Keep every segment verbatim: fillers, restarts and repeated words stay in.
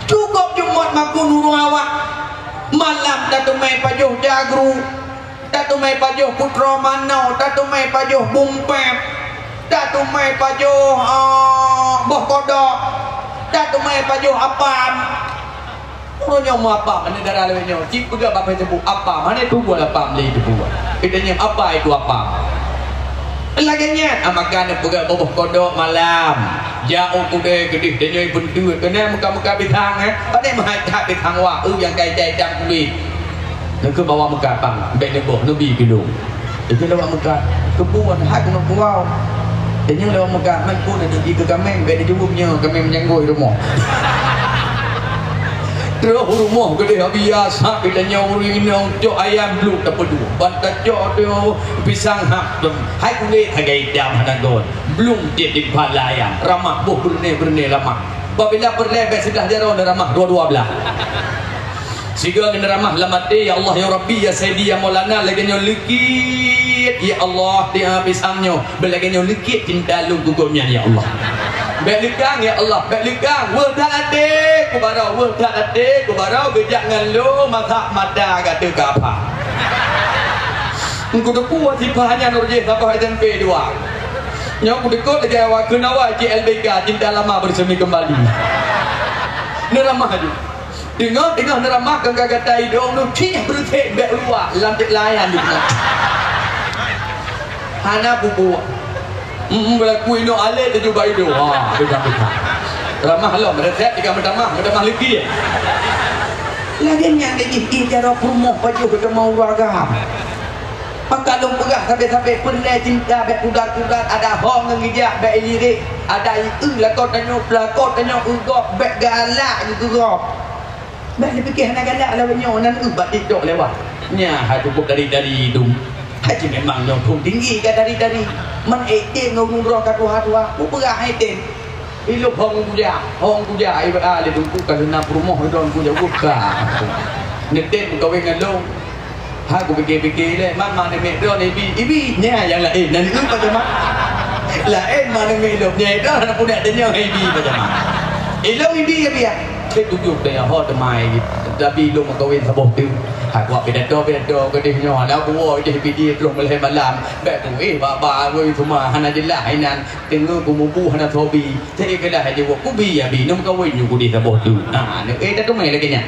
Cukôp Jumat makun ureuëng awak. Malam tateumé pajoh jagru, tateumé pajoh putroe manoe, tateumé pajoh bumpép, tateumé pajoh, ah, boh kodok, tateumé pajoh apam. Uroe nyoe meu apam, aneuk dara lawét nyoe, cit peugah bak fai teubu apam, hana teubuet apam lé teubuet. Kita nyang apa itu apam? Lagée nyan, ah, maka neupeugah boh kodok malam. Jak u keudè keudeh tanyoe beunteue, keunan meuka-meuka pisang, eh. Padahai meuhat that pisang wak, eu nyang kai-kai dam kulit. Neukeu bawa meuka pang, bék neuboh, neubi keu lôn. Itu lewat meuka, keubuan hat keunoe kuwau. Tanyoe lewat meuka, man pun neubi keu kaméng, bék neujeuweueb nyoe, kaméng meunyanggôi rumoh. Troh u rumoh keudeh biasa, kita nyoe ureuëng inong cok ayam bluek tapeuduek. Ban tacok tu pisang hak, hai kulét agak idam hana gon. Blung tiep di kepala ayam, ramah boh beureuné-beureuné lamah. Babila peureulée bék siblah jaroe neuramah dua-dua blaih. Sigoe neuramah lam até, "Ya Allah, ya Rabbi, ya Sayyidi, ya Maulana, lagée nyoe leukit, ya Allah, di, ah, pisang nyoe, bék lagée nyoe leukit cinta lôn keu gobnyan, ya Allah. Bék leukang, ya Allah, bék leukang, weueh that até kubarô, weueh that até kubarô, geujak ngon lôn masak mata gata keu apa." Engkau teupeue sipah nyan ureuëng jih saboh S M P dua. Nyoe kudeungo lagée awak keunawa cik L B K, cinta lama bersemi kembali. Neuramah aju. Teungoh-teungoh neuramah keu gata idong nu cih beureuséh bék luwa lam cek layan di teungoh. Hana bubuek. Hmm, beulaku inong alé teuju bak idong. Ha, beda-beda. Ramah lom, resep tiga meutamah, meutamah leuki. Lagée nyan lé jih, ih, jaroe peurumoh pajoh keu teuma ureuëng agam. Maka lôn peugah sabe-sabe peureulée cinta bék kudat-kudat, ada ho ngon geujak bék ilirék, ada ieu lakoe tanyoe, lakoe tanyoe eu gob bék galak keu gob. Bék neupike hana galak lawét nyoe nan eu bak TikTok lewat. Nyan hai cukup dari-dari dum. Hai cit memang nyoe phon tinggi ka dari-dari. Man ék tem ngon ureuëng droe ka tuha-tuha, mupeugah hai tem. Ilop hong kuja, hong kuja, ai ba lé teungku ka lheueh na peurumoh idong kuja buka. Neutém meukawen ngon lôn. Ha kupike-pike lé, man ma neumiet droe ibi, ibi, nya nyang laén. Nan ibi macam ma? Laén ma neumiet lôn, nya droe na pudak deunyoe ibi macam ma? Ilôn ibi ya biya. Cit tujoh teuh ho teumai, tapi ilôn meukawen saboh teuk. Ha kuat pidato-pidato keudeh nyoe, hana kuwoe ideh bidi troh meulhèe malam. Bèk tuéh bak-bak rui teuma hana jeulaih inan. Teungoh kumubu hana soe bi, teukeudeh jaweueb kubi abi, neumeukawen nyoe kudeh saboh teuk. Ha, neuék tateumé lagèe nyan.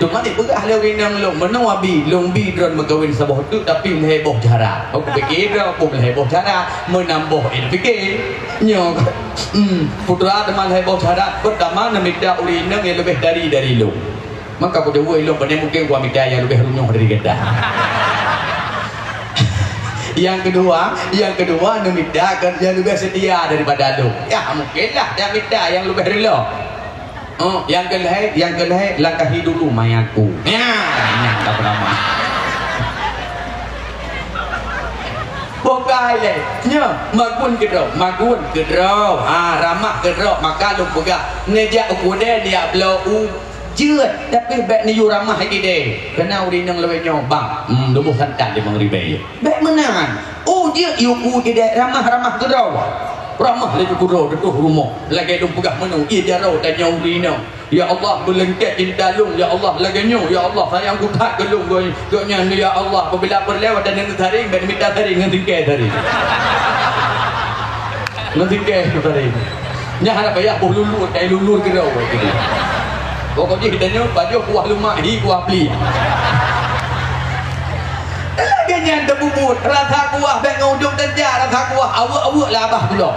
Teuma dipeugah lé ureueng inong lôn, meunoe abi, lôn bi droen meukawen saboh teuk, tapi lhèe boh syarat. Oh, kupike droe pun lhèe boh syarat, meunambah ilôn pike. Nyoe, hmm, putra teuma lhèe boh syarat, peurtama neumita ureueng inong nyang leubeh dari, dari lôn. Maka kujaweueb ilôn, pane mungken kuwa mita nyang leubeh runoh dari gata. Nyang keudua, nyang keudua neumita keu nyang leubeh seutia daripada lôn. Ya, mungkenlah nyang mita nyang leubeh rila. Oh, nyang keulhèe, nyang keulhèe langkahi dulu mayatku. Ya, nyan ka peurama. Bukai lé. Nyoe, magun keudroe, magun keudroe. Ha, ramah keudroe, maka lôn peugah. Neujak u keudè, neujak bloe u jeuet, tapi bèk neuyue ramah i keudè. Keunan ureueng inong lawét nyoe, bang, hmm, leubeh santan limong ribèe. Bèk meunan. Oh, jeuet yue u keudè, ramah-ramah keudroe. Ramah laju keudroe, teutoh rumoh. Lagèe lôn peugah meunoe, ie jaroe tanyoe ureueng inong. Ya Allah, beuleungkèt cinta lôn, ya Allah, lagèe nyoe, ya Allah, sayang kuthat keu lôn, gobnyan, ya Allah, apabila peureulèe watèe neuteusaréng, bèk neumita saréng, ngon singkèe saréng. Ngon singkèe saréng. Nyan hana payah boh lulur, kai lulur keudroe. Pokok jih tanyoe, pajoh kuah lumak, hi kuah pli. Lagèe nyan teububuet, rasa kuah bèk ngon ujong teuja, rasa kuah aweuek-aweuek lah abah pulo.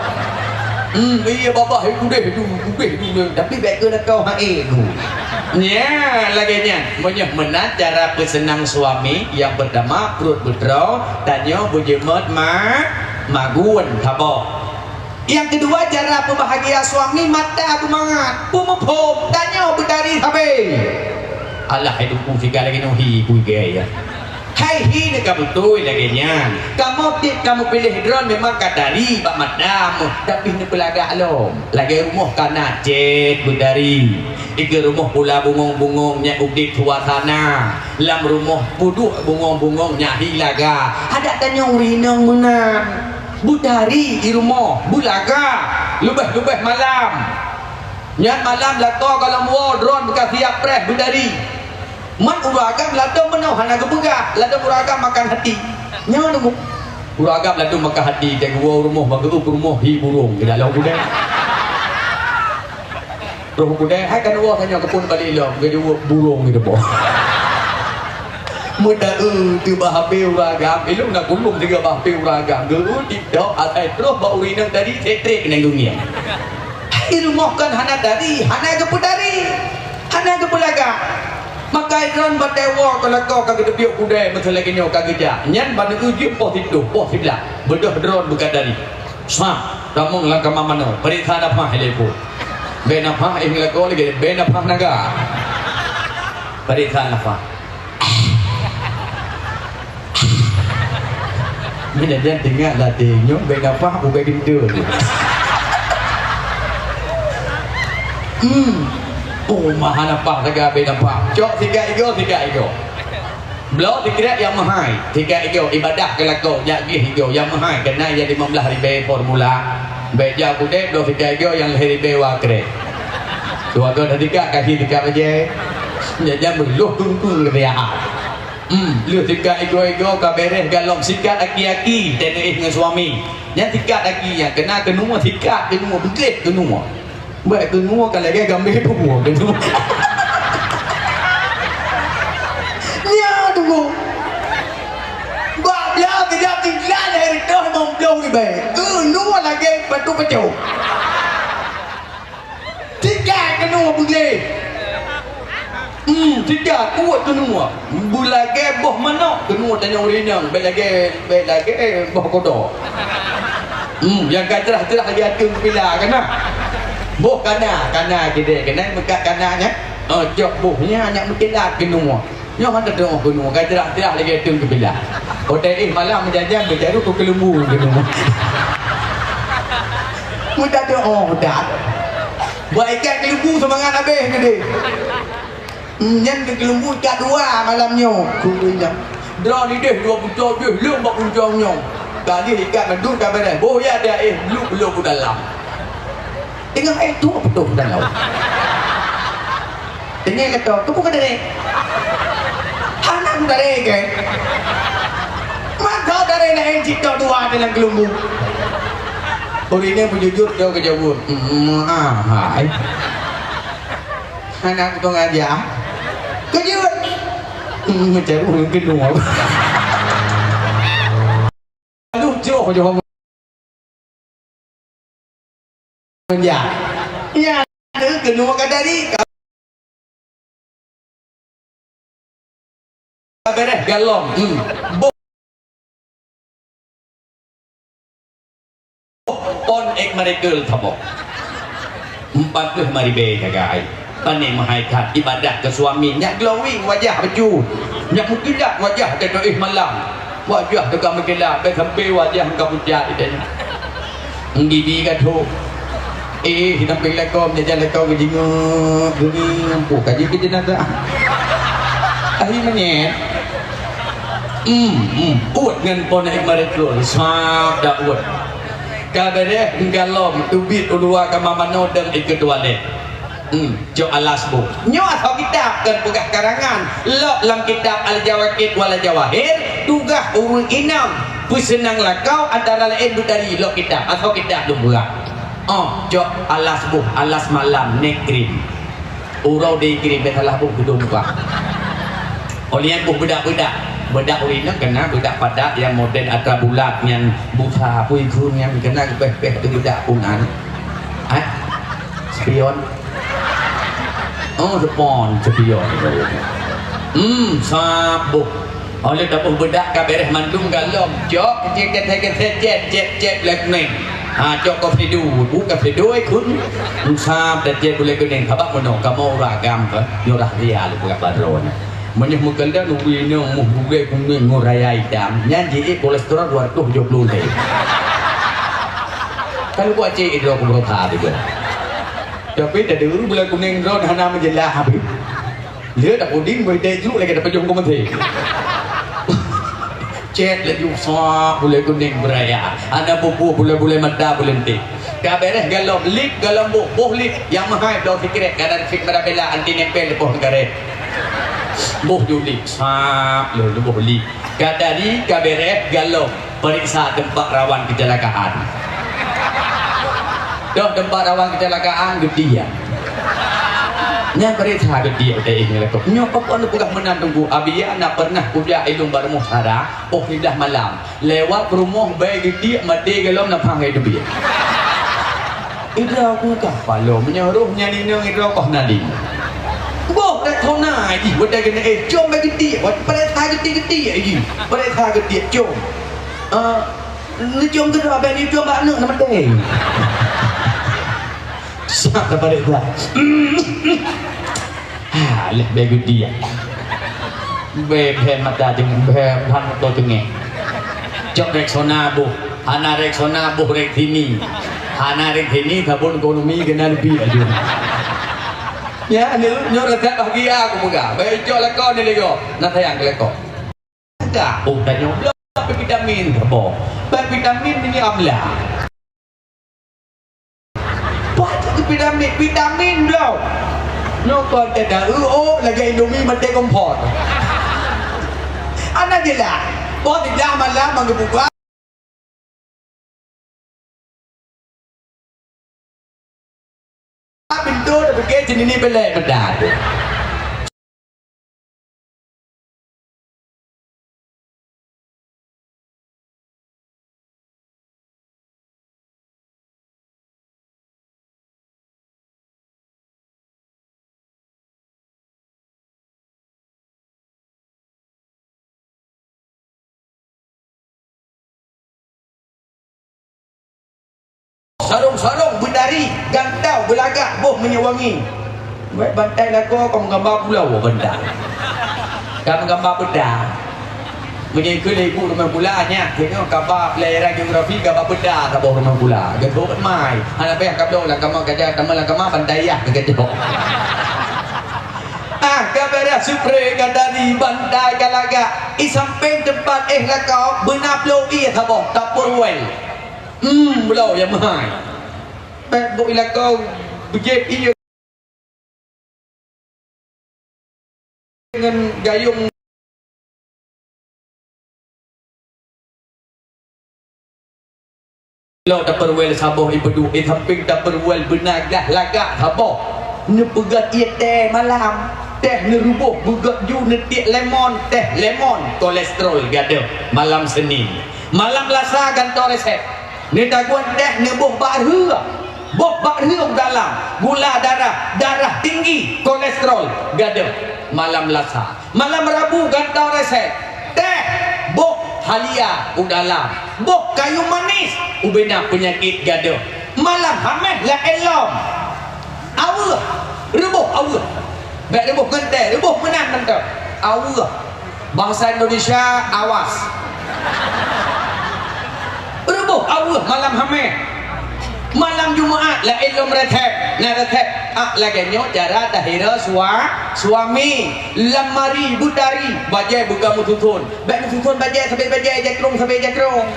Hmm, iya babah, eh, udeh tu, udeh tu, tapi bèk keu lakau hai tu. Nya, lagèe nyan. Meunyoe meunan cara peuseunang suami, nyang peurtama pruet beudroe, tanyoe beujeuet ma-, magun saboh. Nyang keudua cara peubahagia suami, mata beumangat, peumuphom, tanyoe beutari sabe. Alah, hai teungku, siga lagèe nyoe hi, bui gaya. Hai hi neuka beutôi lagèe nyan. Kamoe tiep kamoe piléh droen memang ka tari bak mata, tapi neupeulagak lom. Lagèe rumoh ka na cét beutari. Dikeue rumoh pula bungong-bungong nyan udép suasana. Lam rumoh peuduek bungong-bungong nyan hi laga. Adak tanyoe ureueng inong meunan. Beutari di rumoh, beulaga. Leubeh-leubeh malam. Nyan malam lakoe goh lom woe droen ka siap preh beudari. Man ureueng agam ladôm meunoe hana geupeugah, ladôm ureueng agam makan hati. Nyan ureueng agam ladôm makan hati, dan geuwoe rumoh bak geuup rumoh hi burông di dalam gudang. Roh gudang hai kan woe tanyoe keupeue balik lom, geujaweueb burông di depan. Meudaeu teuh bak H P ureueng agam, ilong na gulong tiga bak H P ureueng agam. Geu TikTok asai troh bak ureueng inong tadi, trek-trek keuneuk geungieng. Hai rumoh kon hana dari, hana geupeudari, hana geupeulagak. Maka droen batée woe ka lakoe ka geuteubiet kudée meuteulagée nyoe ka geujak. Nyan baneue jeuet poh siplôh, poh siblaih. Beudôh droen beukat dari. Sa, tamong lam kama manoe. Peuriksa nafah lé po. Bée nafah ih lakoe lagée bée nafah naga. Peuriksa nafah. Meunyoe jan teuingat latée nyoe bée nafah ubé gintu tu. Hmm. Oh, maha nafah saga bée nafah. Cok sikat igoe, sikat igoe. Bloe sikrek nyang meuhai, sikat igoe ibadah keu lakoe nyak gleh igoe nyang meuhai keunan nyang lima belas ribée formula. Bèk jak kudép bloe sikat igoe nyang lhèe ribée wa krek. Dua goe teusikat kaki sikat bajée. Nyan jan meulôh keueng-keueng lé ha. Hmm, lheueh sikat igoe-igoe ka beureh galom sikat aki-aki teuneuk ngon suami. Nyan sikat aki nyan keunan keunoe sikat keunoe beugléh keunoe. Bèk keunoe ka lagèe gambeh tuboh keunoe. Nyan tuboh. Bak blah sidroe tinggai lhèe reutôh limong ploh ribèe. Keunoe lagèe batu peucok. Tiga keunoe beugléh. Hmm, tiga kuat keunoe. Beulagèe boh manok keunoe tanyoe ureueng inong, bèk lagèe, bèk lagèe boh kodok. Hmm, nyang ka cerah-cerah lagèe ateueng pila kana. Boh kana, kana geude, kana meukat kana nyan. Oh, cok boh nyan, nyan meukilat keunoe. Nyoe hana teu'oh keunoe, ka cerah-cerah lagèe ateueng pila. Otai éh malam meujajan beujaru keu keuleumbu keunoe. Meutateu'oh that. Buat ikat keuleumbu seumangat abéh keudeh. Nyan keu keuleumbu ikat dua malam nyoe. Keu nyan. Droeneuh dua pucok jih lheueh bak pucok nyoe. Ka lheueh ikat mandum ka beureh. Boh ya dia éh, lheueh-lheueh u dalam. Teungoh éh tuwoe putôh dalam laôt. Teungoh gata, keupeue ka dareh? Hana ku dareh keu? Mantong dareh laén cit dua dalam keuleumbu. Ureueng inong beujujur, jaweueb, "Hmm, ah, hai." Hana ku tong aja. Keujeuet. Hmm, macam ureueng keunoe. Aduh, jroh, jroh. Ya. Ya, keunoe ka dari, ka beureh galom. Hmm. Boh. Pon ek miracle saboh. Empat puluh lima ribèe jaga ai. Pané meuhai that ibadah keu suami, nyak glowing wajah beujeuet, nyak meukilat wajah teudoh malam, wajah teuka meukilat, bèk sampoe wajah ka pucat itanya. Ngibi ka tho. Eh, hidang pih lakom, jajan lakom geujingeuk, geungieng, puh ka jih keu jeunazah. Ahi menyet. Hmm, hmm, uet ngon pon ek miracle, sab dak uet. Ka beureh galom, teubiet u luwa kama manoe dong ikeu tualet. Hmm, cok alas boh. Nyoe asoe kitab kon peugah karangan. Lok lam kitab Al-Jawaqit wal Jawahir, tugaih ureueng inong peuseunang lakoe antara laén beutari lok kitab. Asoe kitab lôn peugah. Oh, cok alas boh, alas malam, neck cream. Uroe dikirém bèk salah boh geudong bah. Óh lheueh nyan boh beudak-beudak. Beudak ureueng inong keunan beudak padat nyang model atra bulat nyan busa pui kheun nyan keunan geupéh-péh ateueh beudak pun an. Hai. Spion. Oh, spon, spion. Hmm, sab boh. Óh lheueh taboh beudak ka beureh mandum galom. Cok, cek, cek, cek, cek, cek, cek, black man. Ha, cok kopi du. Bu kopi du, eh, kun. Sab dan cek gulai kuning. Sabab meunoe, kamoe ureueng agam, eh, nyoe dah ria lé peugah baroe nyan. Meunyoe meukeuleueng ureueng inong muh gulai kuning ngon raya itam, nyan jiék kolesterol dua ratus tujoh puluh lé. Kan buat cek droe keu beurokah juga. Tapi tadi ureueng gulai kuning droe hana meujeulaih habéh. Lheueh tapuding beude jluek lagèe tapeujong keu meuté. Cek laju sa bulèe kuning beuraya. Hana peue-peue bulèe-bulèe mata bulèe leunteh. Ka beres galom, lip galom boh, boh lip nyang meuhai bloe sikrek, ka dari fik marabela anti nempel di poh karet. Boh ju lip, sap lé boh lip. Ka dari ka beres galom, periksa tempat rawan kecelakaan. Doh tempat rawan kecelakaan, geudiek. Nyan periksa geudiek, udah ingat lakoe. Nyoe pakon peugah meunan teungku, Abi ya na pernah kujak ilong bak rumoh sara, poh siblaih malam. Lewat rumoh bèe geudiek maté galom na phang hai teubiet. Idra aku ka palo meunyoe roh nyan inong idra koh nadi. Boh dak kona jih, wadah kena eh, com bèe geudiek, wat paret ha geudiek-geudiek jih. Paret ha geudiek, com. Ah, neucom keudroe, abang neucom bak aneuk na maté. Sat dah paret dah. Ha, leh bèe geudiek. Bèe, bèe mata teungoh, bèe ban moto teungoh. Cok Rexona boh, hana Rexona boh Rexini. Hana Rexini sabon ekonomi keunan leubeh aju. Ya, nyoe, nyoe resep bahagia aku peugah. Bèe cok lakoe ni lego. Na sayang keu lakoe. Ka, oh, tanyoe bloe vitamin saboh. Bèe vitamin ni amla. Pacok vitamin, vitamin bloe. Nyoe kon teuda eu, oh, lagèe Indomie maté kompor. Hana jeulaih. Boh siblaih malam manggeubukak. Pintoe teupeugèt ceunini beulèe meudat. Sarong-sarong beutari, gantau beulagak, boh minyeuk wangi. Bèk bantai lakoe ka meugamba pulo bantai. Ka meugamba peuda. Meunyoe keu lé ibu rumoh gula nyan, keunoe kaba pelajaran geografi kaba peuda saboh rumoh gula. Geuthok mai. Hana payah kabloe lam kama gajah, tamah lam kama bantai yah geuthok. Ah, ka beureh supre ka dari bantai ka lagak. I sampéng teumpat éh lakoe beuna ploh ie saboh Tupperware. Hmm, bloe nyang meuhai. Bèk bôh i lakoe beujép ie ngon gayông. Bloe Tupperware saboh ipeuduek, i sampéng Tupperware beuna glah lagak saboh. Neupeugöt ie teh malam, teh neuruboh beugöt ju neutiek lemon, teh lemon, kolesterol gadôh. Malam Senin. Malam Lasa gantoe resep. Neutagun teh neuboh bak rhue. Boh bak rhue u dalam, gula darah, darah tinggi, kolesterol gadôh. Malam Lasa. Malam Rabu gantoe resep. Teh, boh halia u dalam. Boh kayu manis, ubena peunyakét gadôh. Malam Hamèh laén lom. Aweueh, reuboh aweueh. Bèk reuboh ngon teh, reuboh meunan mantong. Aweueh. Bahasa Indonesia, awas. Reuboh aweueh malam Hamèh. Malam Jumat laén lom resep. Na resep. Ah, lagèe nyoe cara tahira sua-, suami. Lam mari beutari, bajèe beuga meususon. Bèk meususon bajèe sabe bajèe, jakrong sabe jakrong.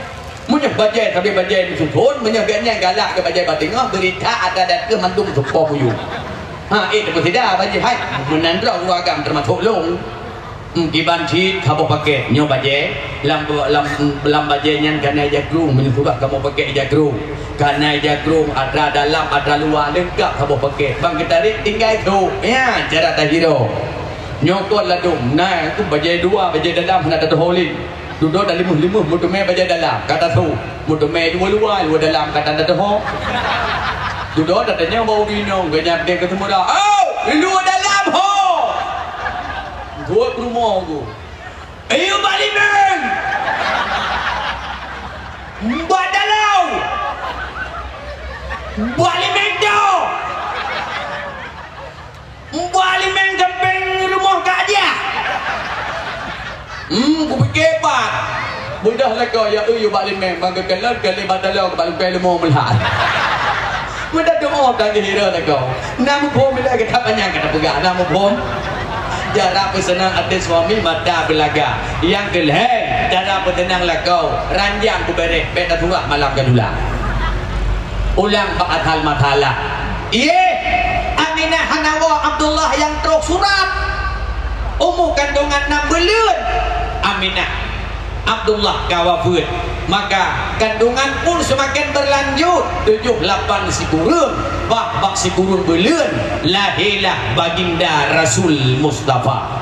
Meunyoe bajèe sabe bajèe meususon, meunyoe gobnyan galak keu bajèe bak teungoh, beurita atra dan keuh mandum seupôt buyueng. Ha, eh, teupeusida bajèe, hai, meunan droe ureueng agam teumasok lôn. Hmm, kiban cit saboh pakèt nyoe bajèe, lam, lam, lam bajèe nyan kanai jakrong, meunyoe sudah kamoe pakèk jakrong. Kanai jakrong, atra dalam, atra luwa, leungkap saboh pakèt. Ban geutarek tinggai trok. Nyan cara tahira. Nyoe kon ladôm, na bajèe luwa, bajèe dalam hana tateuho lé. Dudoe talimuh-limuh meuteumé bajèe dalam, ka tasu. Meuteumé luwa-luwa, luwa dalam ka tateuho. Dudoe tatanyong bak ureueng inong, gobnyan deh keu teumura, "Oh, luwa dalam ho!" Buet peurumoh ku. "Ayo bak limeng! Bak dalam! Bak limeng tu!" Bak limeng sampéng rumoh Kak Diah. Hmm, kupike pat. Beudôh lakoe, ya eu, yue bak limeng, bang geukalon keu lé batalo bak lungkée leumo meulat. Meudat doa dan geuhira lakoe. Na muphom bila gata panyang gata peugah, na muphom. Cara peuseunang até suami mata beulaga. Nyang keulhée, cara peuteunang lakoe, ranjang kubereh, bék taturak malam ka dula. Ulang bak asal masalah. Ié, Aminah hana woe Abdullah nyang troh surat. Umu kandungan nam buleuen. Aminah, Abdullah ka wafeuet. Maka, kandungan pun seumaken beulanjut. Tujoh lapan sikureueng, bah bak sikureueng buleuen, lahé lah Baginda Rasul Mustafa.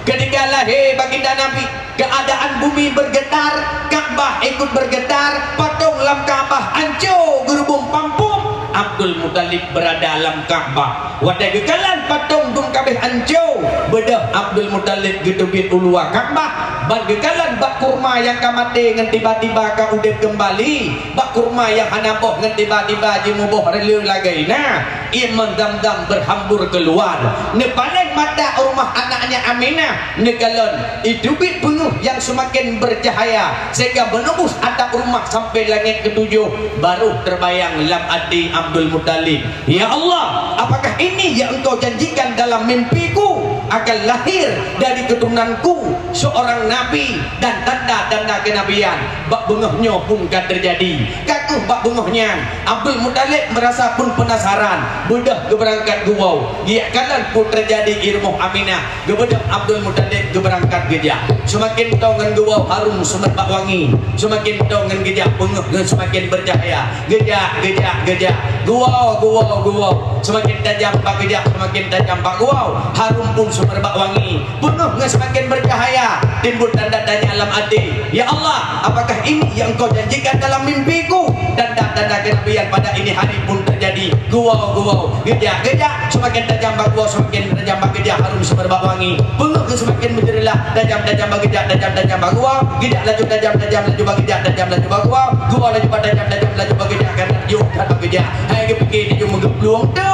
Keutika lahé Baginda Nabi, keuadaan bumi beurgeutar, Ka'bah ikot beurgeutar, patong lam Ka'bah anco, geurubong pampom. Abdul Muthalib beurada lam Ka'bah. Watée geukalon patong dum ka abéh anco, beudôh Abdul Muthalib geuteubiet u luwa Ka'bah, ban geukalon bak kurma nyang ka maté ngon tiba-tiba ka udeb keumbali, bak kurma nyang hana boh ngon tiba-tiba jimuboh reuleue lagée na. Ié meunan Zamzam beuhambur keuluwa. Neupaleng mata u rumoh anaknya Aminah, neukalon, iteubiet peungeuh nyang seumaken beucahya, sehingga meunembus atap rumoh sampoe langét keutujoh, barô teubayang lam até Abdul Muthalib, "Ya Allah, apakah ini yang Engkau janjikan dalam mimpiku, akan lahir dari keturunanku seorang nabi dan tanda-tanda kenabian?" Bak beungoh nyoe pun ka teujadi. Ka kheueh bak beungoh nyan, Abdul Muthalib meurasa pun peunasaran, beudôh geubeurangkat geuwoe, geujak kalon peue teujadi i rumoh Aminah. Geubeudôh Abdul Muthalib geubeurangkat geujak. Seumaken toe ngon geuwoe harôm seumeubak wangi, seumaken toe ngon geujak beungoh ngon seumaken beucahya. Geujak, geujak, geujak. Geuwoe, geuwoe, geuwoe. Seumaken tajam bak geujak, seumaken tajam bak geuwoe. Harôm pun seumeubak wangi. Beungoh ngon seumaken beucahya, timbul tanda tanya lam até, "Ya Allah, apakah ini yang Engkau janjikan dalam mimpiku?" Tanda-tanda kenabian pada ini hari pun terjadi. Geuwoe, geuwoe, geujak, geujak, seumaken tajam bak geuwoe, seumaken tajam bak geujak, harôm seumeubak wangi. Beungoh ngon seumaken meujeureulah, tajam-tajam bak geujak, tajam-tajam bak geuwoe, geujak laju tajam-tajam laju bak geujak, tajam laju bak geuwoe, geuwoe laju bak tajam-tajam laju bak geujak, karna jeuet that bak geujak. Hai geupike jijeuet meugeuplueng tu.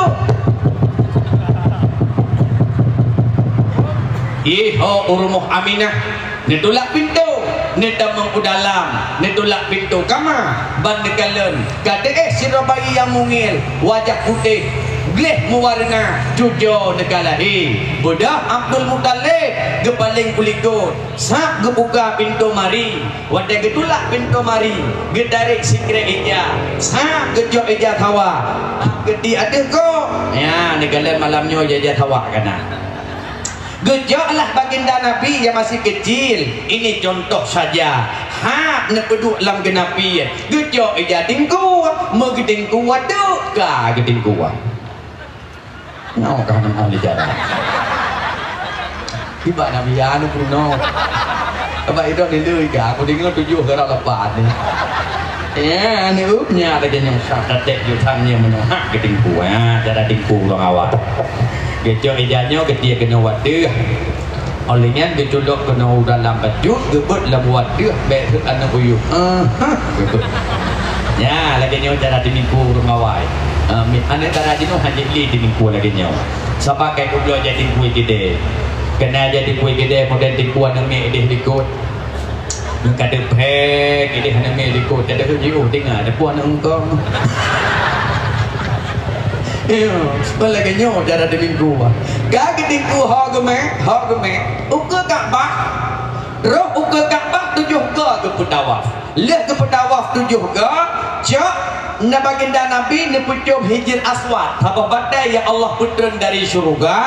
Ié ho u rumoh Aminah, neutulak pintoe, neutamong u dalam, neutulak pintoe kama, ban neukalon, ka teuéh sidroe bayi nyang mungil, wajah putéh, gleh meuwarna, cucoe neuka lahé. Beudôh Abdul Muthalib geupaleng u likot, sab geubuka pintoe mari. Watée geutulak pintoe mari, geutarek sikrek ija, sab geucok ija sawa, hab geuti ateueh gob. Nyan, neukalon malam nyoe ija-ija sawa ka na. Geucok lah baginda Nabi nyang masih keucil, ini contoh saja. Hab neupeuduek lam geunapiet, geucok ija teungku, meugeuteungku ateueh ka geuteungku. Nyoe ka hana lé jalan. Iba Nabi ya anu peurunoe. Abah idong dilui ka, aku deungoe tujoh gara lapan ni. Ya, ni up nya lagée nyoe sah tatek jutang nya meunoe. Ha, geuteungku, ha, cara teungku ureuëng awai. Geucok ija nyoe geutie keunoe wateuh. Óh lheueh nyan geuculok keunoe u dalam bacut, geubeuet lam wateuh, bék rhot aneuk uyueng. Aha, geubeuet. Nya, lagée nyoe cara teumimpu ureuëng awai. Ah, mi-, aneuk dara jinoe hana jeuet lé teumimpu lagée nyoe. Saba kai peubloe jai teumimpu keudè. Keunan jai teumimpu keudè, modern teumimpu aneuk miet ideh likot. Ngon ka teuphek ideh aneuk miet likot, ka teuheueh jiôh teungoh, teupeue aneuk eungkong. Iya, seupeu lagée nyoe cara teumimpu. Ka geuteumimpu ho geumé, ho geumé. Ukeue Ka'bah, Roh ukeue Ka'bah tujoh goe geupeutawaf. Lheueh geupeutawaf tujoh goe, cok na baginda Nabi neupeucom Hijir Aswad, saboh batée nyang Allah peutreun dari syeuruga,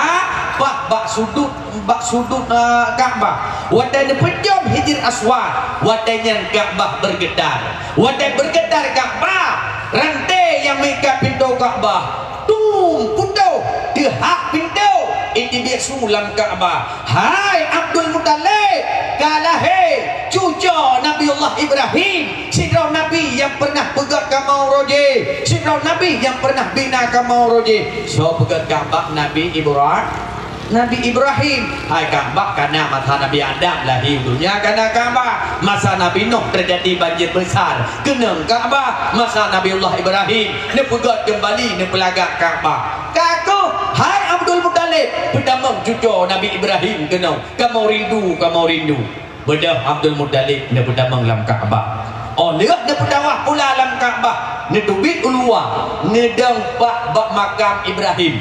paih bak sudut, bak sudut, eh, Ka'bah. Watée neupeucom Hijir Aswad, watée nyan Ka'bah beurgeutar. Watée beurgeutar Ka'bah, ranté nyang meuikat pintoe Ka'bah, tum, putôh, teuhah pintoe, iteubiet su lam Ka'bah. Hai Abdul Muthalib, ka lahé cucoe Nabiullah Ibrahim, sidroe nabi nyang peureunah peugét kamoe roh jih, sidroe nabi nyang peureunah bina kamoe roh jih. Soe peugét Ka'bah? Nabi Ibra-, Nabi Ibrahim. Hai Ka'bah ka na masa Nabi Adam lahé u donya ka na Ka'bah, masa Nabi Nuh teujadi banjir beusar keunong Ka'bah, masa Nabiullah Ibrahim neupeugét keumbali neupeulagak Ka'bah. Ka keuh, hai Abdul Muthalib, peutamong cucoe Nabi Ibrahim keunong. Kamoe rindu, kamoe rindu. Beudôh Abdul Muthalib neupeutamong lam Ka'bah. Óh lheueh neupeutamong pula lam Ka'bah, neuteubiet u luwa, neudong paih bak makam Ibrahim.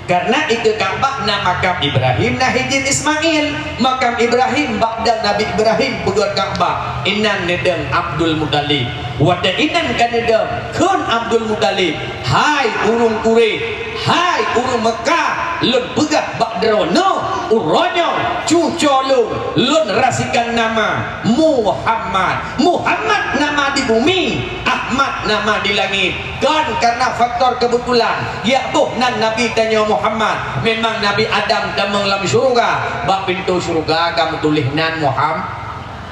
Karena dikeue Ka'bah na makam Ibrahim, na Hijir Ismail. Makam Ibrahim bak dang Nabi Ibrahim peugöt Ka'bah, inan neudong Abdul Muthalib. Watèe inan ka neudong, kheun Abdul Muthalib, "Hai ureueng Quraisy, hai ureueng Meukah, lôn peugah bak droeneuh, uroe nyoe cucoe lôn, lôn rasikkan nama Muhammad. Muhammad nama di bumi, Ahmad nama di langit." Kon karena faktor kebetulan, jak boh nan Nabi tanyoe Muhammad. Memang Nabi Adam tamong lam syeuruga, bak pintoe syeuruga ka meutuléh nan Muham-,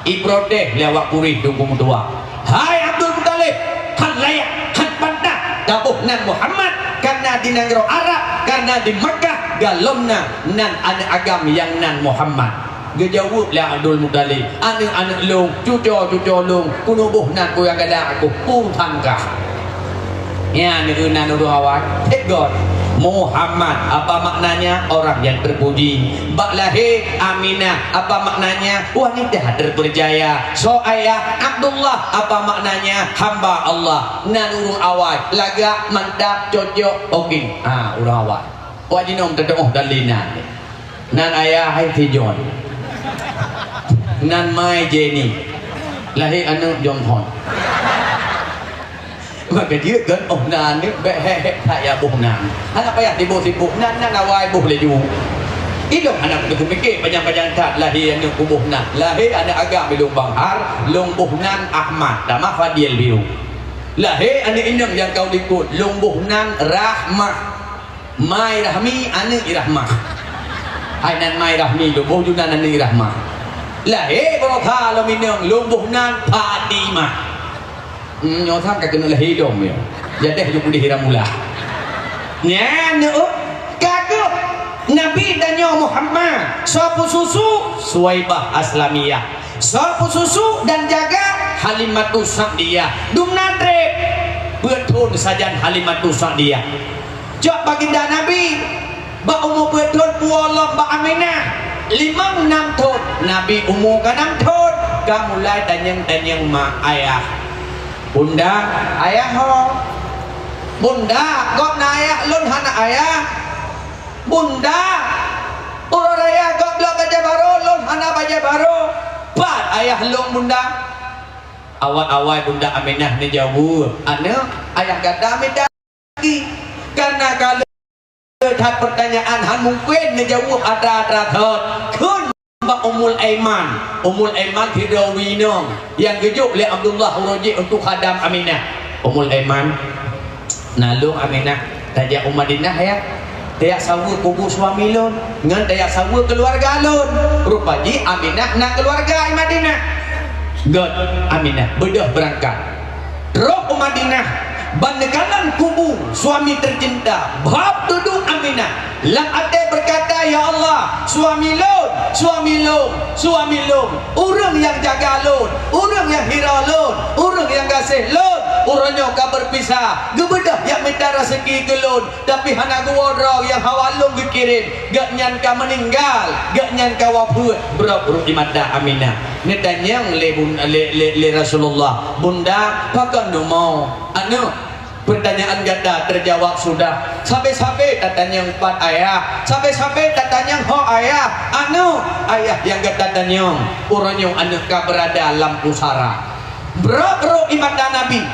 iprotes lé awak Quraisy dum meutuah. "Hai Abdul Muthalib, han layak, han pantas taboh nan Muhammad, karena di nanggroe Arab, karena di Makkah galom na nan aneuk agam nyang nan Muhammad." Geujaweueb lé Abdul Muthalib, "Aneuk-aneuk lôn, cucoe-cucoe lôn, keuneuk boh nan kuyang gada keuh, peue tangka." Nyan keuh nan ureueng awai, teugot. Muhammad, apa maknanya? Orang yang terpuji. Bak lahé, Aminah, apa maknanya? Wanita terpercaya. Soe ayah, Abdullah, apa maknanya? Hamba Allah. Nan ureueng awai, lagak, mantap, cocok, oke. Ha, ureueng awai. Wak jinoe teutuoh dan linan. Nan ayah hai si John. Nan mai Jenny. Lahé aneuk John Hon. Maka jeuet kan, oh, nan aneuk bèk hék-hék that jak boh nan. Hana payah sibôk-sibôk. Nan, nan awai boh laju. Ilôn hana kuteupike panyang-panyang that lahé aneuk kuboh nan. Lahé aneuk agam ilôn Bang Har, lôn boh nan Ahmad, tamah Fadil biru. Lahé aneuk inong nyang ka u likot, lôn boh nan Rahmah. Mai Rahmi, aneuk Irahmah. Hai nan Mai Rahmi lôn boh, ju nan aneuk Irahmah. Lahé baroesa lom inong, lôn boh nan Fatimah. Hmm, nyoe sang ka keuneuk lahé dom nyoe. Jadeh ju pudeh Iramula. Nyan nyoe, ka keuh Nabi tanyoe Muhammad, soe peususu? Suwaibah Aslamiyah. Soe peususu dan jaga? Halimatus Sa'diyah. Dum na trép peuet thon sajan Halimatus Sa'diyah. Cok baginda Nabi, bak umu peuet thon puwoe lom bak Aminah, limong nam thon, Nabi umu ka nam thon, ka mulai tanyong-tanyong ma ayah. "Bunda, ayah ho?" "Bunda, gob na ayah, lôn hana ayah." "Bunda, uroe raya gob lom bajèe barô, lôn hana bajèe barô." "Pat ayah lôn, Bunda?" Awai-awai Bunda Aminah neujaweueb, "Aneuk, ayah gata mita." Karena ka le that pertanyaan han mungken neujaweueb atra-atra thot. Kheun bak Ummul Aiman. Ummul Aiman sidroe inong nyang geujok lé Abdullah uroe jih untuk khadam Aminah. "Ummul Aiman, na lôn Aminah tajak u Madinah ya. Tajak saweue kubu suami lôn, ngon tajak saweue keuluwarga lôn." Rupa jih Aminah na keuluwarga i Madinah. Göt, Aminah beudôh beurangkat. Trôh u Madinah, ban neukalon kubu suami tercinta, bhôb dudoe Aminah. Lam até beukata, "Ya Allah, suami lôn, suami lôn, suami lôn, ureueng nyang jaga lôn, ureueng nyang hira lôn, ureueng nyang gaséh lôn, uroe nyoe ka beupisah, geubeudôh jak mita raseuki keu lôn, tapi hana geuwoe droe nyang hawa lôn geukirém. Gobnyan ka meuninggai, gobnyan ka wafeuet." Brok-brok di mata Aminah. Neutanyong lé bun-, lé, lé, lé Rasulullah, "Bunda, pakon neumoe?" "Aneuk, pertanyaan gata terjawab sudah. Sabe-sabe tatanyong pat ayah, sabe-sabe tatanyong ho ayah. Aneuk, ayah nyang gata tanyong, uroe nyoe aneuk ka beurada lam pusara." Brok-brok di mata Nabi.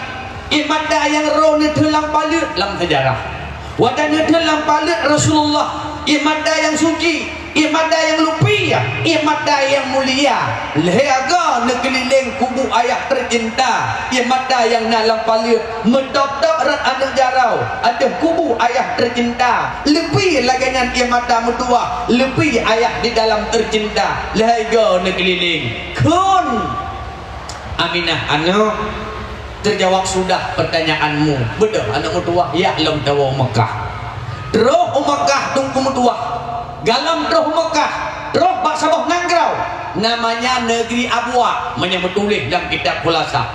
Ié mata nyang roh neuteulam paleuet lam seujarah. Watèe neuteulam paleuet Rasulullah, ié mata nyang suci, ié mata nyang lupi, ié mata nyang mulia. Lhèe agoe neukeulileng kubu ayah tercinta, ié mata nyang na lam paleuet meutôb-tôb rot aneuk jaroe ateueh kubu ayah tercinta. Leupie lagèe nyan ié mata meutuwah, leupie ayah di dalam tercinta. Lhèe agoe neukeulileng. Kheun Aminah, "Aneuk, terjawab sudah pertanyaanmu. Beudôh aneuk meutuwah, jak lom tawoe u Meukah." Trôh u Meukah teungku meutuwah. Galom trôh u Meukah, trôh bak saboh nanggroe, namanya Negeri Abwa, meunyoe meutuléh lam kitab Khulasah.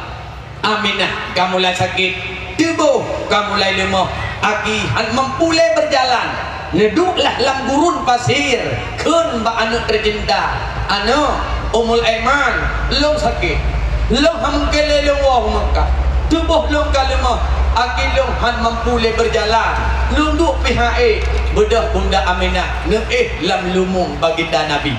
Aminah ka mulai sakét, tuboh ka mulai leumoh, aki han mampu lé beujalan. Neuduek lah lam gurun pasé, kheun bak aneuk teucinta, "Aneuk, Ummul Aiman, lôn sakét. Lôn han mungken lé lôn woe u Meukah. Tuboh lôn ka leumoh. Aki lôn han mampu lé beujalan, lôn duek pih han ék, beudôh Bunda Aminah neuéh lam lumueng baginda Nabi.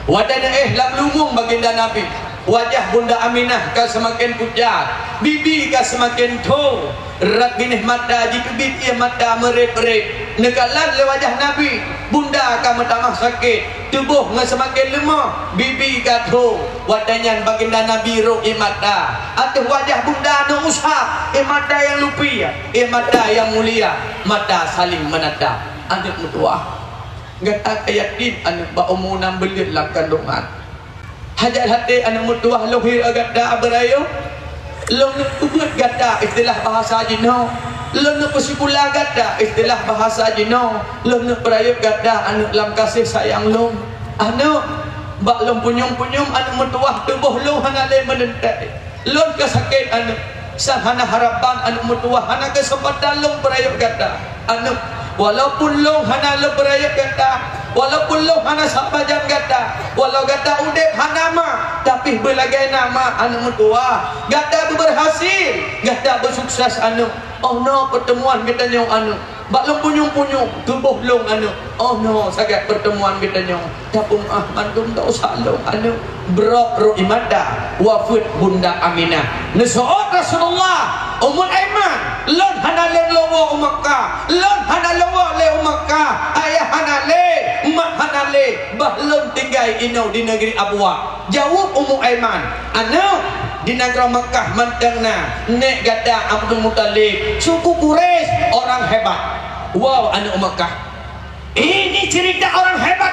Watée neuéh lam lumueng baginda Nabi, wajah Bunda Aminah ka seumaken pucat, bibi ka seumaken tho, rab binéh mata jiteubiet ié mata meureb-reb. Neukalon lé wajah Nabi, Bunda ka meutamah sakét, tuboh ngon seumaken leumoh, bibi ka tho. Watée nyan baginda Nabi rhot ié mata. Ateueh wajah Bunda na usap, ié mata nyang lupi, ié mata nyang mulia, mata saléng meunatap. Aneuëk meutuwah, gata ka yakin aneuëk bak umu nam buleuen lam kandongan. Hajat até aneuëk meutuwah lôn hireuen gata beurayeuk. Lôn neuk peubeuet gata istilah bahasa jinoe. Lôn neuk peusikula gata istilah bahasa jinoe. Lôn neuk peurayeuk gata aneuëk lam gaséh sayang lôn. Aneuëk, bak lôn punyueng-punyueng aneuëk meutuwah tuboh lôn hana lé meulintée. Lôn ka sakét aneuëk, sang hana harapan aneuëk meutuwah hana keuseumpatan lôn peurayeuk gata. Aneuëk, walaupun lôn hana lôn peurayeuk gata, walaupun lôn hana sabajan gata, walau gata udeb hana mak, tapi beulagée na mak aneuëk meutuwah, gata beubeurhasil, gata beusukses aneuëk. Oh noe peuteumuan geutanyoe aneuëk, bak lôn punyueng-punyueng tuboh lôn aneuëk. Oh noe sagai peuteumuan geutanyoe. Tapeumeuáh mandum desya lôn aneuëk. Brok rhot ié mata, wafeuet Bunda Aminah. Neuseuôt Rasulullah, Ummul Aiman, lôn hana lé lôn woe u Makkah, lôn hana lôn woe lé u Makkah, ayah hana lé, mak hana lé, bah lôn tinggai inoe di neugri Abwa. Jaweueb Ummul Aiman, aneuëk, di nanggroe Makkah mantong na nék gata Abdul Muthalib, suku Quraisy, orang hebat. Woe aneuëk u Makkah. Ini cerita orang hebat.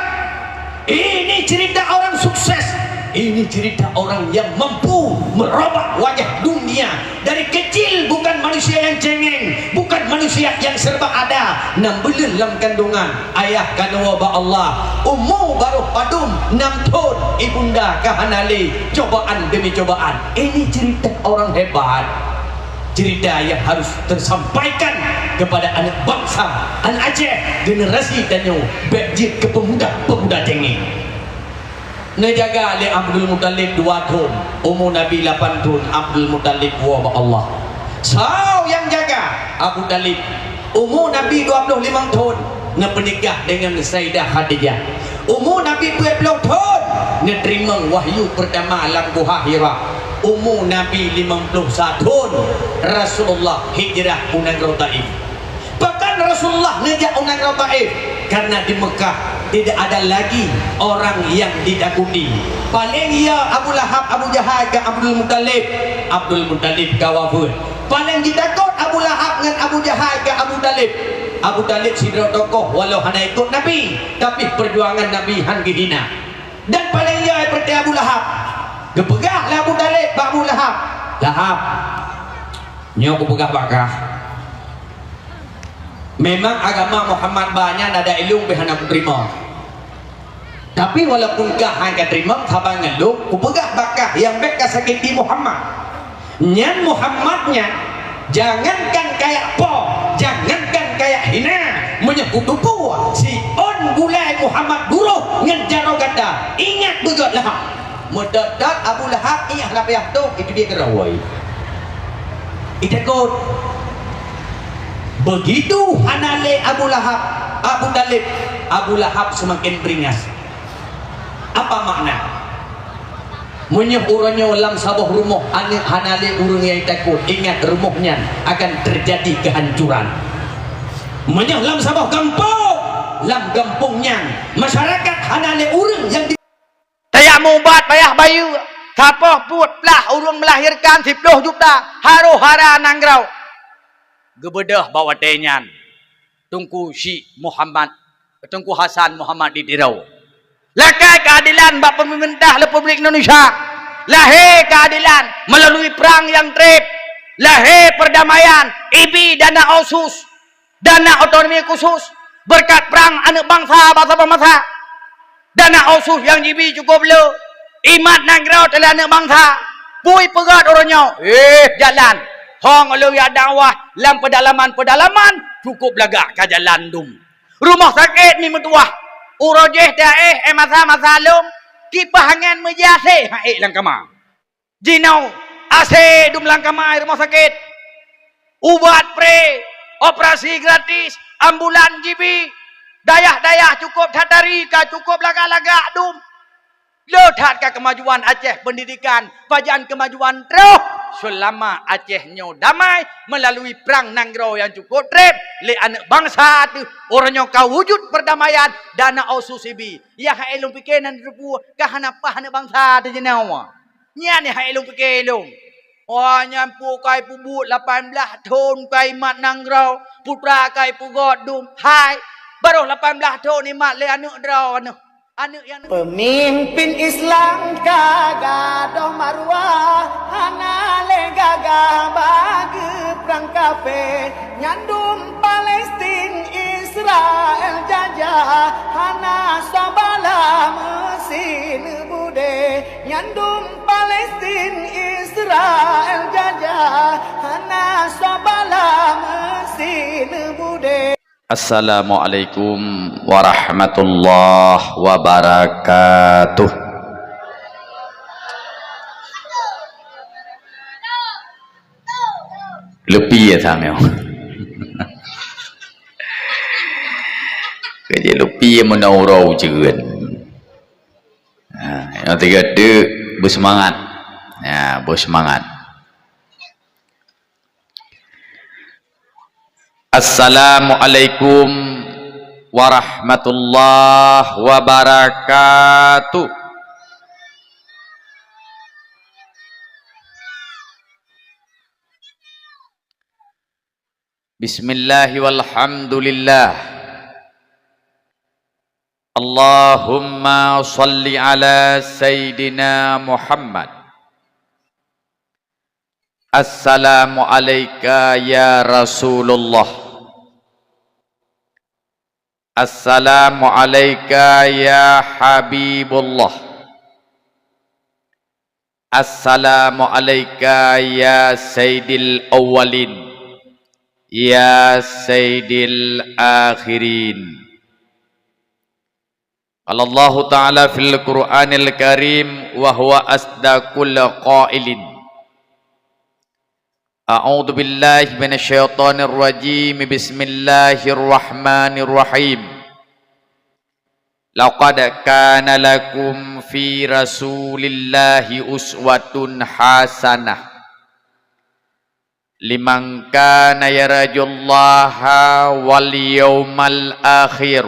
Ini cerita orang sukses. Ini cerita orang yang mampu merubah wajah dunia. Dari kecil bukan manusia yang cengeng, bukan manusia yang serba ada. Nam buleuen lam kandongan, ayah ka neuwoe bak Allah. Umu barô padum nam thon, ibunda ka hana lé. Cobaan demi cobaan. Ini cerita orang hebat. Cerita yang harus tersampaikan kepada anak bangsa, anak Aceh, generasi tanyoe, bék jeuet keu peumuda-peumuda cengeng. Neujaga lé Abdul Muthalib dua thon, umu Nabi lapan thon, Abdul Muthalib woe bak Allah. Soe nyang jaga? Abu Thalib. Umu Nabi dua ploh limong thon, neupeunikah deungon Saidah Khadijah. Umu Nabi peuet ploh thon, neuteurimong wahyu peurtama lam Guha Hira. Umu Nabi limong ploh sa thon, Rasulullah hijrah u nanggroe Taif. Pakon Rasulullah neujak u nanggroe Taif? Karena di Mekah tidak ada lagi orang yang ditakuti. Paleng ya Abu Lahab, Abu Jahal keu Abdul Muthalib, Abdul Muthalib ka wafeuet. Paleng jitakot Abu Lahab ngon Abu Jahal keu Abu Thalib. Abu Thalib sidroe tokoh walau hana ikot Nabi, tapi peujuangan Nabi han geuhina. Dan paleng ya ipeureuté Abu Lahab. Geupeugah lé Abu Thalib bak Abu Lahab, "Lahab, nyoe kupeugah bak kah. Memang agama Muhammad ba nyan ada ilung pih hana kuteurimong. Tapi walaupun kah han kateurimong saban ngon lôn, kupeugah bak kah nyang bék kasakiti Muhammad. Nyan Muhammad nyan, jangankan kayak po, jangankan kayak hina, meunyoe kutupeue siôn gulai Muhammad duroh ngon jaroe gata, ingat beugét Lahab." Meutot-tot Abu Lahab iéh lapéh tôh, itu dia keureuwoi. Itakot. Begitu hana lé Abu Lahab, Abu Thalib, Abu Lahab seumaken bringas. Apa makna? Meunyoe uroe nyoe lam saboh rumoh aneuëk hana lé ureuëng nyang itakot, ingat rumoh nyan akan teujadi keuhancoran. Meunyoe lam saboh gampông, lam gampông nyan masyarakat hana lé ureuëng nyang di- Tajak meuubat payah bayeue, saboh peuet plah ureuëng meulahirkan siploh juta, harôh hara nanggroe. Geubeudôh bak watée nyan, Teungku Syik Muhammad, Teungku Hasan Muhammad di Tiro. Lakée keuadelan bak peumeurintah Republik Indonesia. Lahé keuadelan meulalui prang nyang treb. Lahé peurdamaian, ibi dana otsus, dana otonomi khusus, beureukat prang aneuëk bansa bak saboh masa. Dana otsus nyang jibi cukôp le. Imat nanggroe teuh lé aneuëk bansa. Peue peugét uroe nyoe? Éh, jalan. Hong lôn jak dakwah lam peudalaman-peudalaman, cukôp lagak ka jalan dum. Rumoh sakét mi meutuwah. Uroe jéh taéh, eh, masa-masa lom, kipah angén meujih asé han ék lam kama. Jinoe, asé dum lam kama rumoh sakét. Ubat pre, operasi gratis, ambulan jibi, dayah-dayah cukôp that tari ka cukôp lagak-lagak dum. Le that ka keumajuan Aceh peundidikan, pajan keumajuan troh seulama Aceh nyoe damai meulalui prang nanggroe nyang cukôp treb lé aneuëk bansa teuh. Uroe nyoe ka wujud peurdamaian dan na osu sibi. Nyang hai lôn pike nan teupeue ka hana paih aneuëk bansa teuh jinoe. Nyan nyang hai lôn pike lôn. Oh, nyan peue kai peubuet lapan blaih thon kai mat nanggroe, putra kai peugöt dum. Hai, barô lapan blaih thon imat lé aneuëk droeneuh. Aneuëk nyang Peumimpin Islam ka gadôh maruah, hana lé gagah bak geuprang kafé. Nyandum Palestin Israel jajah, hana soe bala meusineubudé. Nyandum Palestin Israel jajah, hana soe bala meusineubudé. Assalamualaikum warahmatullahi wabarakatuh. Leupie ya sang nyoe. Keuji leupie meunan uroe ujeuen. Ha, nyang tiga tu beuseumangat. Ya, beuseumangat. Assalamualaikum warahmatullahi wabarakatuh. Bismillahi walhamdulillah. Allahumma salli ala Sayyidina Muhammad. Assalamu alaika ya Rasulullah. Assalamu alaika ya Habibullah. Assalamu alaika ya Sayyidil Awwalin, ya Sayyidil Akhirin. Qala Allahu Ta'ala fil Qur'anil Karim wa huwa asdaqul qailin. A'udzu billahi minasyaitonir rajim. Bismillahirrahmanirrahim. Laqad kana lakum fi Rasulillahi uswatun hasanah liman kana yarjullaha wal yaumal akhir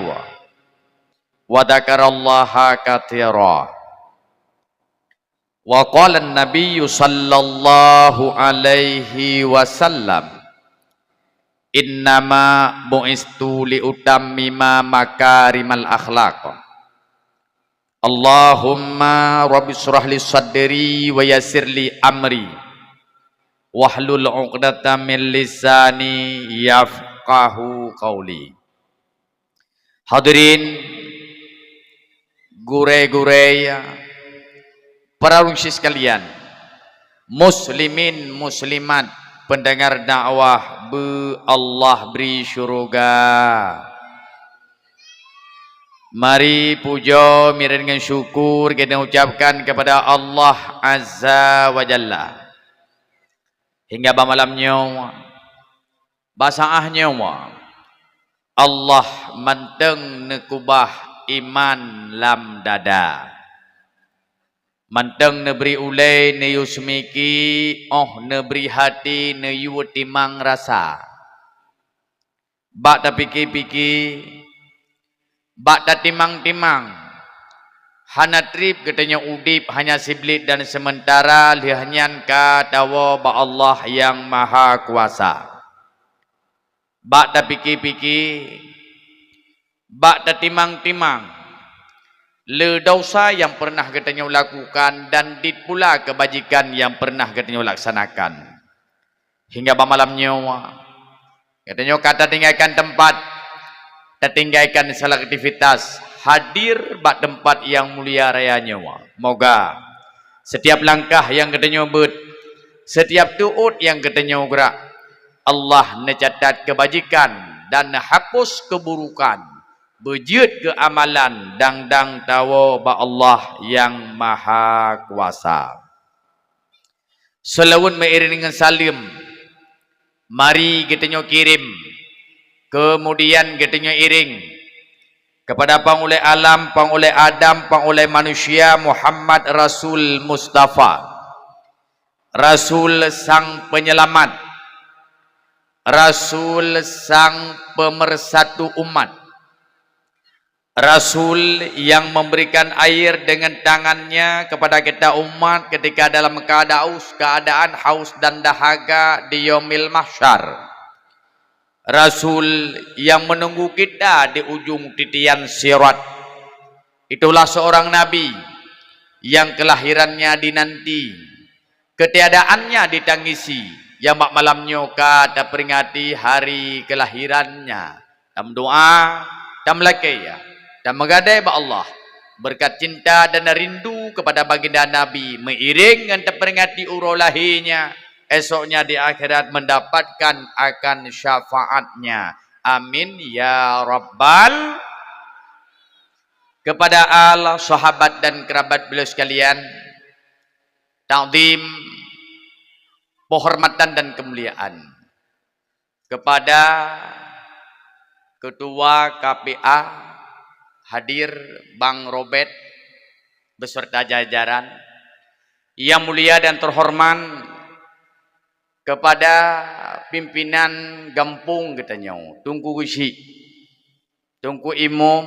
wa dzakarallaha katsira. Wa qala an-nabiyyu sallallahu alaihi wasallam, "Innama bu'istu li utammima makarimal akhlaq." Allahumma rabbi shrah li sadri wa yassir li amri wahlul 'uqdatam min lisani yafqahu qauli. Hadirin, gurée-gurée, para ureuëng sekalian, muslimin muslimat, pendengar dakwah beu Allah bri syuruga. Mari pujoe, mirah deungon syukur kita ucapkan kepada Allah Azza wa Jalla. Hingga bak malam nyoe, bak saát nyoe, Allah mantong neukubah iman lam dada. Mantong neubri ulée neuyue seumiki, óh neubri hati neuyue timang rasa. Bak tapike-pike, bak tatimang-timang, hana treb geutanyoe udeb hanya siblét dan seumeuntara, lheueh nyan ka tawoe bak Allah Nyang Mahakuasa. Bak tapike-pike, bak tatimang-timang, le desya nyang peureunah geutanyoe lakukan dan dit pula keubajikan nyang peureunah geutanyoe laksanakan. Hingga bak malam nyoe, geutanyoe ka tatinggakan teumpat, tatinggakan segala aktivitas, hadir bak teumpat nyang mulia raya nyoe. Moga setiap langkah nyang geutanyoe beuet, setiap teuôt nyang geutanyoe geurak, Allah neucatat keubajikan dan neuhapus keuburukan, beujeuet keu amalan dang-dang tawoe bak Allah Nyang Mahakuasa. Seulaweuet meuiréng ngon saleuem Mari geutanyoe kirim, kemudian geutanyoe iring kepada Pangulèe Alam, Pangulèe Adam, Pangulèe Manusia Muhammad Rasul Mustafa, Rasul Sang Penyelamat, Rasul Sang Pemersatu Umat, Rasul yang memberikan air dengan tangannya kepada kita umat ketika dalam keadaan haus, keadaan haus dan dahaga di Yaumil Mahsyar. Rasul yang menunggu kita di ujung titian Sirat. Itulah seorang nabi yang kelahirannya dinanti, ketiadaannya ditangisi, nyang bak malam nyoe ka taperingati hari kelahirannya. Tameudoa, tameulakèe, ya, tameugadai bak Allah, beureukat cinta dan rindu kepada baginda Nabi, meuiréng ngon taperingati uroe lahirnya, esoknya di akhirat mendapatkan akan syafaatnya. Amin ya rabbal. Kepada al, sahabat dan kerabat beliau sekalian, takzim, penghormatan dan kemuliaan kepada Ketua K P A hadir, Bang Robert beserta jajaran, yang mulia dan terhormat kepada pimpinan gampông geutanyoe, Teungku Geuchik, Teungku Imum,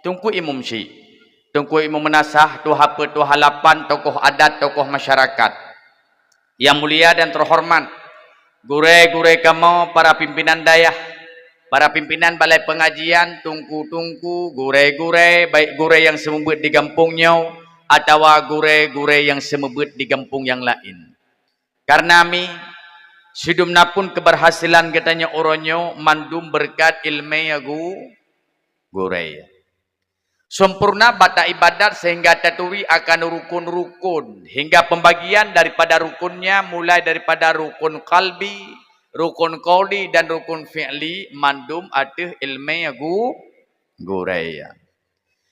Teungku Imum Chik, Teungku Imum Meunasah, Tuha Peuet, Tuha Lapan, tokoh adat, tokoh masyarakat. Yang mulia dan terhormat, gurèe-gurèe kamoe, para pimpinan dayah, para pimpinan balai pengajian, teungku-teungku, gurèe-gurèe, baik gurèe nyang seumeubeuet di gampông nyoe atawa gurèe-gurèe nyang seumeubeuet di gampông nyang laén. Kareuna mi, sidum na phon keubeurhasilan geutanyoe uroe nyoe mandum beureukat ileumèe gu-, gurèe. Sempurna bak taibadat sehingga taturi akan rukun-rukun, hingga pembagian daripada rukunnya, mulai daripada rukun qalbi, rukun qauli, dan rukun fi'li, mandum ateueh ileumèe gu-, gurèe.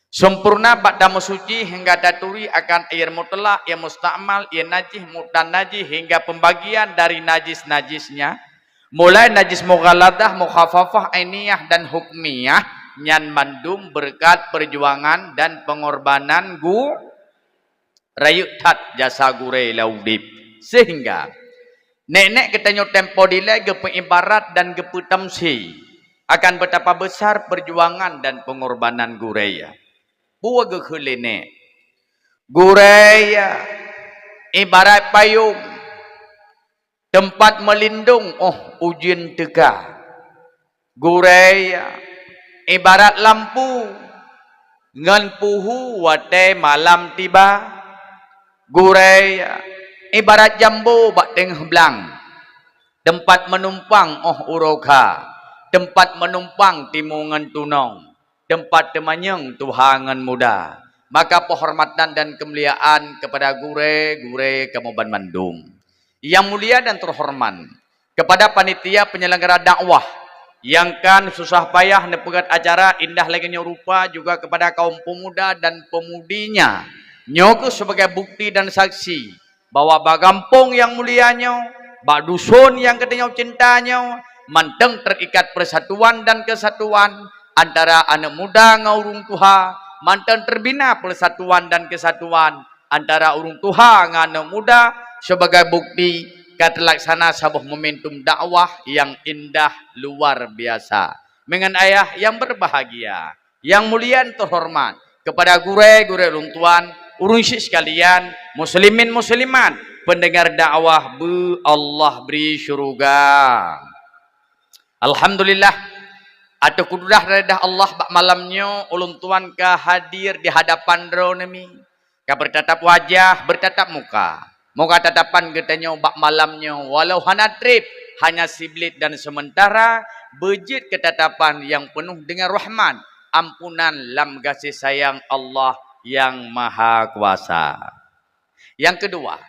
Sempurna bak tameusuci hingga taturi akan air mutlak, air mustakmal, air najih, mutan najih, hingga pembagian dari najis-najisnya, mulai najis mughalladah, mukhafafah, ainiyah, dan hukmiyah, nyan mandum beureukat peujuangan dan peungorbanan gu-, rayeuk that jasa gurèe lam udép. Sehingga nèk-nèk geutanyoe tempo dilèe geupeuibarat dan geupeutamsil akan beutapa besar peujuangan dan peungorbanan gurèe. Peue geukheun lé nèk? Gurèe ibarat payong, teumpat meulindong óh ujeuen teuka. Gurèe ibarat lampu ngon puhu watèe malam tiba. Gurèe ibarat jambo bak teungoh blang, teumpat meunumpang óh uroe kha, teumpat meunumpang timu ngon tunong, teumpat teumanyong tuha ngon muda. Maka penghormatan dan keumuliaan kepada gurèe-gurèe kamoe banmandum. Yang mulia dan terhormat, kepada panitia penyelenggara dakwah nyang kan susah payah neupeugöt acara indah lagèe nyoe rupa, juga kepada kaum pemuda dan pemudinya. Nyoe keuh sebagai bukti dan saksi bahwa bak gampông nyang mulia nyoe, bak dusun nyang geutanyoe cinta nyoe, mantong terikat persatuan dan kesatuan antara aneuk muda ngon ureueng tuha, mantong terbina persatuan dan kesatuan antara ureueng tuha ngon aneuk muda, sebagai bukti ka teulaksana saboh momentum dakwah nyang indah luar biasa. Meungon ayah nyang berbahagia, yang mulia dan terhormat, kepada gurèe-gurèe ulôn tuan, ureueng syik sekalian, muslimin muslimat, pendengar dakwah beu Allah bri syeuruga. Alhamdulillah, ateueh kudrat ridha Allah bak malam nyoe ulôn tuan ka hadir di hadapan droeneuh mi, ka beutatap wajah, beutatap muka. Moga tatapan geutanyoe bak malam nyoe walau hana trép, hanya siblit dan sementara, beujeuet keu tatapan nyang peunoh deungon rahmat, ampunan lam gaséh sayang Allah Nyang Mahakuasa. Nyang keudua,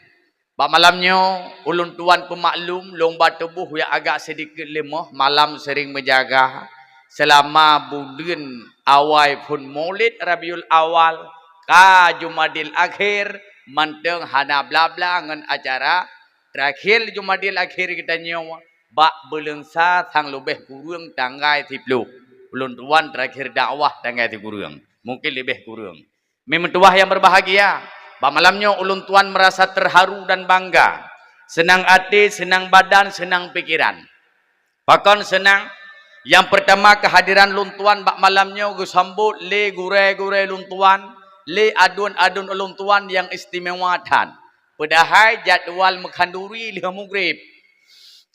bak malam nyoe ulôn tuan peumaklum lôn ba tuboh nyang agak seudikit leumoh, malam seuring meujaga. Seulama buleuen awai phon Maulid Rabiul Awal, ka Jumadil Akhir, mantong hana bla-bla ngon acara terakhir Jumadil Akhir geutanyoe, Bak buleuen sa sang leubeh kureueng tanggai siploh. Ulôn tuan terakhir dakwah tanggai sikureueng. Mungkin leubeh kureueng. Mi meutuwah nyang berbahagia, bak malam nyoe ulôn tuan merasa terharu dan bangga. Seunang até, seunang badan, seunang pikeran. Pakon seunang? Nyang peurtama, keuhadiran lôn tuan bak malam nyoe geusambot lé gurée-gurée lôn tuan, lé aduen-aduen lôn tuan nyang istimewa that. Padahai jadwal meukhanduri lheueh mugreb.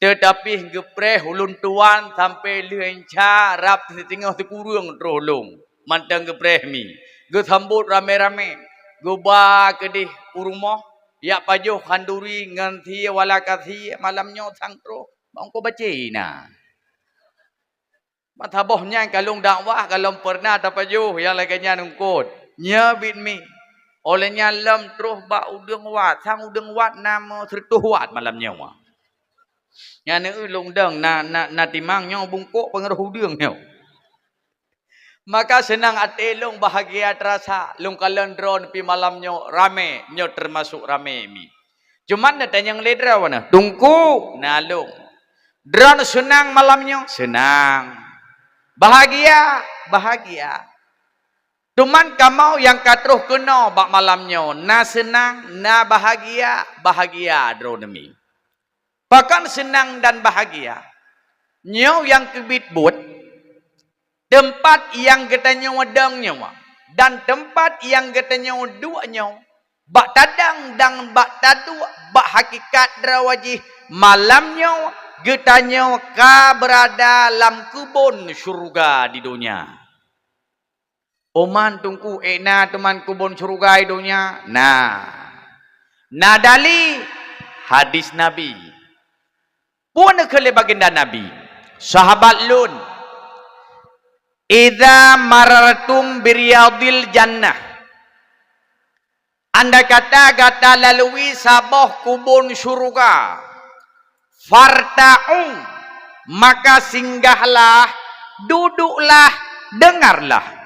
Teutapi geupreh ulôn tuan sampoe lheueh inca rab siteungoh sikureueng troh lôn. Mantong geupreh mi. Geusambot ramé-ramé. Geuba keudeh u rumoh, jak pajoh khanduri ngon sie wala ka sie malam nyoe sang troh. Bak eungkôt bacé na. Masa boh nyan ka lôn dakwah, ka lôn peureunah tapajoh nyang lagée nyan eungkôt. Nyoe biet mi. Óh lheueh nyan lom troh bak udeueng wat, sang udeueng wat na meusireutôh wat malam nyoe. Nyan eu lôn dong na, na, na timang nyoe bungkôk peungeurôh udeueng nyoe. Maka seunang até lôn, bahagia teurasa, lôn kalon droeneuh pih malam nyoe ramé, nyoe teumasok ramé mi. Cuman neutanyong lé droeneuh, "Teungku?" "Na lôn." "Droeneuh seunang malam nyoe?" "Seunang." "Bahagia?" "Bahagia." Cuman kamoe nyang ka troh keunoe bak malam nyoe, na seunang, na bahagia, bahagia droeneuh mi. Pakon seunang dan bahagia? Nyoe nyang keubiet buet, teumpat nyang geutanyoe dong nyoe, dan teumpat nyang geutanyoe duek nyoe, bak tadong dan bak taduek, bak hakikat droe jih, malam nyoe geutanyoe ka beurada lam keubon syeuruga di donya. Oman Teungku, ék na teuma keubon syeuruga i donya? Na. Na dali hadis Nabi. Peue neukheun lé baginda Nabi? Sahabat lôn, "Idza marartum biriyadil jannah." Andai kata gata lalui saboh keubon syeuruga, "Farta'u," maka singgahlah, duduklah, dengarlah.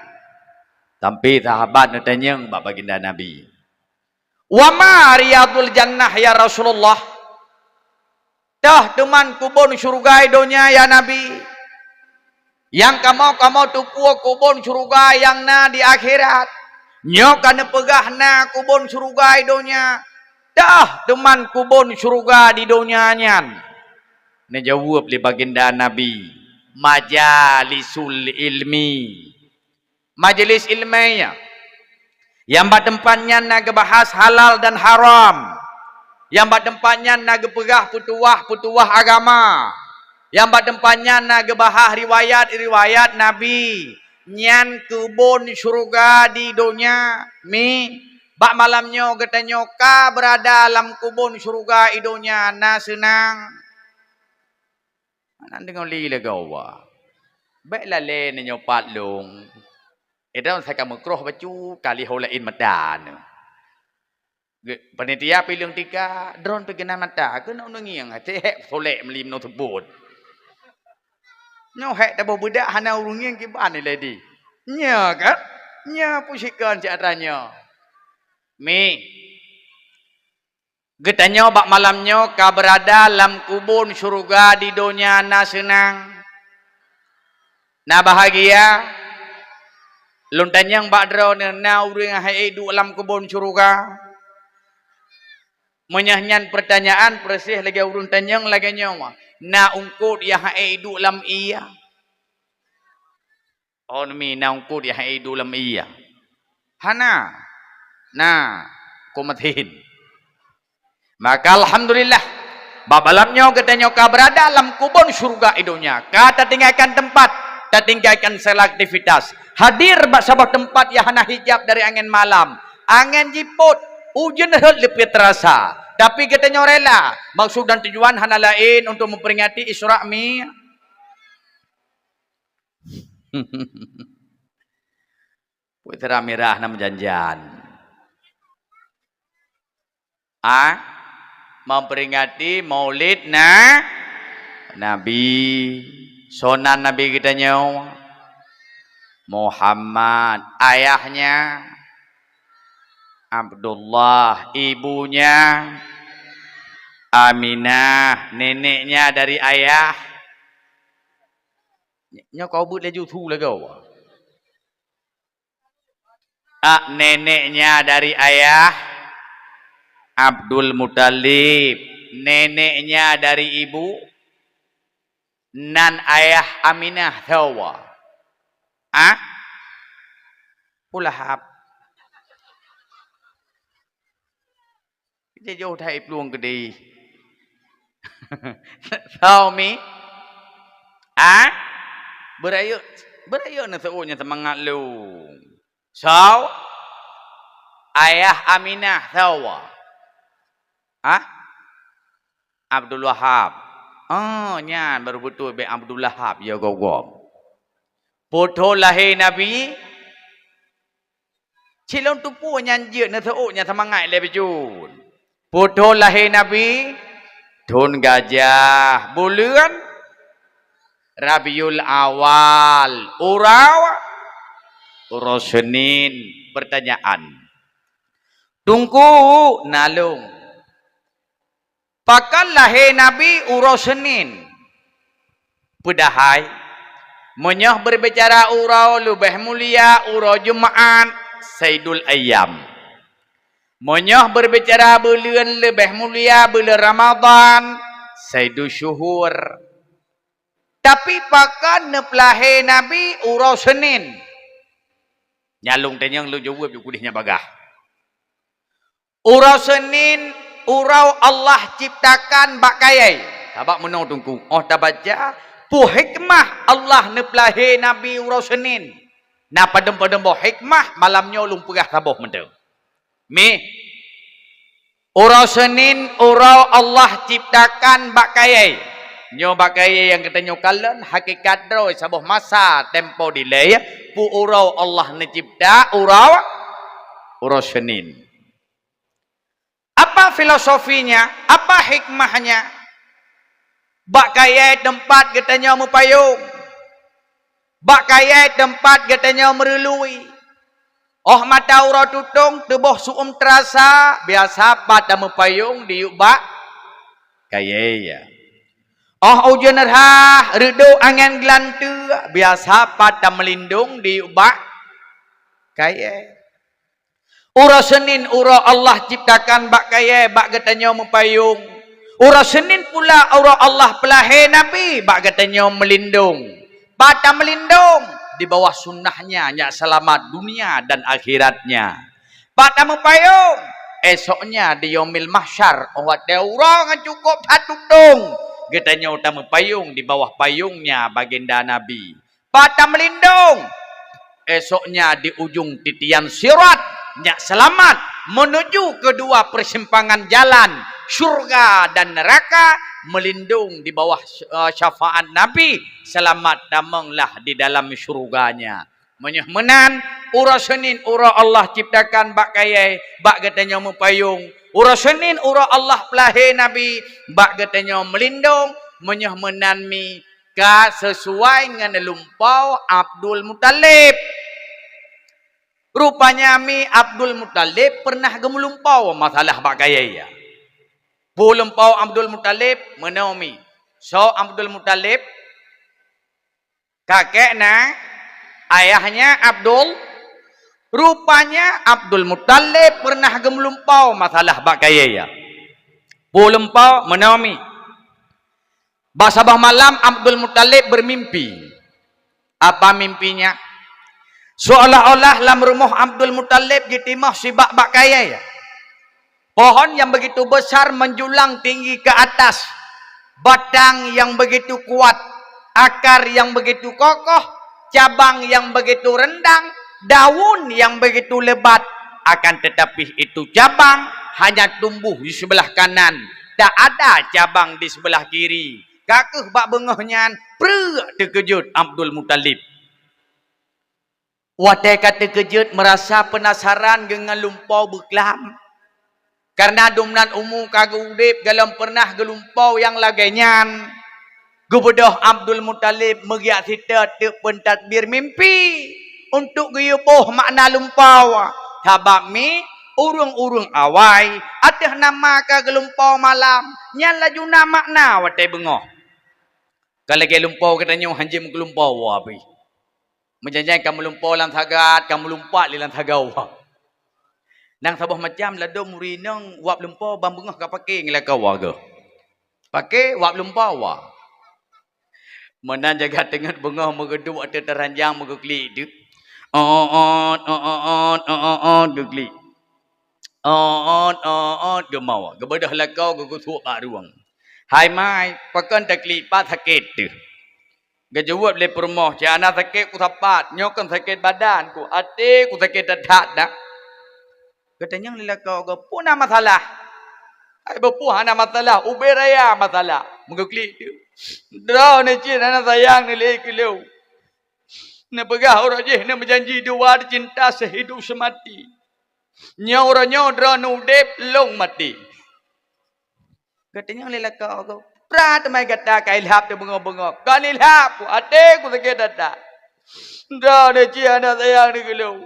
Sampoe sahabat neutanyong bak baginda Nabi, "Wa ma riyadul jannah ya Rasulullah?" "Toh teuma keubon syeuruga i donya, ya Nabi?" "Nyang kamoe, kamoe teupeue keubon syeuruga nyang na di akhirat. Nyoe ka neupeugah na keubon syeuruga i donya. Toh teuma keubon syeuruga di donya nyan?" Neujaweueb lé baginda Nabi, "Majalisul ilmi." Majelis ileumèe, nyang bak teumpat nyan na geubahas halal dan haram, nyang bak teumpat nyan na geupeugah peutuwah-peutuwah agama, nyang bak teumpat nyan na geubahas riwayat-riwayat Nabi, nyan keubon syeuruga di donya. Mi, bak malam nyoe geutanyoe ka beurada lam keubon syeuruga i donya, na seunang. Hana deungoe lé lagèe Allah. Bèk lalè neunyoe pat lôn. Edong saka meukroh bacut, ka lheuh laén mata neuh. Ge-, panitia pileung tika, droeneuh pih keunan mata, keuneuk neungieng, hase hek solek meuli meunoe seupôt. Nyoe hek taboh beudak hana ureueng ngieng kiban ilèe di. Nya kan? Nya pusikeun cit atra nyoe. Mi. Geutanyoe bak malam nyoe ka beurada lam keubon syeuruga di donya na seunang, na bahagia. Lôn tanyong bak droeneuh, na ureueng hana ék duek lam keubon syeuruga? Meunyoe nyan peurtanyaan, peureuséh lagèe ureueng tanyong lagèe nyoe, na eungkôt nyang hana ék duek lam ié? Oh, mi na eungkôt nyang hana ék duek lam ié? Hana. Na, kumatin. Maka alhamdulillah, bak malam nyoe geutanyoe ka beurada lam keubon syeuruga i donya. Ka tatinggalkan teumpat, tatinggalkan segala aktivitas. Hadir bak saboh teumpat nyang hana hijab dari angén malam. Angén jipôt, ujeuen rhot leupie teurasa. Tapi geutanyoe rela, maksud dan tujuan hana laén untuk memperingati Isra Mi. Putra mirah na meujanjan. Ah, memperingati Maulid na Nabi. Soe nan Nabi geutanyoe? Muhammad. Ayahnya Abdullah, ibunya Aminah, neneknya dari ayah. Nyoe kau buet laju su lagèe. Ah, neneknya dari ayah Abdul Muthalib, neneknya dari ibu, nan ayah Aminah soe? Ah? Abu Lahab. Jijôh that iplueng keudéh. Soe mi? Ah? Beurayeuk, beurayeuk neuseuôt nyang seumangat lôn. Soe? Ayah Aminah soe? Ah? Abdul Wahab. Oh, nyan baru beutôi bèk Abdul Lahab ya gogob. Peuthôn lahé Nabi, cilôn teupeu nyan jeuet neuseuôt nyang seumangat lé bacut. Peuthôn lahé Nabi, thôn gajah, buleuen Rabiul Awal, uroe, uroe Senin. Pertanyaan, Teungku, na lôn. Pakon lahé Nabi uroe Senin? Peudahai, meunyoe beubicara uroe leubeh mulia uroe Jumaat, Saidul Ayyam. Meunyoe beubicara buleuen leubeh mulia buleuen Ramadhan, Saidul Syuhur. Tapi pakon neupeulahé Nabi uroe Senin? Nyan lôn tanyong lôn jaweueb di kudeh nyan bagaih. Uroe Senin, uroe Allah ciptakan bak kayèe. Sabab meunoe Teungku, 'oh tabaca, peue hikmah Allah neupeulahé Nabi uroe Senin. Na padum-padum boh hikmah, malam nyoe lôn peugah saboh mantong. Mi, uroe Senin, uroe Allah ciptakan bak kayèe. Nyoe bak kayèe nyang geutanyoe kalon, hakikat droe saboh masa tempo dilèe, peue uroe Allah neucipta, uroe, uroe Senin. Apa filosofinya? Apa hikmahnya? Bak kayèe teumpat geutanyoe meupayong. Bak kayèe teumpat geutanyoe meureului. 'Oh mata uroe tutong, teuboh su'um teurasa, biasa pat tameupayong diyueb bak kayèe. 'Oh ujeuen rhah, reudôk angén geulanteue, biasa pat tameulindong diyueb bak kayèe. Uroe Senin uroe Allah ciptakan bak kayèe bak geutanyoe meupayong. Uroe Senin pula uroe Allah peulahé Nabi bak geutanyoe meulindong. Pat tameulindong, di bawah sunnahnya nyak seulamat dunia dan akhiratnya. Pat tameupayong, esoknya di Yaumil Mahsyar, 'oh watèe uroe ngon cukôp that tutong, geutanyoe tameupayong di bawah payongnya baginda Nabi. Pat tameulindong, esoknya di ujong titian sirat, nyak seulamat meunuju keudua peusimpangan jalan, syurga dan neuraka, meulindong di bawah, eh, syafaat Nabi, seulamat tamonglah di dalam syurganya. Meunyoe meunan, uroe Senin uroe Allah ciptakan bak kayèe, bak geutanyoe meupayong. Uroe Senin uroe Allah peulahé Nabi, bak geutanyoe meulindong. Meunyoe meunan mi, ka sisuai ngon lumpau Abdul Muthalib. Rupanya mi Abdul Muthalib peureunah geumeulumpau masalah bak kayèe. Peue lumpau Abdul Muthalib? Meunoe mi. Soe Abdul Muthalib? Kakek na, ayahnya Abdul. Rupanya Abdul Muthalib peureunah geumeulumpau masalah bak kayèe. Peue lumpau? Meunoe mi. Bak saboh malam Abdul Muthalib beurmimpi. Apa mimpinya? Seolah-olah lam rumoh Abdul Muthalib jitimoh sibak bak kayèe. Pohon yang begitu besar menjulang tinggi ke atas, batang yang begitu kuat, akar yang begitu kokoh, cabang yang begitu rindang, daun yang begitu lebat, akan tetapi itu cabang hanya tumbuh di sebelah kanan, tak ada cabang di sebelah kiri. Ka keuh bak beungoh nyan, preuk teukeujot Abdul Muthalib. Watèe ka teukeujot, meurasa peunasaran deungon lumpau beuklam. Kareuna dumnan umu ka geuudeb golom peureunah geulumpau nyang lagèe nyan, geubeudôh Abdul Muthalib meugiak siteuk teuk peuntakbir mimpi untuk geuyue boh makna lumpau. Sabab mi, Ureuëng-ureuëng awai ateueh nama ka geulumpoe malam, nyan laju na makna watée beungoh. Ka lagée lumpoe geutanyoe hanjeuet meugeulumpoe woe pih. Meujanjan ka meulumpoe lam sagat, ka meulumpat lé lam sagoe. Nang saboh macam ladôm ureuëng inong wab lumpoe ban beungoh ka paké ngon lakoe geuh. Paké wab lumpoe. Meunan jaga teungeut beungoh meugeuduek ateueh teuranjang meugeuklik teuk. Ot, ot, ot, ot, ot, ot, geuklik. Ot, ot, ot, geumawa. Geubeudôh lakoe geugeusuek bak rueng. "Hai mai, pakon taklik, pat sakét teuh?" Geujaweueb lé peurumoh, "Cit hana sakét ku sapat, nyoe kon sakét badan ku, até ku sakét that-that dak." Geutanyong lé lakoe geuh, "Peue na masalah?" "Hai beupuih hana masalah, ubé raya masalah." Meugeuklik teuk. "Droeneuh cit hana sayang neuh lé keu lôn. Neupeugah uroe jih neumeujanji dua cinta seuhidup seumati. Nyoe uroe nyoe droeneuh udeb, lôn maté." Geutanyong lé lakoe geuh, "Peue teuma gata ka ilhab teubeungoh-beungoh?" "Kon ilhab ku, até ku sakét that-that. Droeneuh cit hana sayang neuh keu lôn.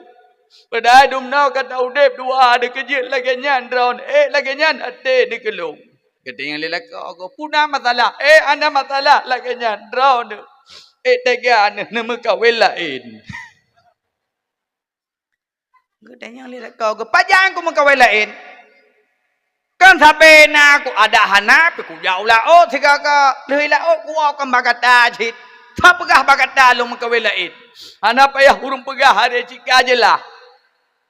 Padahai dumnoe ka ta udeb dua, neukeujeuet lagée nyan droeneuh, ék lagée nyan até neuh keu lôn." Geutanyong lé lakoe geuh, "Peue na masalah?" "Ék hana masalah lagée nyan droeneuh, ék teuga neuh neumeukawen laén." Geutanyong lé lakoe geuh, "Pajan ku meukawen laén? Kan sabe na ku adak hana, pih kujak u laôt sigaga. Lheueh laôt kuwoe kon bak gata cit. Sapeugah bak gata lôn meukawen laén. Hana payah ureuëng peugah, adak cit ka jeulaih."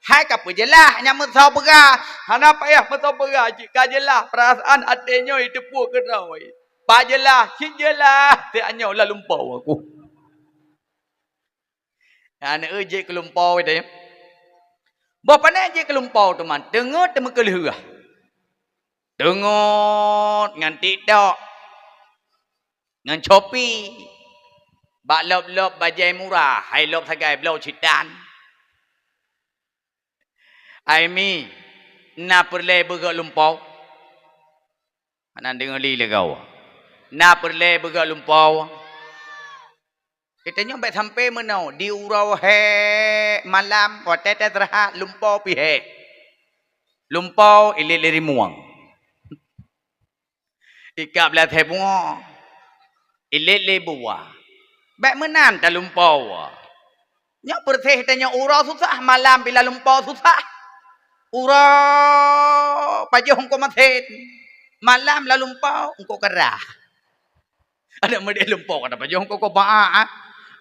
"Hai ka peujeulaih nyang meusoe peugah?" "Hana payah meusoe peugah, cit ka jeulaih. Peurasaan até nyoe jiteupeue keudroe. Pat jeulaih, cit jeulaih, teuh nyoe lam lumpoe ku." Nyan, eh, jeuet keu lumpoe teuh. Boh pane jeuet keu lumpoe teuma, teungeut teumeukeulheueh. Teungeut ngon TikTok, ngon Shopee, bak lop-lop bajée murah, hai lop sagai bloe sitan. "Hai mi, na peureulée beugét lumpoe?" Hana deungoe lé lagoe. "Na peureulée beugét lumpoe?" Geutanyoe bék sampoe meunoe, di uroe hék malam, watée taseurahat, lumpoe pih hék. Lumpoe ilét lé rimueng. Ikab lé até bungoe. Ilét lé buah. Bék meunan talumpoe. Nyoe peureséh tanyoe uroe susah, malam bila lumpoe susah. Uroe pajoh eungkôt masén, malam lam lumpoe eungkôt keurah. Adak meudeh lumpoe ka tapajoh eungkôt keu baa, ah.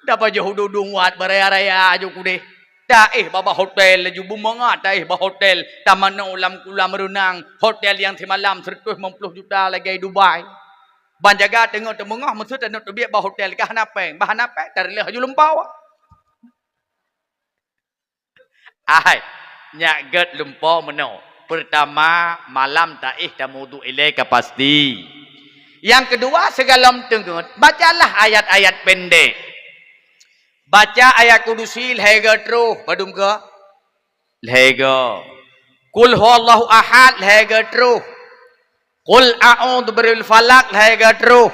Tapajoh u dudong wat beuraya-raya aju keudeh. Taéh babah hotel laju beumangat, taéh bak hotel, tamanoe lam kulam reunang, hotel nyang simalam seratus lima puluh juta lagée Dubai. Ban jaga teungoh teumeungoh meuseu taneuk teubiet bak hotel ka hana péng, bah hana péng tareuloh aju lumpoe. Ai, nyak gét lumpoe meunoe. Peurtama, malam taéh tameuwudu ilée ka pasti. Nyang keudua, sigohlom teungeut, bacalah ayat-ayat pendek. Baca ayat kudusi lhée goe troh, padum goe? Lhée goe. Qul huwallahu ahad lhée goe troh. Qul a'udzu birabbil falaq lhée goe troh.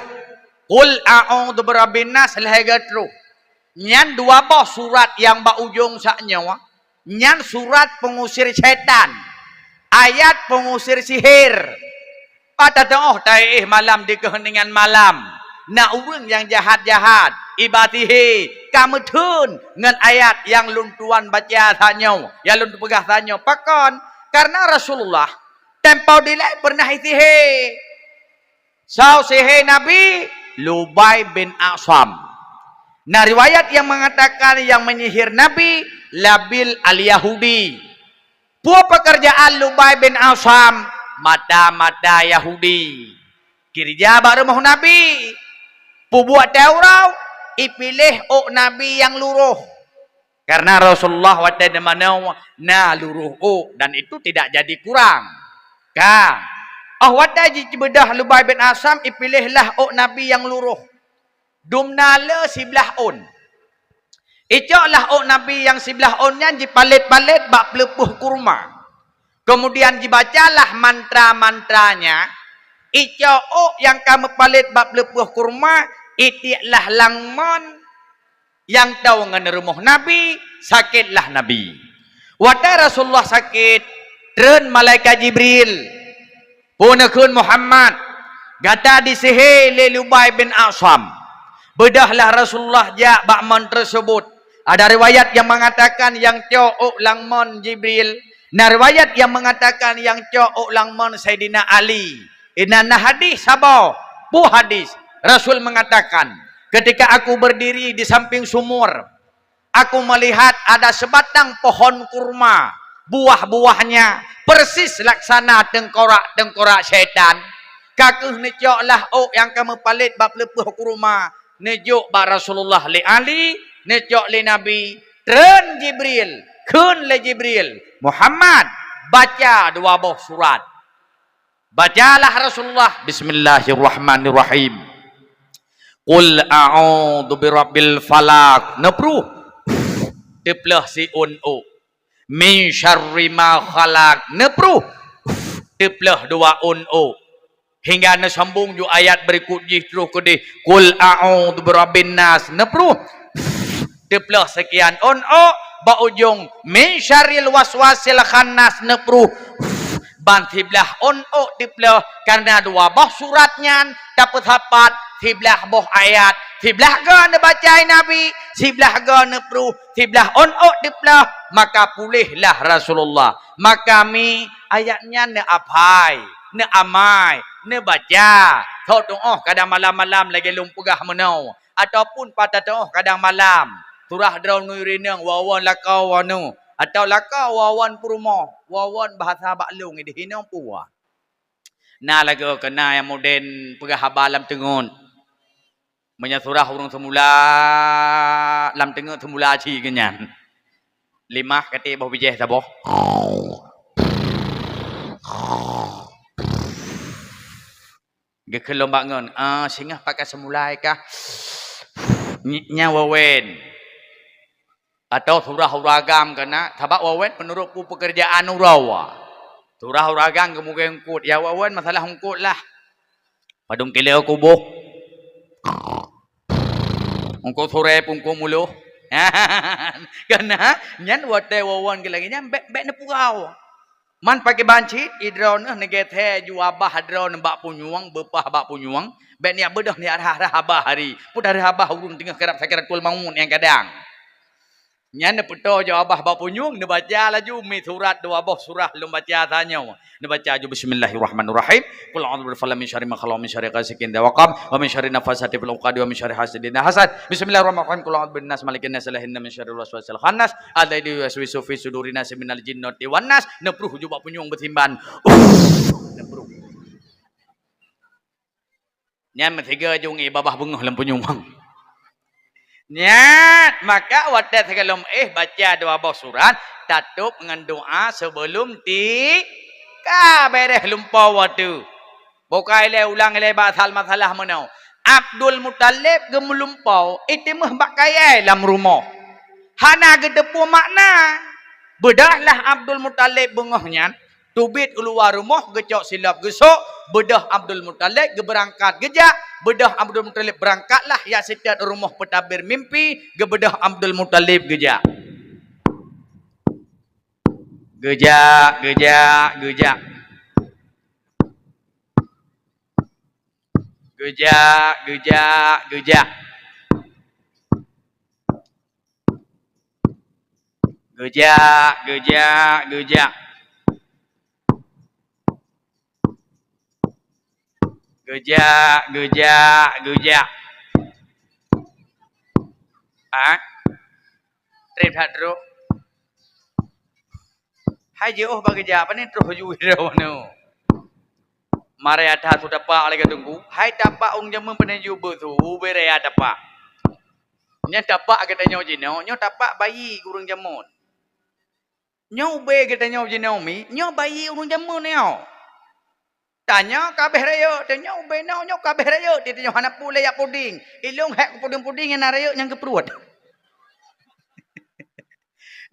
Qul a'udzu birabbin nas lhée goe troh. Nyan dua boh surat nyang bak ujong sak nyoe, nyan surat peungusir syaitan, ayat peungusir sihir. Pat teu'oh taéh malam di keuheuningan malam, na ureuëng nyang jahat-jahat, iba sihé, ka meutheun ngon ayat nyang lôn tuan baca sak nyoe, nyang lôn peugah sak nyoe. Pakon? Kareuna Rasulullah tempo dilée peureunah isihé. Soe sihé Nabi? Lubai bin Asam. Na riwayat nyang meungatakan nyang menyihir Nabi Labil Al-Yahudi. Peue peukeurjaan Lubai bin Asam? Mata-mata Yahudi. Geurija bak rumoh Nabi. Peubuet Taurat, ipiléh ôk Nabi nyang luroh. Kareuna Rasulullah watée dimanoe na luroh ôk dan itu tidak jadi kurang. Ka. Óh watée jibeudôh Lubai bin Asam, ipiléh lah ôk Nabi nyang luroh. Dumna le siblaih ôn. Icok lah ôk Nabi nyang siblaih ôn nyan jipalét-palét bak peuleupôh kurma. Keumudian jibacalah mantra-mantranya, icok ôk nyang ka meupalét bak peuleupôh kurma, itiek lah lam mon nyang toe ngon rumoh Nabi, sakét lah Nabi. Watée Rasulullah sakét, Treun malaikat Jibril, pu neukheun Muhammad, gata disihé lé Lubai bin Asam. Beudôhlah Rasulullah jak bak mon teusebut. Ada riwayat nyang meungatakan nyang cok ôk lam mon Jibril, na riwayat nyang meungatakan nyang cok ôk lam mon Saidina Ali. Inan na hadih saboh, pu hadih Rasul meungatakan, ketika aku berdiri di samping sumur, aku melihat ada sebatang pohon kurma, buah-buahnya persis laksana tengkorak-tengkorak syaitan. Ka kheueh neucok lah ôk nyang ka meupalét bak peuleupôh kurma, neujok bak Rasulullah lé Ali, neujok lé Nabi, treun Jibril, kheun lé Jibril, "Muhammad, baca dua boh surat." Bacalah Rasulullah, "Bismillahirrahmanirrahim. Qul a'udzu birabbil falaq." Neupruh. Teuplôh siôn ôk. "Min syarri ma khalaq." Neupruh. Teuplôh dua ôn ôk. Hingga neusambong ju ayat berikut jih terus keudeh, "Qul a'udzu birabbin nas." Neupruh. Teuplôh sekian ôn ôk, bak ujong, "Min syarril waswasil khannas." Neupruh. Ban siblaih ôn ôk teuplôh, karena dua boh surat nyan tapeusapat siblaih boh ayat, siblaih goe neubaca Nabi, siblaih goe neupruh, siblaih ôn ôk teuplôh, maka puléhlah Rasulullah. Maka mi ayat nyan neuaphai, neuamai, neubaca. Tho tuoh kadang malam-malam lagée lôn peugah meunoe, ataupun pat tatuoh kadang malam. Surah droeneuh rineng wawan lakoe wanu, atau lakoe wawan peurumoh, wawan bahasa bak lôn ideh hinoe puah. Na lagoe keu na nyang modern peugah haba lam teungeut. Meunyoe surah ureuëng seumula, lam teungeut seumula cit geuh nyan. Limah katé boh bijéh saboh. Geukheun lom bak ngon, "Ah, singoh pakai seumulai kah?" Ny-, nyan wawen. Atau surah ureuëng agam keunan, sabab wawen meunurot peue peukeurjaan uroe. Surah ureuëng agam geumugée eungkot, ya wawen masalah eungkot lah. Padum kilo kuboh. Eungkot surée pungkong muloh. Keunan, nyan watée wawan keu lagée nyan, bék, bék neupugau. Man pakriban cit, idroeneuh neugét thée ju abah droeneuh bak punyueng, beupah bak punyueng, bék niyak beudôh niyak rhah-rhah abah hari. Peue rhah abah ureuëng teungoh karab sakaratul maut nyang kadang. Nyan neupeutoe ju abah bak punyueng, neubaca laju mi surat dua boh surah lôn baca tanyoe. Neubaca ju, "Bismillahirrahmanirrahim. Qul a'udzu birabbil falaq, min syarri ma khalaq, min syarri ghasiqin idza waqab, wa min syarri nafasati fil uqad, wa min syarri hasidin idza hasad. Bismillahirrahmanirrahim. Qul a'udzu birabbin nas, malikin nas, ilahin nas, min syarril waswasil khannas, alladzi yuwaswisu fi sudurin nas, minal jinnati wan nas." Neupruh ju bak punyueng beusimban. Neupruh. Nyan meusigoe ju ngi babah beungoh lam punyueng. Nyan, maka watée sigohlom éh baca dua boh surat, tatôb ngon doa sebelum ti-, ka béréh lumpoe watée. Bukai lé ulang lé bak asal masalah meunoe. Abdul Muthalib geumeulumpoe, itimeuh bak kayée lam rumoh. Hana geuteupeue makna. Beudôhlah Abdul Muthalib beungoh nyan, teubiet u luwa rumoh geucok silop geusok, beudôh Abdul Muthalib geubeurangkat geujak, beudôh Abdul Muthalib beurangkatlah jak seutôt u rumoh peutabir mimpi, geubeudôh Abdul Muthalib geujak. Geujak, geujak, geujak. Geujak, geujak, geujak. Geujak, geujak, geujak. Geujak, geujak, geujak. Ha? Trép that troh. Hai jiôh bak geujak, pane troh ju droeneuh. Marée that su tapak lagée teungku. Hai tapak ureuëng jameun pane ju beusu, ubé raya tapak. Nyan tapak geutanyoe jinoe, nyoe tapak bayi ureuëng jameun. Nyoe ubé geutanyoe jinoe mi, nyoe bayi ureuëng jameun nyoe. Tanyoe ka abéh rayeuk, tanyoe ubé nyoe, nyoe ka abéh rayeuk, tanyoe hana peue lé jak puding. Ilôn hék puding-puding nyang na rayeuk nyang geupruet.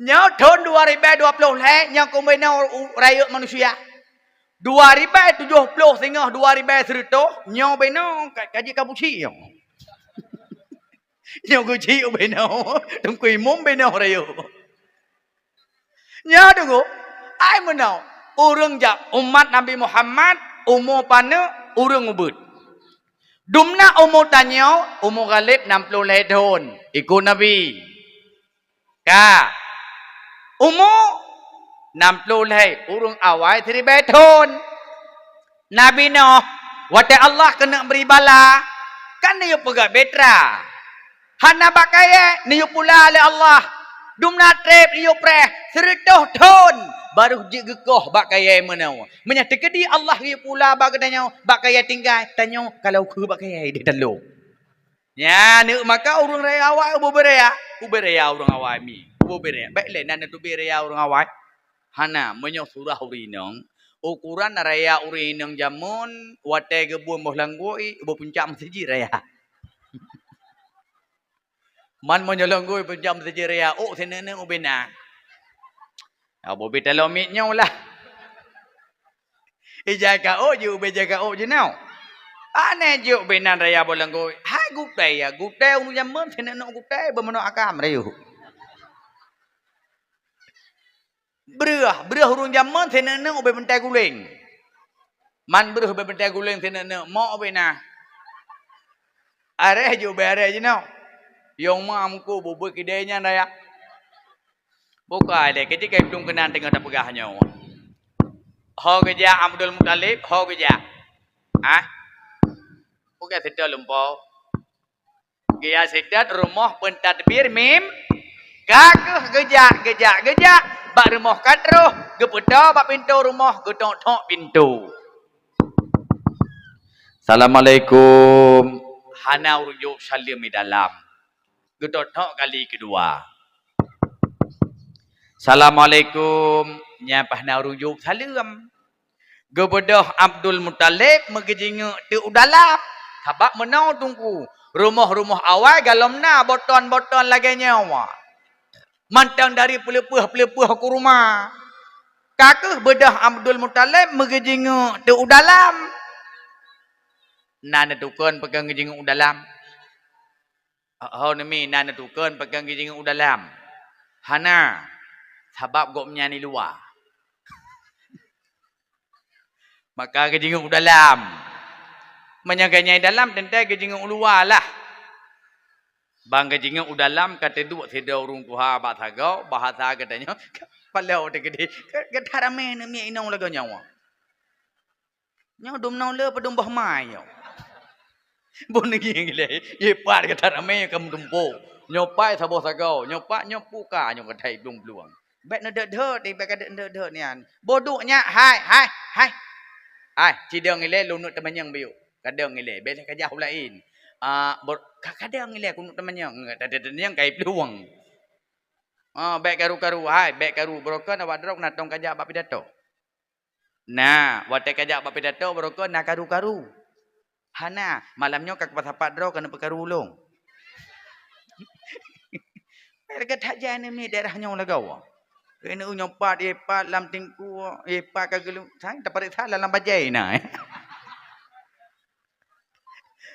Nyoe thon dua ribèe dua ploh lhèe, nyoe keumbénoe u-, rayeuk manusia. Dua ribèe tujoh ploh singoh dua ribèe sireutôh, nyoe binoe ka-, kaji ka buci nyoe. Nyoe guci ubénoe, teungku imum binoe rayeuk. Nyoe teungku, ai meunoe. Ureuëng jak umat Nabi Muhammad, umu paneuk, ureuëng ubeuet. Dumna umu tanyoe, umu Ghalib nam ploh lhée thon, ikot Nabi. Ka. Umu nam ploh lhée, ureuëng awai siribée thon. Nabi Nuh, watée Allah keuneuk bri bala, kan neuyue peugah bahtera. Hana bak kayée, neuyue pula lé Allah. Dumna treb neuyue preh, sireutoh thon, barô jeuet geukoh bak kayée meunoe. Meunyoe teukeudi Allah geuyue pula bak geutanyoe, bak kayée tinggai, tanyoe ka lheueh kheueh bak kayée deh talo. Nyan neuk maka ureuëng raya awai ubé raya, ubé raya ureuëng awai mi, ubé raya. Bék lé na neuteubiet raya ureuëng awai. Hana, meunyoe surah ureuëng inong, ukuran raya ureuëng inong jameun watée geubeuet boh langgoi, ubé puncak meuseujid raya. Man meunyoe langgoi puncak meuseujid raya, ôk sineuk-neuk ubé na. Ubé talo miet nyoe lah. Ija ka ôk jeuet ubé jaga ôk jinoe. Aneh jeuet ubé nan raya boh langgoi. Hai gutée ya, gutée ureuëng jameun sineuk-neuk gutée beumeunoe akam rayeuk. Breuh, breuh ureuëng jameun sineuk-neuk ubé beuntée guléng. Man breuh ubé beuntée guléng sineuk-neuk mok ubé na. Areh jeuet ubé areh jinoe. Yong ma muku bubui kidée nyan raya. Bukai lé, keuci kai plueng keunan teungoh tapeugah nyoe. Ho geujak Abdul Muthalib, ho geujak. Ah? Bukai seutôt lumpo. Geujak seutôt rumoh peutadbir mim. Ka keuh geujak, geujak, geujak. Bak rumoh ka troh, geupeutoe bak pintoe rumoh, geutok-tok pintoe. Assalamualaikum. Hana ureuëng jaweueb saleuem di dalam. Geutok-tok kali keudua. Assalamualaikum. Nyan paih na ureuëng jaweueb saleuem. Geubeudôh Abdul Muthalib meugeujingeuk teuk u dalam. Sabab meunoe Teungku, rumoh-rumoh awai galom na boton-boton lagée nyoe. Mantong dari peuleupeuh-peuleupeuh kurma. Ka keuh beudôh Abdul Muthalib meugeujingeuk teuk u dalam. Na neutukon pakon geujingeuk u dalam? Ho neumi na neutukon pakon geujingeuk u dalam? Hana, sabab gobnyan di luwa. Maka geujingeuk u dalam. Meunyoe gobnyan di dalam, teuntée geujingeuk u luwa lah. Ban geujingeuk u dalam ka teuduek sidroe ureuëng tuha bak sagoe, bahasa geutanyoe, palao teukeudi, ka, ka that ramé neumi inong lagée nyoe. Nyoe dum noe le padum boh mai nyoe. Boh neungieng ilée, ye pat gata ramé ka meutumpôk. Nyoe pat saboh sagoe, nyoe pat nyoe puka nyoe ka that plueng-plueng. Bék neudeuet-deuet, bék ka deuet-deuet nyan. Boh duek nyak, hai, hai, hai. Hai, cidong ilée lôn neuk teumanyong biyuk. Kadong ilée, bék lé ka jak u laén. Ah, boh, ka, kadong ilée keuneuk teumanyong. Teudeungoe kai plueng. Ah, bék karu-karu, hai, bék karu. Beurokon awak droe na tong ka jak bak pidato. Na, watée ka jak bak pidato beurokon na karu-karu. Hana, malam nyoe ka kupasapat droe keuneuk peukaru ulôn. Lagée that jai neumi daerah nyoe lagoe. Keuneuk nyoe pat, ye pat lam tingku, ye pat ka geulu, sang tapareksa lam bajée na.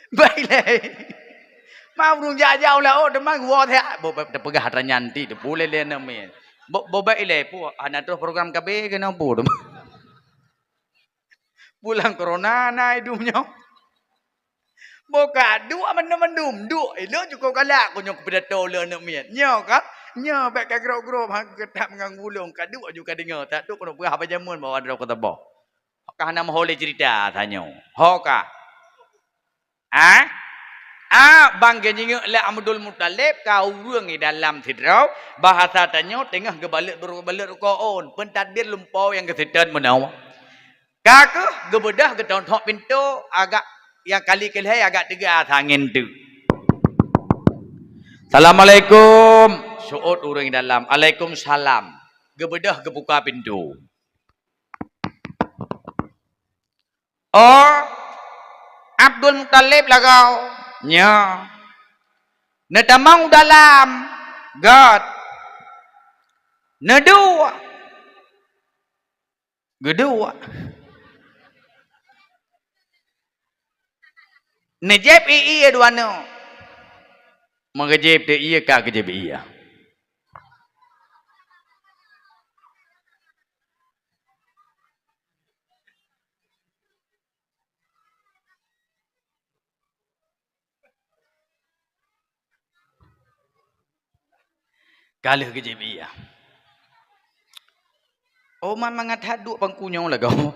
Baik lé. Ma ureuëng jak-jak u laôt teuma geuwoe that. Bo, bo, teupeugah atra nyan ti, teupulé lé aneuk miet. Bo, bo baik lé, pu, hana troh program K B keunoe pu teuma. Bulan corona na idum nyoe. Bo ka duek mandum-mandum, duek ilôn cukôp galak ku nyoe keupidato lé aneuk miet. Nyoe ka, nyoe bék ka grob-grob, ha, geutap ngon gulong, ka duek ju ka deungoe, tak tu keuneuk peugah apa jameun bahwa droe keu saboh. Ka hana meuho lé cerita tanyoe. Ho ka. Ah? Ah, ban geujingeuk lé Abdul Muthalib ka ureuëng di dalam sidroe, bahasa tanyoe teungoh geubalot, geubalot rukoon, peutadbir lumpo nyang geuseutôt meunoe. Ka keuh geubeudôh geutok-tok pintoe agak nyang kali keulhée agak teuga angén teuk. Assalamualaikum. Seuôt ureuëng di dalam. Alaikumsalam. Geubeudôh geubuka pintoe. Oh, Abdul Muthalib lagoe nyoe. Neutamong u dalam, gét. Neuduek. Geuduek. Neujép ié dua nyoe. Meugeujép teu ié ka geujép ié. Ka lheueh geujép ie. Oh, man mangat that duek bangku nyoe lagoe.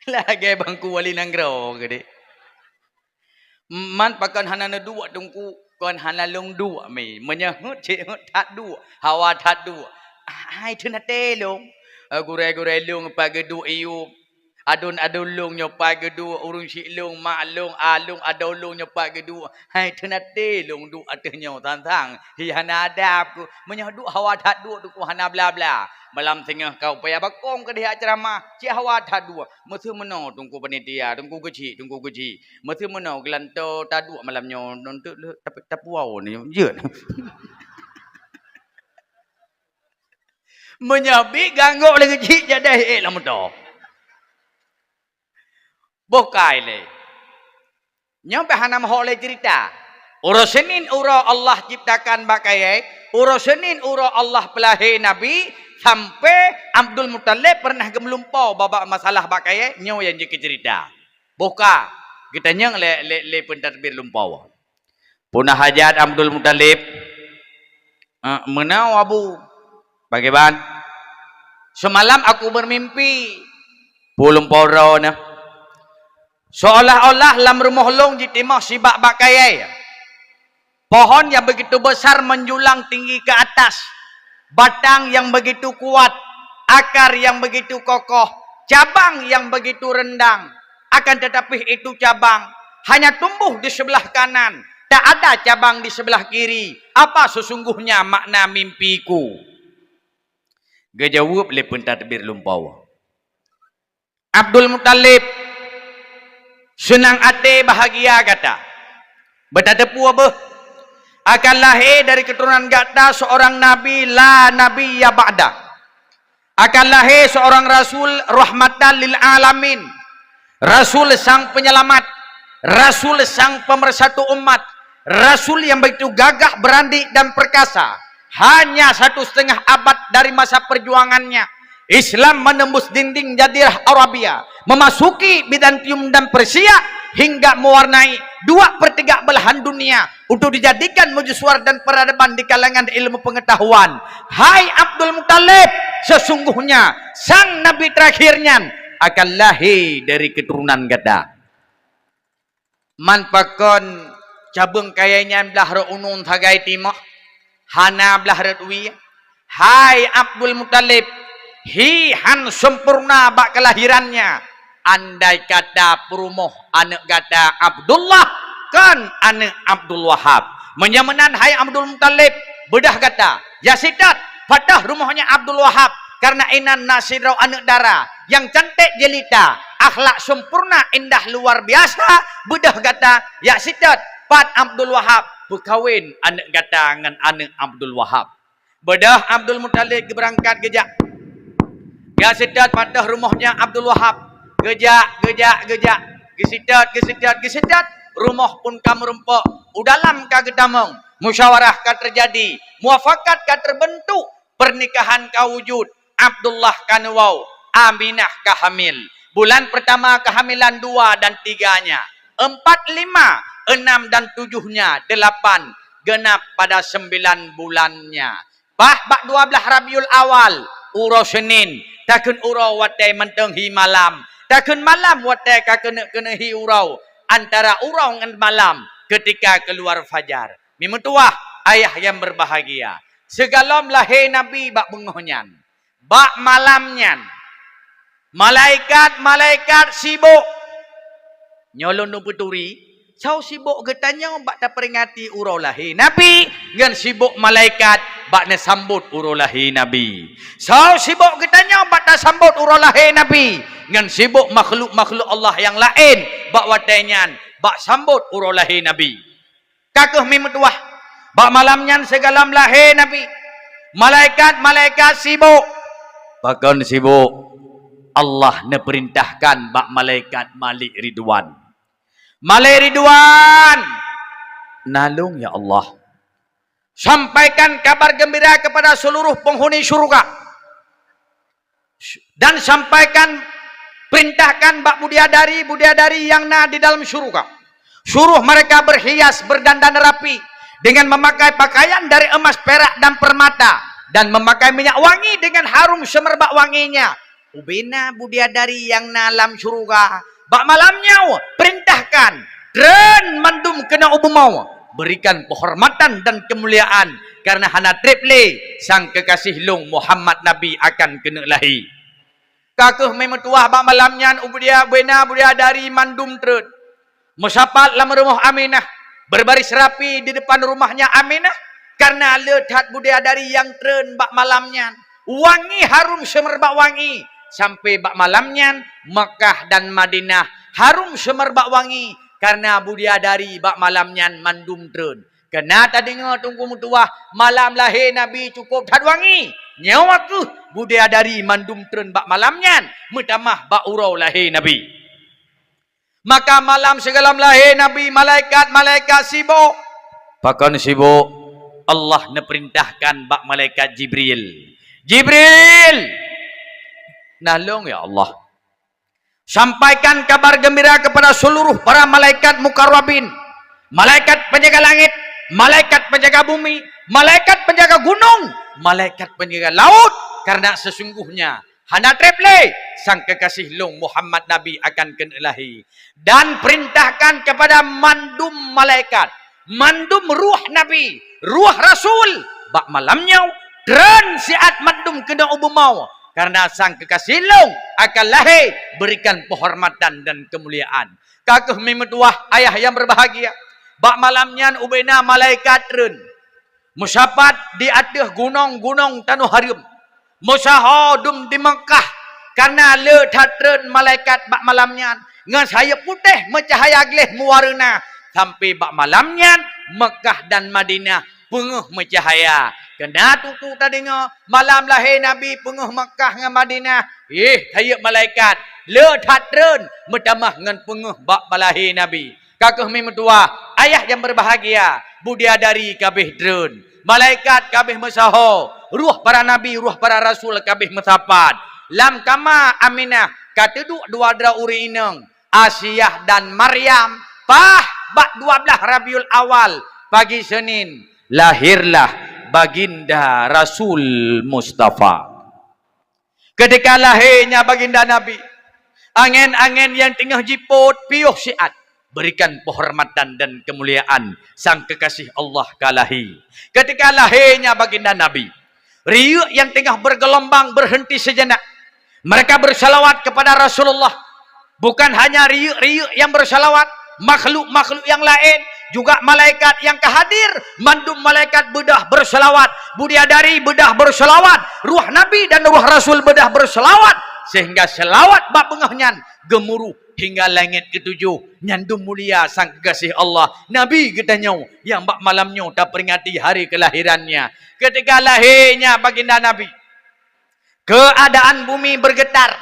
Lagèe bangku wali nanggroe keudéh. Man pakon hana neuduek teungku, kon hana lôn duek mi. Meunyoe heuet cit heuet that duek, hawa that duek. Hai teunate lôn. Eh, gurèe-gurèe lôn pat geuduek iyup. Aduen-aduen lôn nyoe pat geuduek, ureueng syik lôn, mak lôn, a lôn, adoe lôn nyoe pat geuduek. Hai teunate lôn duek ateueh nyoe sang-sang. Hi hana adab ku. Meunyoe duek hawa that duek teungku hana bla-bla. Malam singoh ka upaya bakong keudéh ceramah, cit hawa that duek. Meuseu meunoe teungku panitia, teungku keuchik, teungku keuchik. Meuseu meunoe geulantoe taduek malam nyoe, nontot lé tapi tapuwoe nyoe, jeuet. Meunyoe bit ganggok lé keuchik jadeh ék lam moto. Boh kai lé. Nyoe pih hana meuhok lé ceurita. Uroe Senin uroe Allah ciptakan bak kayèe, uroe Senin uroe Allah peulahé Nabi, sampoe Abdul Muthalib peureunah geumeulumpoe bak masalah bak kayèe, nyoe nyang jeuet keu ceurita. Boh ka, geutanyong lé, lé, lé peutadbir lumpoe. Peue na hajat Abdul Muthalib? "Eh, meunoe, Abu." "Bagaimana?" "Semalam aku bermimpi." "Peue lumpoe droeneuh?" "Seolah-olah lam rumoh lôn jitimoh sibak bak kayèe. Pohon yang begitu besar menjulang tinggi ke atas, batang yang begitu kuat, akar yang begitu kokoh, cabang yang begitu rindang. Akan tetapi itu cabang hanya tumbuh di sebelah kanan, tak ada cabang di sebelah kiri. Apa sesungguhnya makna mimpiku?" Geujaweueb lé peutadbir lumpoe. "Abdul Muthalib, seunang até bahagia gata. Beutateupeue beuh, akan lahé dari keuturonan gata seurang nabi la nabiyya ba'dah. Akan lahé seurang rasul rahmatan lil alamin. Rasul sang penyelamat, rasul sang pemersatu umat, rasul yang begitu gagah, berani dan perkasa. Hanya satu setengah abad dari masa perjuangannya, Islam menembus dinding Jazirah Arabia, memasuki Bizantium dan Persia, hingga mewarnai dua per tiga belahan dunia untuk dijadikan mercusuar dan peradaban di kalangan ilmu pengetahuan. Hai Abdul Muthalib, sesungguhnya sang nabi terakhir nyan akan lahé dari keuturonan gata." Man pakon cabeueng kayèe nyan blaih rot unong sagai timoh, hana blaih rot wie? Hai Abdul Muthalib, hi han sempurna bak kelahirannya, andai kata peurumoh aneuk gata Abdullah, kon aneuk Abdul Wahab. Meunyoe meunan, hai Abdul Muthalib, beudôh gata, jak seutôt, pat rumohnya Abdul Wahab, karena inan na sidroe aneuk dara nyang cantik jelita, akhlak sempurna, indah luar biasa, beudôh gata, jak seutôt, pat Abdul Wahab, peukawen aneuk gata ngon aneuk Abdul Wahab. Beudôh Abdul Muthalib geubeurangkat geujak. Jak seutôt pat rumohnya Abdul Wahab. Geujak, geujak, geujak. Geuseutôt, geuseutôt, geuseutôt. Rumoh pun ka meurumpok. U dalam ka geutamong. Musyawarah ka teujadi. Mufakat ka teubeuntuk. Pernikahan ka wujud. Abdullah ka neuwoe. Aminah ka hamil. Bulan pertama kehamilan dua dan tiganya. Empat, lima, enam dan tujuhnya, delapan, genap pada sembilan bulannya. Bah bak dua blaih Rabiul Awal, uroe Senin, takheun uroe watèe mantong hi malam, takheun malam watèe ka keuneuk-keuneuk hi uroe, antara uroe ngon malam, ketika keluar fajar. Mimeutuwah, ayah nyang berbahagia, sigohlom lahé Nabi bak beungoh nyan. Bak malam nyan, malaikat-malaikat sibok. Nyoe lôn peuturi, soe sibok geutanyoe bak taperingati uroe lahé Nabi, ngon sibok malaikat bak neusambot uroe lahé Nabi. Soe sibok geutanyoe bak tasambot uroe lahé Nabi, ngon sibok makhluk-makhluk Allah nyang laén bak watèe nyan bak sambot uroe lahé Nabi. Ka kheueh mimeutuwah. Bak malam nyan sigohlom lahé Nabi. Malaikat-malaikat sibok. Pakon sibok? Allah neupeurintahkan bak malaikat Malik Ridwan. "Malik Ridwan, na lôn, ya Allah. Sampaikan kabar gembira kepada seluruh penghuni syurga." Dan sampaikan, perintahkan bak bidadari-bidadari nyang na di dalam syurga. Suruh mereka berhias, berdandan rapi, dengan memakai pakaian dari emas, perak, dan permata, dan memakai minyak wangi dengan harum semerbak wanginya. Ubena bidadari nyang na lam syeuruga. Bak malam nyoe, perintahkan, treun mandum keunoe u bumoe, berikan penghormatan dan kemuliaan, karena hana treb lé sang keugaséh lôn Muhammad Nabi akan keuneuk lahé. Ka kheueh meutuwah bak malam nyan, ubena bidadari mandum treun. Meusapat lam rumoh Aminah, berbaris rapi di depan rumahnya Aminah, karena le that bidadari nyang treun bak malam nyan. Wangi harum semerbak wangi, sampai bak malam nyan Mekah dan Madinah harum semerbak wangi, karena bidadari bak malam nyan mandum treun. Keunan tadeungoe teungku meutuwah, malam lahé Nabi cukup that wangi. Nyoe kheueh bidadari mandum treun bak malam nyan, meutamah bak uroe lahé Nabi. Maka malam sigohlom lahé Nabi, malaikat-malaikat sibok. Pakon sibok? Allah neupeurintahkan bak malaikat Jibril, "Jibril, na lôn ya Allah, sampaikan kabar gembira kepada seluruh para malaikat mukarrabin, malaikat penjaga langit, malaikat penjaga bumi, malaikat penjaga gunung, malaikat penjaga laut, karena sesungguhnya hana treb lé sang keugaséh lôn Muhammad Nabi akan keuneuk lahé. Dan perintahkan kepada mandum malaikat, mandum ruh Nabi, ruh Rasul, bak malam nyoe treun siat mandum keunoe u bumoe, karena sang keugaséh lôn akan lahé, berikan penghormatan dan kemuliaan." Ka kheueh meutuwah ayah nyang berbahagia, bak malam nyan ubena malaikat treun meusapat di ateueh gunong-gunong tanoh hareuem, meusaho dum di Mekah, karena le that treun malaikat bak malam nyan ngon sayeuep putéh meucahya gleh meuwareuna, sampai bak malam nyan Mekah dan Madinah peungeuh meucahya. Keunan teungku tadeungoe, malam lahé Nabi peungeuh Mekah ngon Madinah, éh, sayeuep malaikat le that treun meutamah ngon peungeuh bak lahé Nabi. Ka kheueh meutuwah ayah nyang berbahagia, bidadari ka abéh treun, malaikat ka abéh meusaho, ruh para nabi, ruh para rasul ka abéh meusapat. Lam kama Aminah ka teuduek dua droe ureuëng inong, Asiah dan Maryam. Paih bak dua blaih Rabiul Awal, pagi Senin, lahirlah Baginda Rasul Mustafa. Ketika lahé nyan Baginda Nabi, angén-angén nyang teungoh jipôt piôh siat, berikan penghormatan dan kemuliaan, sang keugaséh Allah ka lahé. Ketika lahé nyan Baginda Nabi, riyeuk nyang teungoh bergelombang berhenti sejenak. Mereka bersalawat kepada Rasulullah. Bukan hanya riyeuk-riyeuk nyang bersalawat, makhluk-makhluk nyang laén, juga malaikat nyang ka hadir, mandum malaikat beudôh bersalawat, bidadari beudôh bersalawat, ruh Nabi dan ruh Rasul beudôh bersalawat, sehingga salawat bak beungoh nyan geumuruh hingga langét keutujôh. Nyan dum mulia sang keugaséh Allah. Nabi geutanyoe nyang bak malam nyoe taperingati hari kelahirannya. Ketika lahé nyan Baginda Nabi, keadaan bumi bergetar.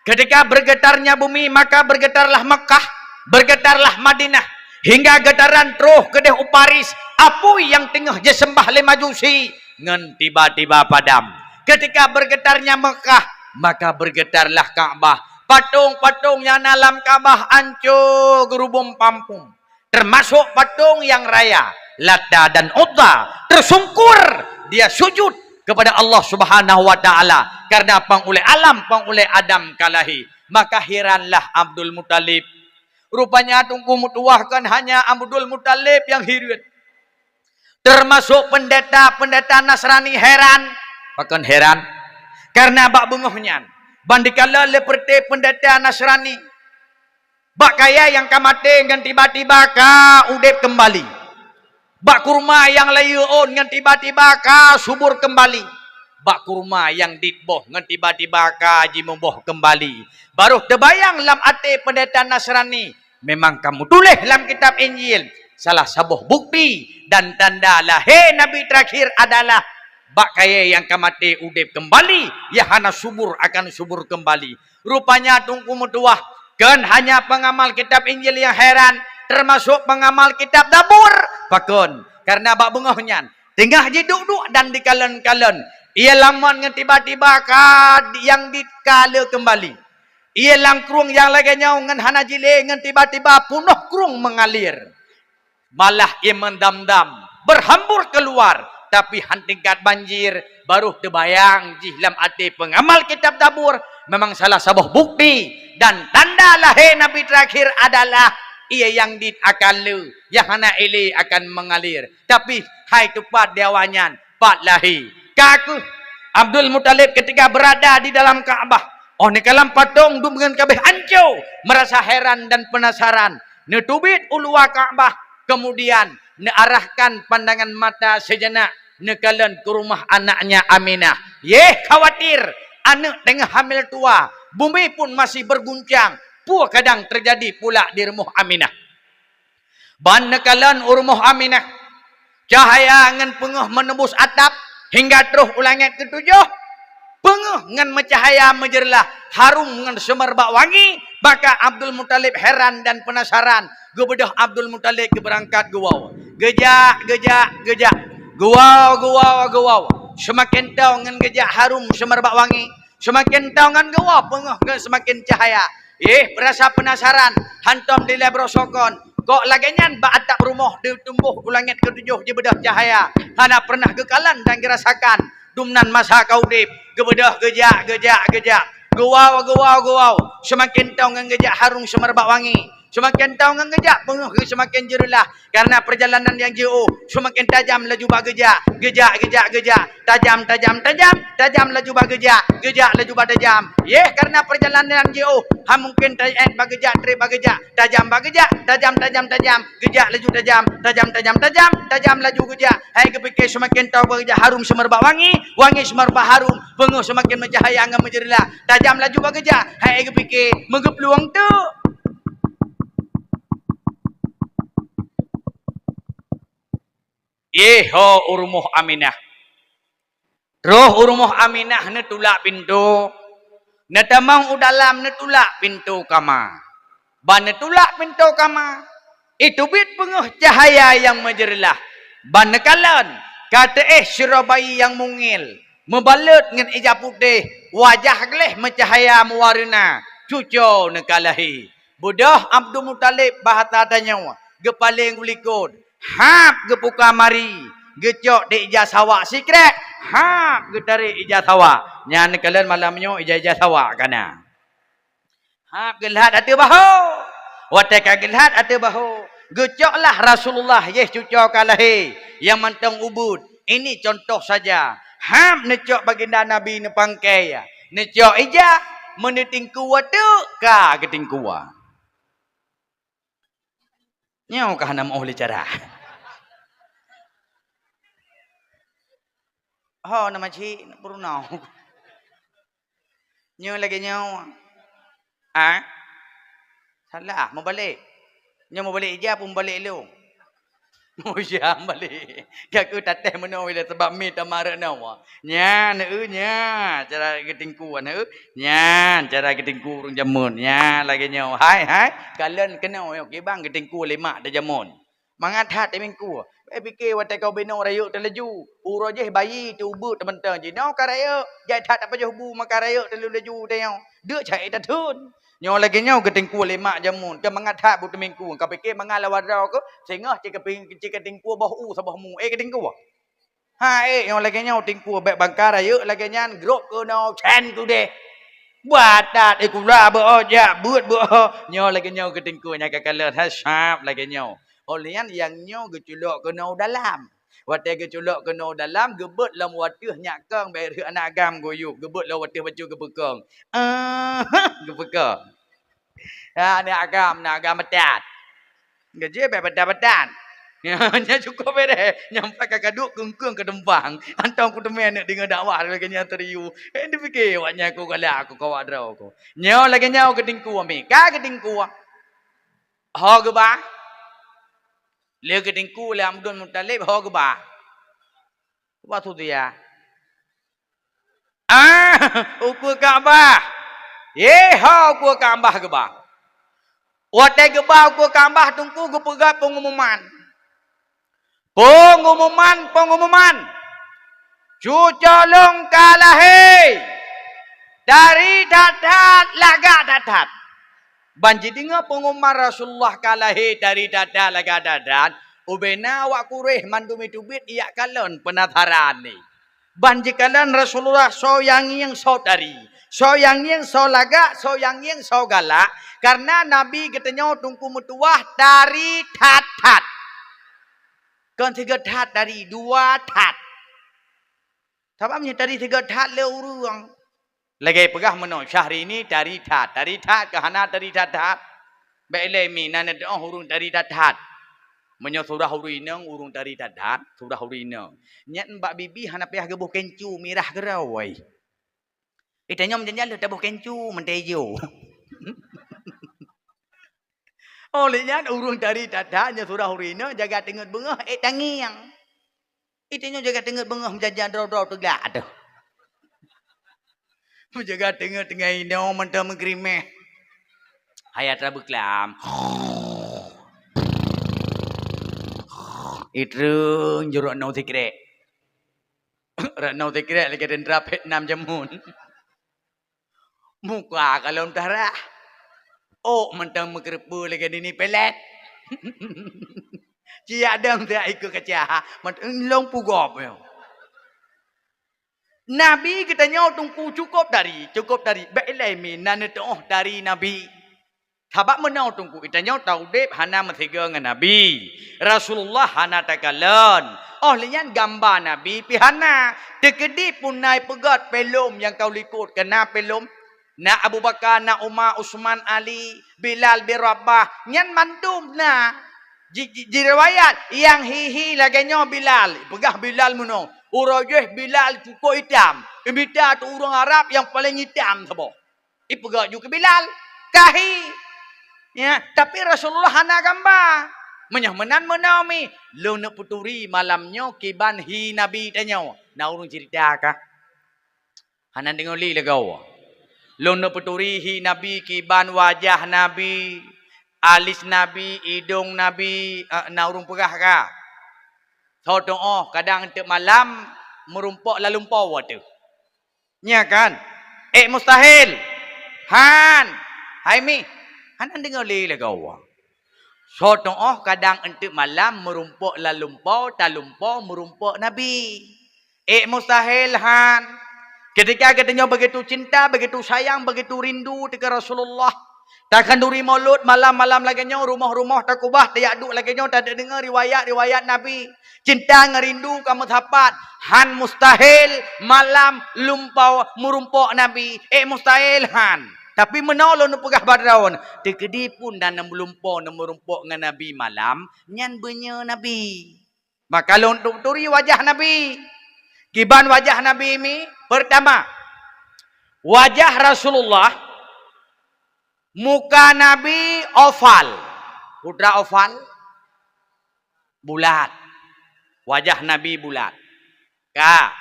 Ketika bergetarnya bumi, maka bergetarlah Mekah, bergetarlah Madinah, hingga getaran troh keudeh u Paris. Apui nyang teungoh jiseumbah lé Majusi ngon tiba-tiba padam. Ketika bergetarnya Mekah, maka bergetarlah Ka'bah. Patong-patong nyang na lam Ka'bah ancô geurubom pampung, termasuk patong nyang raya, Lata dan Uzza, tersungkur dia sujud kepada Allah Subhanahu wa Ta'ala, karena pang ulée alam, pang ulée Adam ka lahé. Maka hiranlah Abdul Muthalib. Rupanya teungku meutuwah, kon hanya Abdul Muthalib nyang hireuen. Termasuk pendeta-pendeta Nasrani heran. Pakon heran? Karena bak beungoh nyan, ban dikalon lé peureuté pendeta Nasrani, bak kayée nyang ka maté ngon tiba-tiba ka udeb keumbali. Bak kurma nyang layeue ôn ngon tiba-tiba ka subur keumbali. Bak kurma nyang dit boh ngon tiba-tiba ka jimuboh keumbali. Barôh teubayang lam até pendeta Nasrani, memang ka meutuléh lam kitab Injil, salah saboh bukti dan tanda lahé Nabi teurakhir adalah bak kayée nyang ka maté udeb keumbali, nyang hana subur akan subur keumbali. Rupanya teungku meutuwah, kon hanya pengamal kitab Injil nyang heran, termasuk pengamal kitab Zabur. Pakon? Karena bak beungoh nyan, teungoh jiduek-duek dan dikalon-kalon, ie lamon ngon tiba-tiba ka nyang dit ka le keumbali. Ie lam krueng nyang lagée nyoe ngon hana jilée ngon tiba-tiba punoh krueng meungalir. Malah ie mendam-dam, berhambur keluar, tapi han tingkat banjir, baroh teubayang jih lam até pengamal kitab Zabur, memang salah saboh bukti dan tanda lahé Nabi terakhir adalah ia nyang dit akan le, nyang hana ilé akan mengalir. Tapi hai teupat di awaknyan, pat lahé. Ka kheueh Abdul Muthalib ketika berada di dalam Ka'bah, oh neukalon patong dum ngon kabeh anco, merasa heran dan penasaran. Neuteubiet u luwa Ka'bah, kemudian neuarahkan pandangan mata sejenak neukalon ke rumah anaknya Aminah. Yeh khawatir, aneuk teungoh hamil tuha, bumi pun masih berguncang, peue kadang terjadi pula di rumoh Aminah. Ban neukalon u rumoh Aminah, cahaya ngon peungeuh meunembus atap hingga troh u langét keutujoh. Peungeuh ngon meucahaya meujeureulah, harum ngon seumeureubat wangi, maka Abdul Muthalib heran dan penasaran. Geubeudôh Abdul Muthalib geubeurangkat geuwoe. Geujak, geujak, geujak. Geuwoe, geuwoe, geuwoe. Seumaken toe ngon geujak harum seumeureubat wangi. Seumaken toe ngon geuwoe peungeuh ngon seumaken cahaya. Yeh, rasa penasaran, hantom dilée broe sokon. Kok lagée nyan bak atap rumoh teutumboh u langét keutujoh jibeudôh cahaya, hana peureunah geukalon dan geurasakan. Dumnan masa ka udeb, geubeudôh geujak, geujak, geujak. Geuwoe, geuwoe, geuwoe. Seumaken toe ngon geujak harum seumeureubat wangi. Seumaken toe ngon geujak peungeuh geuh seumaken jeureulah. Karena perjalanan nyang jiôh, seumaken tajam laju bak geujak, geujak, geujak, geujak, tajam, tajam, tajam, tajam laju bak geujak, geujak laju bak tajam. Yeh, karena perjalanan nyang jiôh, han mungken taék bak geujak, trép bak geujak, tajam bak geujak, tajam, tajam, tajam, geujak laju tajam, tajam, tajam, tajam, tajam laju geujak. Hai geupike seumaken toe bak geujak harum seumeureubat wangi, wangi seumeureubat harum, peungeuh seumaken meucahaya ngon meujeureulah, tajam laju bak geujak. Hai geupike meugeuplueng teuk. Yeh ho u rumoh Aminah. Troh u rumoh Aminah neutulak pintoe, neutamong u dalam neutulak pintoe kama. Ban neutulak pintoe kama, iteubiet peungeuh cahaya nyang meujeureulah. Ban neukalon ka teuéh sidroe bayi nyang mungil, meubalot ngon ija putéh, wajah gleh meucahaya meuwareuna, cuco neuka lahé. Beudôh Abdul Muthalib bahasa tanyoe, geupaleng u likot, hab geupuka mari, geucok di ija sawak sikrék, hab geutarek ija sawak. Nyan neukalon malam nyoe ija-ija sawak ka na. Hab geulhat ateueh baho. Watée ka geulhat ateueh baho, geucoklah Rasulullah yeh cuco ka lahé nyang mantong ubeuet. Ini contoh saja. Hab neucok baginda Nabi neupangkai, neucok ija, meuneutingkue teuk ka geutingkue. Nyoe ka hana meuoh lé cara. Ho nama cit peurunoe. Nyoe lagée nyoe. Ah? Salah, meubalek. Nyoe meubalek ija pun meubalek lôn. Oh ya, meubalek. Ka keu tatéh meunoe ilée sabab mi tamarek nyoe. Nyan, eu, nyan cara geutingkue, eu. Nyan cara geutingkue ureuëng jameun. Nyan lagée nyoe. Hai, hai, kalon keunoe nyoe kibang geutingkue lé mak teuh jameun. Mangat that teumingkue. Eh, pike watée kau binoe rayeuk teulaju. Uroe jih bayi teuubeut teumantong jinoe ka rayeuk. Jai that tapajoh bu maka rayeuk teulaju tanyoe. Deuk cai tatheun. Nyoe lagée nyoe geutingkue lé mak jameun. Keu mangat that bu teumingkue. Ka pike mangat lawa droe keu singoh cit keutingkue boh u saboh mu. Eh, geutingkue. Ha, eh, nyoe lagée nyoe tingkue bék bangka rayeuk lagée nyan, grob keunoe cen keudeh. Batat, eh, kula beu-o jak, beuet beu-o. Nyoe lagée nyoe geutingkue nyang ka kalon, ha, sab lagée nyoe. Óh lheueh nyan nyang nyoe geuculok keunoe u dalam. Watée geuculok keunoe u dalam, geubeuet lom wateueh nyak kong bék rheueh aneuk agam geuyue, geubeuet lom wateueh bacut geupeukong. Eh, geupeukong. Ya, aneuk agam, aneuk agam batat. Gaji bék batat-batat. Nyan cukup bék deh. Nyang pat ka kaduek keungkeung keu teumpang. Antong kuteumé aneuk deungoe dakwah lagée nyan serius. Eh, dipike awak nyan ku galak aku kawak droe ku. Nyoe lagée nyoe geutingkue mi. Ka geutingkue. Ho geuba. Lé geutingkue lé Abdul Muthalib ho geuba. Waktu tu ya. Ah, ukeue Ka'bah. Yeh, ho ukeue Ka'bah geuba. Watée geuba ukeue Ka'bah teungku geupeugah pengumuman. Pengumuman, pengumuman. Cuco lôn ka lahé. Tari that-that, lagak that-that. Ban jideungoe pengumuman Rasulullah ka lahé tari that-that lagak that-that, Ubena awak Quraisy mandum iteubiet ijak kalon peunasaran nyan. Ban jikalon Rasulullah soe nyang ngieng soe tari, soe nyang ngieng soe lagak, soe nyang ngieng soe galak, kareuna Nabi geutanyoe Teungku meutuwah tari that-that. Kon sigoe that tari, dua that. Sabab meunyoe tari sigoe that lé ureuëng. Lagée peugah meunoe, Syahrini tari that, tari that ka hana tari that-that. Bék ilée mi na neutuoh ureuëng tari that-that. Meunyoe surah ureuëng inong ureuëng tari that-that, surah ureuëng inong. Nyan bak bibi hana payah geuboh kencu mirah keudroe. Itanyoe meujan-jan lheueh taboh kencu meuntée ijo. Oh lheueh nyan ureuëng tari that-that nyoe surah ureuëng inong jaga teungeut beungoh ék tangieng. Itanyoe jaga teungeut beungoh meujan-jan droe-droe teuglak teuh. Meujaga teungeut teungoh inoe mantong meugeurimeh. Hai atra beuklam. Itreung jurok nong sikrek. Rot nong sikrek lagée teuntara Vietnam jameun. Muka ka lom tarah. Ôk mantong meukeureupeue lagée nini pelet. Ciyak dong siyak ikeue kaca, mantong lom pugop nyoe. Nabi geutanyoe Teungku cukôp tari, cukôp tari. Bék ilée mi na neutuoh tari Nabi. Sabab meunoe Teungku, geutanyoe taudeb hana meusigoe ngon Nabi. Rasulullah hana takalon. Óh lheueh nyan gamba Nabi pih hana. Teukeudi pun na ipeugét peulom nyang ka u likot, ka na peulom. Na Abu Bakar, na Umar, Utsman, Ali, Bilal bin Rabah, nyan mandum na. Ji-, ji-, jiriwayat nyang hi-hi lagée nyoe Bilal. Peugah Bilal meunoe, uroe jih Bilal cukôp itam. Imita tu ureuëng Arab nyang paleng itam saboh. Ipeugah ju keu Bilal, "Kahi." Ya, tapi Rasulullah hana gamba. Meunyoe meunan meunoe mi, lôn neupeuturi malam nyoe kiban hi Nabi tanyoe. Na ureuëng cerita kah? Hana deungoe lé lagoe. Lôn neupeuturi hi Nabi kiban wajah Nabi, alis Nabi, idong Nabi, eh, na ureuëng peugah kah? Soe tuoh kadang teuk malam meurumpok lam lumpoe teuh. Nya kan? Ék mustahil. Han. Hai mi. Hana deungoe lé lagoe. Soe tuoh kadang enteuk malam meurumpok lam lumpoe, talumpoe meurumpok Nabi. Ék mustahil han. Ketika geutanyoe begitu cinta, begitu sayang, begitu rindu teuka Rasulullah. Takhanduri maulud malam-malam lagée nyoe, rumoh-rumoh takubah, tajak duek lagée nyoe, tadeungoe riwayat-riwayat Nabi. Cinta ngon rindu ka meusapat, han mustahil malam lumpoe meurumpok Nabi. Ék mustahil han. Tapi meunoe lôn neupeugah bak droeneuh, teukeudi pun dan meulumpoe neumeurumpok ngon Nabi malam, nyan beunyoe Nabi. Maka lôn tuturi wajah Nabi. Kiban wajah Nabi mi, peurtama, wajah Rasulullah, muka Nabi oval. Peue teuma oval? Bulat. Wajah Nabi bulat. Ka.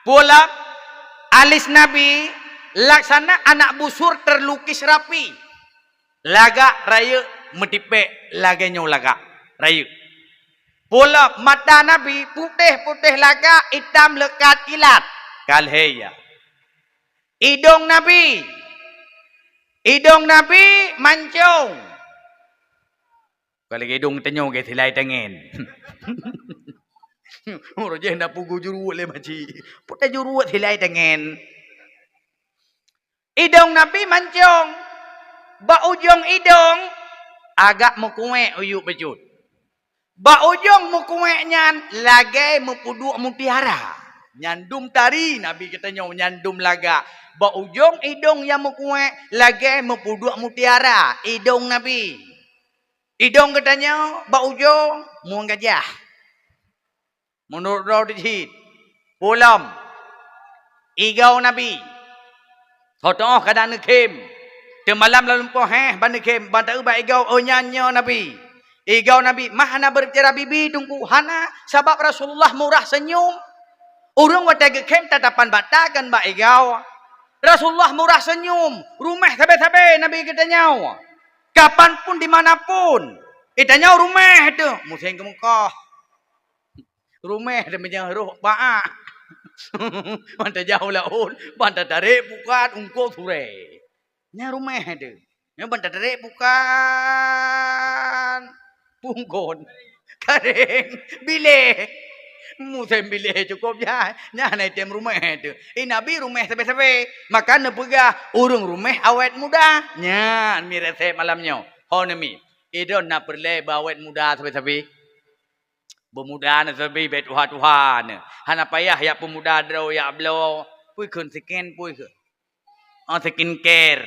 Pulom, alis Nabi laksana anak busur terlukis rapi. Lagak rayeuk meutipék lagée nyoe lagak rayeuk. Pulom, mata Nabi putéh-putéh lagak, itam leukat kilat. Ka lhée ya. Idong Nabi, idong Nabi mancong. Ka lagée idong tanyoe gét silai tangen. Uroe jih na pugu juruek lé maci. Putéh juruek silai tangen. Idong Nabi mancong. Bak ujong idong agak meukuék uyuek bacut. Bak ujong meukuék nyan lagée meupeuduek mutiara. Nyan dum tari Nabi geutanyoe nyan dum lagak. Bak ujong idong nyang meukuék lagée meupeuduek mutiara idong Nabi. Idong geutanyoe bak ujong mueng gajah. Meunurot droe teuh cit, pulom, igoe Nabi. Soe tuoh kadang neukhém. Teumalam lam lumpoe héh ban neukhém, ban taeu bak igoe, "Oh, nyan nyoe Nabi." Igoe Nabi, mah hana beubicara bibi Teungku, hana, sabab Rasulullah murah seunyum. Ureuëng watée geukhém tatapan mata kan bak igoe. Rasulullah murah seunyum, ruméh sabe-sabe Nabi geutanyoe. Kapan pun, di mana pun, geutanyoe ruméh teuh, musém keu Meukah. Ruméh teuh meunyoe rhoh bak. Ban tajak u laôt, ban tatarek pukat ungkot surée. Nyan ruméh teuh. Nyan ban tatarek pukat pungkon. Tareng, biléh. Musém biléh cukôp jai. Nyan item ruméh teuh. I Nabi ruméh sabe-sabe. Maka neupeugah ureuëng ruméh awét muda. Nyan mi resep malam nyoe. Ho neumi. Idon na peureulée beu awét muda sabe-sabe. Beumuda na sabe bék tuha-tuha na. Hana payah yak peumuda droe yak bloe. Pui kheun skin pui kheun. Oh, skincare.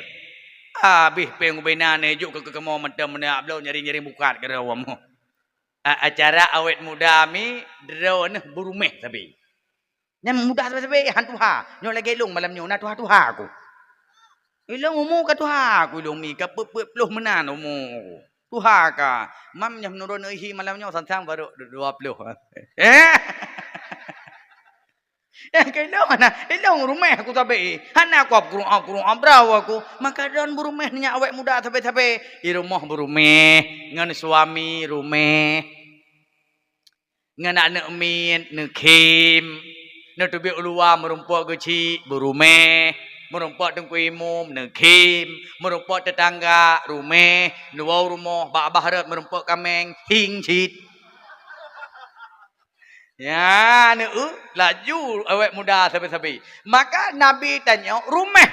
Habéh péng ubena nyoe jok keu keumo mantong meunan bloe nyaring-nyaring bukat keu droe mu. A-, acara awét muda mi droe neuh beuruméh sabe. Nyan muda sabe-sabe han tuha. Nyoe lagée lôn malam nyoe na tuha-tuha ku. Ilôn umu ka tuha ku ilôn mi ka peuet-peuet ploh meunan umu. Tuha ka. Mam nyoe meunurot neuhi malam nyoe sang-sang barô dua ploh. Eh? Eh, keu ilôn hana, ilôn ruméh aku sabe. Hana aku ap kurung ap kurung ap brau aku. Maka don beuruméh nyak awét muda sabe-sabe. I rumoh beuruméh ngon suami ruméh. Ngon aneuk miet neukhém. Neuteubiet u luwa meurumpok geuchik beuruméh. Meurumpok teungku imum neukhém. Meurumpok tetangga ruméh. Neuwoe u rumoh bak abah rot meurumpok kaméng hieng cit. Ya, neu laju awét muda sabe-sabe. Maka Nabi tanyoe ruméh.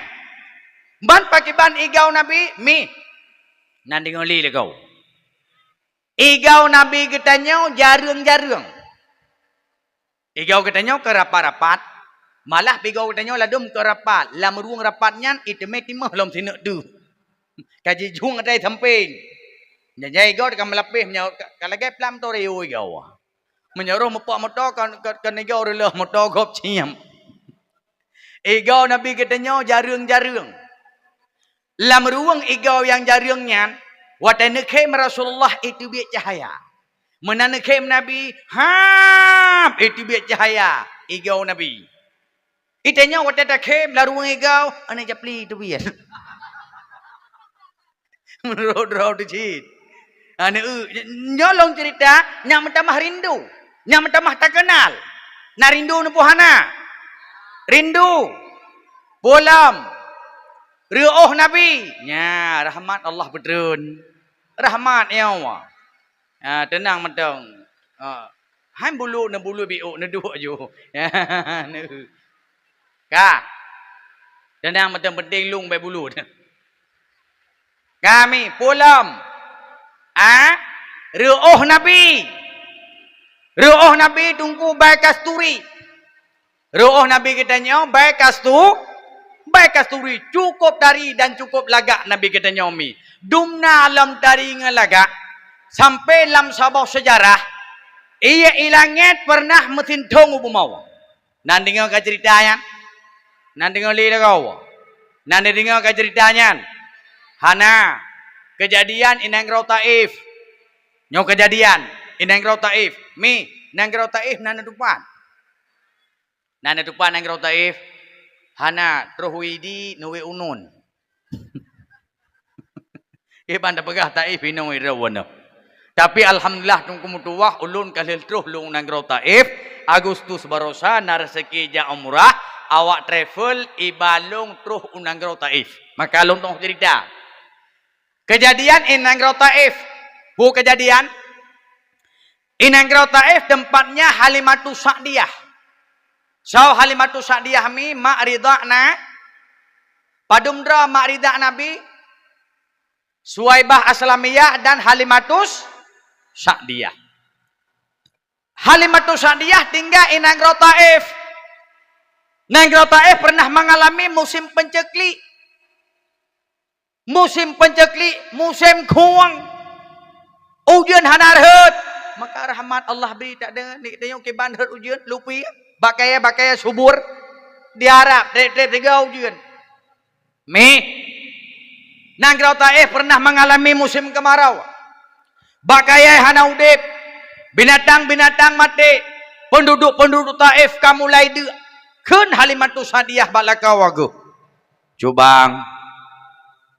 Ban pakiban igau Nabi mi. Nan deungoe lé lagau. Igau Nabi geutanyoe jareueng-jareueng. Igau geutanyoe keu rapat-rapat. Malah pih igau geutanyoe ladôm keu rapat. Lam rueng rapat nyan iteumé timah lom sineuk deuh. Ka jijueng atai sampéng. Nyan jai igau ka meulapéh meunyoe ka, ka lagée plam toreo igau. Meunyoe roh mupok moto kon, kon, kon igau reuloh moto gob ciam. Igau Nabi geutanyoe jareueng-jareueng. Lam rueng igau nyang jareueng nyan, watée neukhém Rasulullah iteubiet cahya. Meunan neukhém Nabi, hab iteubiet cahya igau Nabi. Itanyoe watée takhém lam rueng igau, aneuk japli teubiet. Meunurot droe teuh cit. Ha, neu-, nyoe lôn ceurita nyang meutamah rindu, nyang meutamah takeunal. Na rindu neupoh hana? Rindu. Pulam. Reuôh Nabi. Nya, rahmat Allah peutreun. Rahmat ya Allah. Ha, teunang mantong. Ha. Han bulu neubulu biôk neuduek ju. Ka. Teunang mantong penting lung bai bulu. Kami pulam. Ah, reuôh Nabi. Reuôh Nabi teungku bai kasturi. Reuôh Nabi geutanyoe bai kastu, bai kasturi cukup tari dan cukup lagak Nabi geutanyoe mi. Dumna lam tari ngon lagak sampai lam saboh seujarah, ié i langét pernah meusinthong u bumoe. Nan deungoe ka ceurita nyan? Nan deungoe lé lagoe? Nan deungoe ka ceurita nyan? Hana. Keujadian i nanggroe Taif. Nyoe keujadian i nanggroe Taif. Mi, nanggroe Taif nan neutupat. Nan neutupat nanggroe Taif. Hana, troh Widi neuwé unun. Iban tapeugah Taif inong iroe nyoe. Tapi alhamdulillah teungku meutuwah ulôn ka lheueh troh lôn u nanggroe Taif, Agustus barosa na raseuki jak umrah, awak travel iba lôn troh u nanggroe Taif. Maka lôn tong ceurita. Keujadian i nanggroe Taif. Peue keujadian? I nanggroe Taif tempatnya Halimatus Sa'diyah. Soe Halimatus Sa'diyah mi? Mak ridha na. Padum droe mak ridha Nabi? Suwaibah Aslamiyah dan Halimatus Sa'diyah. Halimatus Sa'diyah tinggai i nanggroe Taif. Nanggroe Taif pernah mengalami musim penceklik. Musim penceklik, musim khueng. Ujeuen hana rhot. Maka rahmat Allah bri tak deungon. Ni tanyoe kiban rhot ujeuen, lupi. Bak kayèe-bak kayèe subur. Di Arab, trép-trép sigoe ujeuen. Mi. Nanggroe Taif pernah mengalami musim kemarau. Bak kayèe hana udép. Binatang-binatang maté. Penduduk-penduduk Taif ka mulai deuk. Kheun Halimatus Sa'diyah bak lakoe geuh. Cubang,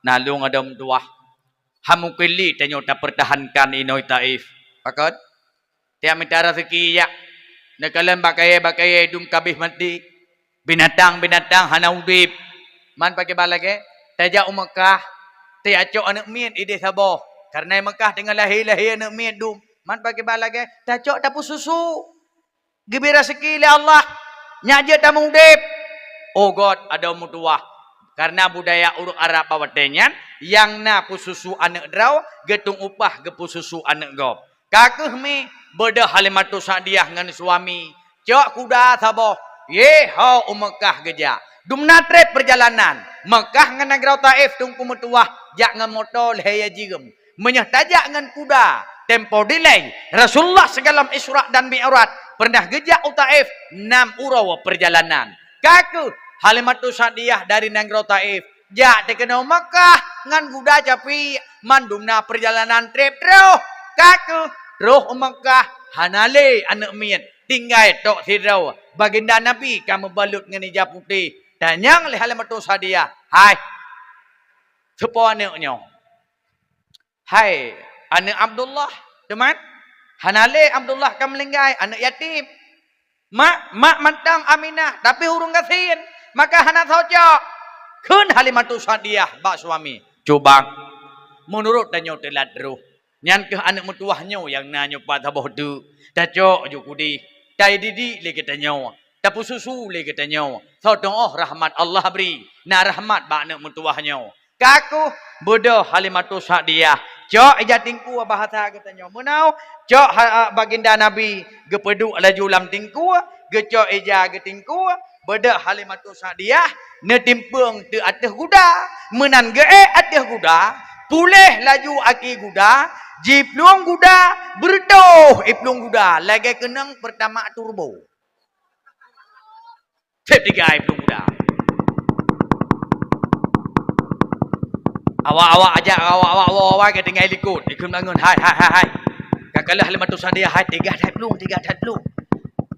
na lôn adoe meutuwah. Hana mungken lé tanyoe tapeurtahankan inoe Taif. Pakon? Tiep mita raseuki jak. Neukalon bak kayèe-bak kayèe dum ka abéh maté. Binatang-binatang hana udép. Man pakriban lagèe? Tajak u Meukah, tajak cok aneuk miet idéh saboh. Kareuna i Meukah teungoh lahé-lahé aneuk miet dum. Man pakriban lagée tacok tapeususu. Geubri raseuki lé Allah, nyak jeuet tamong udeb. Oh gét adoe meutuwah. Kareuna budaya ureuëng Arab bak watée nyan, nyang na peususu aneuëk droe, geutung upah geupeususu aneuëk gob. Ka kheueh mi, beudôh Halimatus Sa'diyah ngon suami, cok kuda saboh, yeh ho u Meukah geujak. Dumna treb peurjalanan, Meukah ngon nanggroe Taif teungku meutuwah, jak ngon moto lhée jeuem. Meunyoe tajak ngon kuda, tempo dilée, Rasulullah sigohlom Isra dan Mi'raj peureunah geujak u Taif nam uroe peurjalanan. Ka kheueh Halimatus Sa'diyah dari nanggroe Taif, jak teukeunoe Meukah ngon kuda capiek, mandum na peurjalanan treb troh. Ka kheueh troh u Meukah hana lé aneuëk miet, tinggai tok sidroe. Baginda Nabi ka meubalot ngon ija putéh. Tanyong lé Halimatus Sa'diyah, "Hai, soe po aneuëk nyoe?" "Hai, aneuëk Abdullah, teuma hana lé Abdullah ka meuninggai, aneuëk yatim. Mak, mak mantong Aminah, tapi ureuëng gasien, maka hana soe cok," kheun Halimatus Sa'diyah bak suami. "Cuba, meunurot tanyoe teulat roh, nyan kheueh aneuëk meutuwah nyoe nyang na nyoe pat saboh teuk, tacok ju kudeh, taididik lé geutanyoe, tapeususu lé geutanyoe, soe tuoh rahmat Allah bri, na rahmat bak aneuëk meutuwah nyoe." Ka kheueh beudôh Halimatus Sa'diyah, cok ija tingkue bahasa geutanyoe meunoe, cok ha-, baginda Nabi geupeuduek laju lam tingkue, geucok ija geutingkue, beudôh Halimatus Sa'diyah neutimpeung teuk ateueh guda, meunan geuék ateueh guda, puléh laju aki guda, jiplueng guda, beureutoh iplueng guda lagée keunong Pertamax turbo. Seb tiga ai plueng guda. Awak-awak ajak, awak-awak woe awai ka tinggai likot. Ikheun bangon, "Hai, hai, hai, hai. Ka kalah lé Halimatus Sa'diyah, hai, tiga that plueng, tiga that plueng.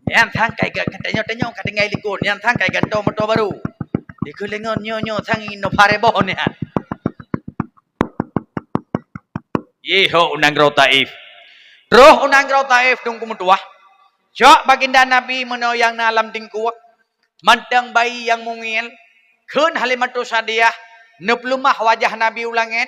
Nyan sang kai ga-, ka tanyoe-tanyoe ka tinggai likot. Nyan sang kai gantoe moto barô." Ikheun lé ngon, "Nyoe, nyoe, sang inoe paré boh nyan." Yeh, ho u nanggroe Taif. Troh u nanggroe Taif teungku meutuwah. Cok baginda Nabi meunoe nyang na lam tingkue, mantong bayi nyang mungil, kheun Halimatus Sa'diyah, neupeuleumah wajah Nabi u langét,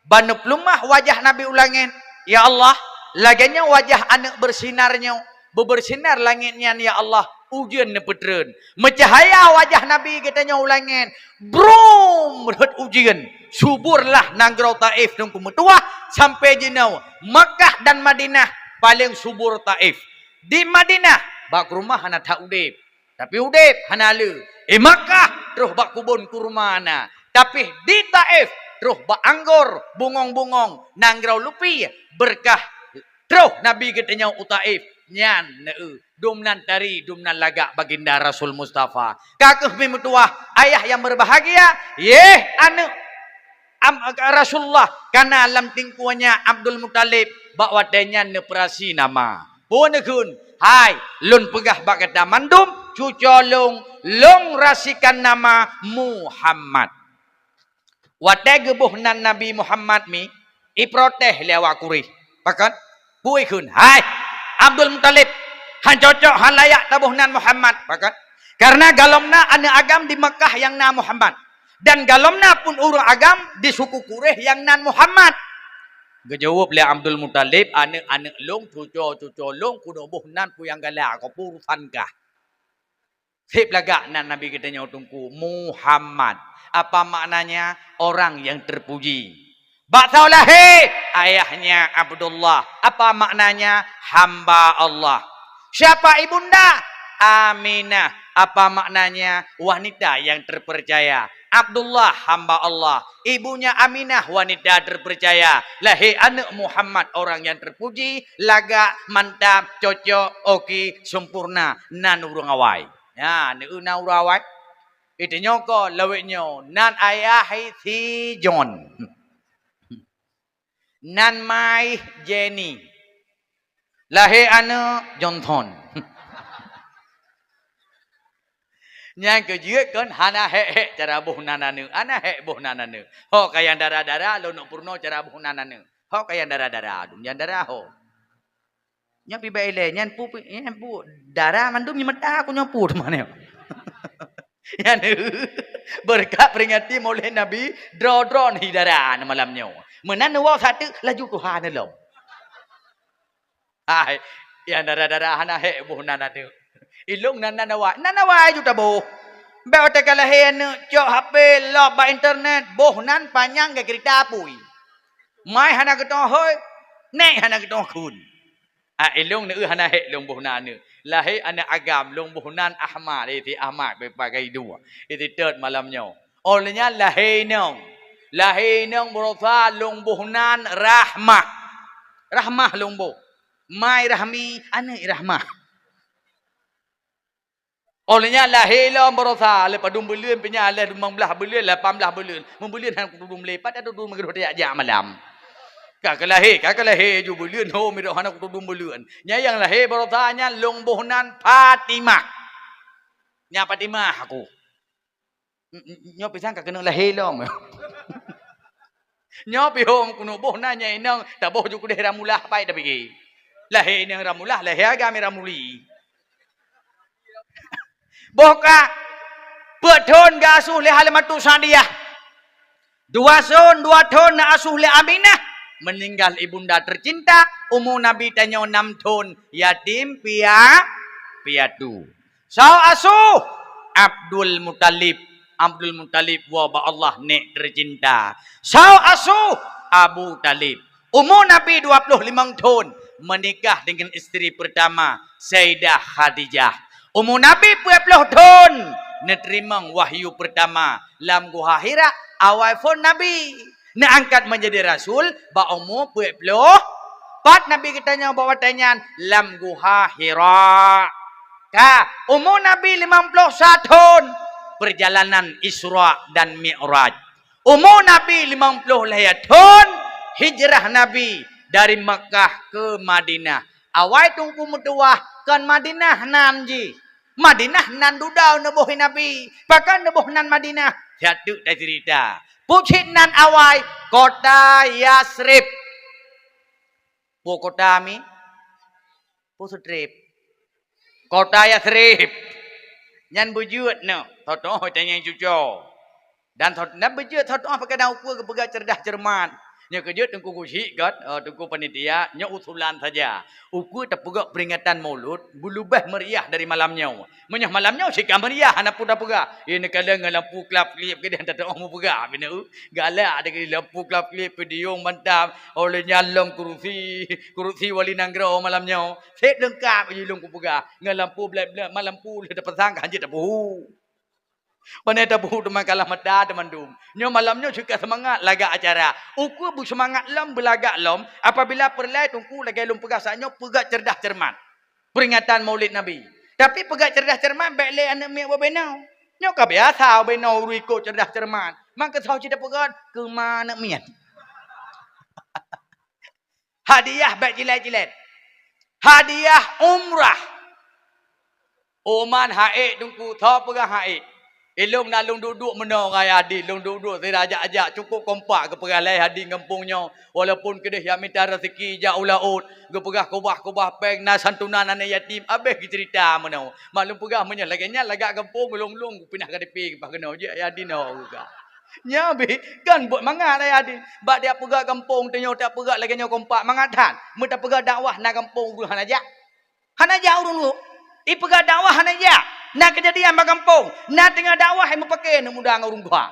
ban neupeuleumah wajah Nabi u langét, "Ya Allah, lagée nyoe wajah aneuëk beusinar nyoe, beubeursinar langét nyan, ya Allah, ujeuen neupeutreun. Meucahya wajah Nabi geutanyoe u langét, brum, rhot ujeuen, suburlah nanggroe Taif teungku meutuwah, sampoe jinoe Makkah dan Madinah paleng subur Taif." Di Madinah, bak rumoh hana that udeb. Tapi udeb hana le. Di Makkah, troh bak kubon kurma na. Tapi di Taif, troh bak anggor, bungong-bungong, nanggroe lupi, beureukat. Troh Nabi geutanyoe u Taif, nyan neu, dum nan tari, dum nan lagak baginda Rasul Mustafa. Ka kheueh mi meutuwah, ayah nyang beubahgia, yeh aneuëk Am-, Rasulullah ka na lam tingkue nyan Abdul Muthalib, bak watée nyan neupeurasi nama. Peue neukheun, "Hai, lôn peugah bak gata mandum, cucoe lôn, lôn rasikan nama Muhammad." Watée geuboh nan Nabi Muhammad mi, iprotes lé awak Quraisy. Pakon? Peue ikheun, "Hai, Abdul Muthalib, han cocok, han layak taboh nan Muhammad." Pakon? Kareuna gohlom na aneuëk agam di Makkah nyang na Muhammad. Dan gohlom na pun ureuëng agam di suku Quraisy nyang nan Muhammad. Geujaweueb lé Abdul Muthalib, "Aneuëk-aneuëk lôn, cucoe-cucoe lôn, keuneuk boh nan peue nyang galak, kok peue urusan kah." Seb lagak nan Nabi geutanyoe teungku, Muhammad. Apa maknanya? Orang yang terpuji. Bak saboh lahé, ayahnya Abdullah. Apa maknanya? Hamba Allah. Siapa ibunda? Aminah. Apa maknanya? Wanita yang terpercaya. Abdullah hamba Allah. Ibunya Aminah wanita terpercaya. Lahé aneuëk Muhammad orang yang terpuji, lagak, mantap, cocok, oke, sempurna. Nan ureuëng awai. Nyan, na ureuëng awai. Iteunyoe ko lawét nyoe, nan ayah hai si John. Nan ma hai Jenny. Lahé aneuëk Johnson. Nyan keuh jeuet kon hana hék-hék cara boh nan aneuëk, hana hék boh nan aneuëk. Ho ka nyang dara-dara, lôn neuk peurunoe cara boh nan aneuëk. Ho ka nyang dara-dara, dum nyang dara ho. Nyoe pih bak ilée, nyan pu-, nyan pu-, dara mandum nyang meuta, aku nyoe pu teuma nyoe. Nyan, beureukat peuringati Maulid Nabi, droe-droe neuhi dara malam nyoe. Meunan neuwoe sateuk laju tuha neulom. Hai, nyang dara-dara hana hék boh nan aneuk. Ilong nan, nan awai. Nan awai ju taboh. Bèk watèe ka lahé aneuk cok H P lop bak internet, boh nan panyang keu keurita apui. Mai hana geutanyoe hôi, nèk hana geutanyoe kheun. Ah, ilong neu hana hék lôn boh nan aneuk. Lahé aneuk agam, lôn boh nan Ahmad, eh, si Ahmad, beupagai dua. Eh, si Tet malam nyoe. Óh lheueh nyan lahé inong. Lahé inong barosa lôn boh nan Rahmah. Rahmah lôn boh. Mai Rahmi, aneuk Rahmah. Óh lheueh nyan lahé lom barosa, lheueh padum buleuen, pih nyan lheueh limong blaih buleuen, lapan blaih buleuen. Meubeuleuen hana kutudum lé, pat tatudum meugeudoh tajak-jak malam. Ka keu lahé, ka keu lahé ju buleuen, ho, meudok hana kutudum buleuen. Nyan nyang lahé barosa nyan lôn boh nan Fatimah. Nyan Fatimah aku. N-, n-, nyoe pisang ka keuneuk lahé lom. Nyoe pih hom keuneuk boh na nyan inong, taboh ju keudeh Ramulah pai tapike. Lahé inong Ramulah, lahé agam Ramuli. Boh ka, peuet thon geuasoh lé Halimatus Sa'diyah. Dua thon, dua thon na asoh lé Aminah, meninggal ibunda tercinta, umu Nabi tanyoe nam thon, yatim pia-, piatu. Soe asoe? Abdul Muthalib. Abdul Muthalib woe bak Allah nèk tercinta. Soe asoe? Abu Thalib. Umu Nabi dua ploh limong thon, menikah dengan istri pertama, Saidah Khadijah. Umu Nabi peuet ploh thon, neuteurimong wahyu pertama lam Guha Hira, awai phon Nabi. Neuangkat menjadi rasul bak umu peuet ploh pat Nabi geutanyoe bak watèe nyan lam Guha Hira. Ka, umu Nabi limong ploh sa thon, perjalanan Isra dan Mi'raj. Umu Nabi limong ploh lhèe thon, hijrah Nabi dari Makkah ke Madinah. Awai Teungku meutuwah, kon Madinah nan jih. Madinah nan dudoe neuboh Nabi. Pakon neuboh nan Madinah? Siat teuk taceurita. Peue cit nan awai? Kota Yasrib. Peue kota mi? Peue Strip? Kota Yasrib. Nyan beujeuet nyoe, tho-tho tanyong cuco. Dan tho-, nyan beujeuet tho-tho pakai dan ukeue geupeugah cerdas cermat. Nyoe keu jeuet Teungku Gusyik göt, eh, Teungku Panitia, nyoe usulan saja. Ukeue tapeugah peringatan Maulud, beuleubeh meriah dari malam nyoe. Meunyoe malam nyoe cit ka meriah, hana peue tapeugah. Ie neukalon ngon lampu klap-klip keudeh tatu'oh meupeugah, bina u. Galak deungon lampu klap-klip, peudiong mantap. Óh lheueh nyan lom kurusi, kurusi wali nanggroe malam nyoe. Seb leungkap jih lôn kupeugah. Ngon lampu blek-blek, ma lampu lheueh tapasang ka hanjeuet tapuhu. Pane tapuhu teuma kalah mata teumandum. Nyoe malam nyoe cit ka seumangat lagak acara. Ukeue beuseumangat lom, beulagak lom, apabila peureulèe Teungku lagèe lôn peugah saat nyoe peugah cerdas cermat. Peringatan Maulid Nabi. Tapi peugah cerdas cermat bèk lé aneuk miet ubé noe. Nyoe ka biasa ubé noe ureueng ikot cerdas cermat. Mangkeusau cit tapeugah keu ma aneuk miet. Hadiah bèk cilet-cilet. Hadiah umrah. Uman haék Teungku, tho peugah haék. Ilong na lôn duek-duek meunoe ngon Yaya Adin, lôn duek-duek sira jak-jak, cukup kompak geupeugah lé Yaya Adin gampông nyoe. Walaupun keudeh jak mita raseuki jak u laôt, geupeugah keubah-keubah péng, na santunan aneuk yatim, abéh geuceurita meunoe. Mak lôn peugah meunyoe lagèe nyan lagak gampông, lôn-lôn pinah K T P geupeugah keunoe jeuet Yaya Adin nyoe geupeugah. Nyan bit kan buet mangat Yaya Adin. Bak tiep peugah gampông tanyoe tiep peugah lagèe nyoe kompak mangat that. Meutapeugah dakwah na gampông ureueng hana jak. Hana jak ureueng nyoe. Ipeugah dakwah hana jak. Na keujadian bak gampông. Na teungoh dakwah hai meupaké aneuk muda ngon ureueng tuha.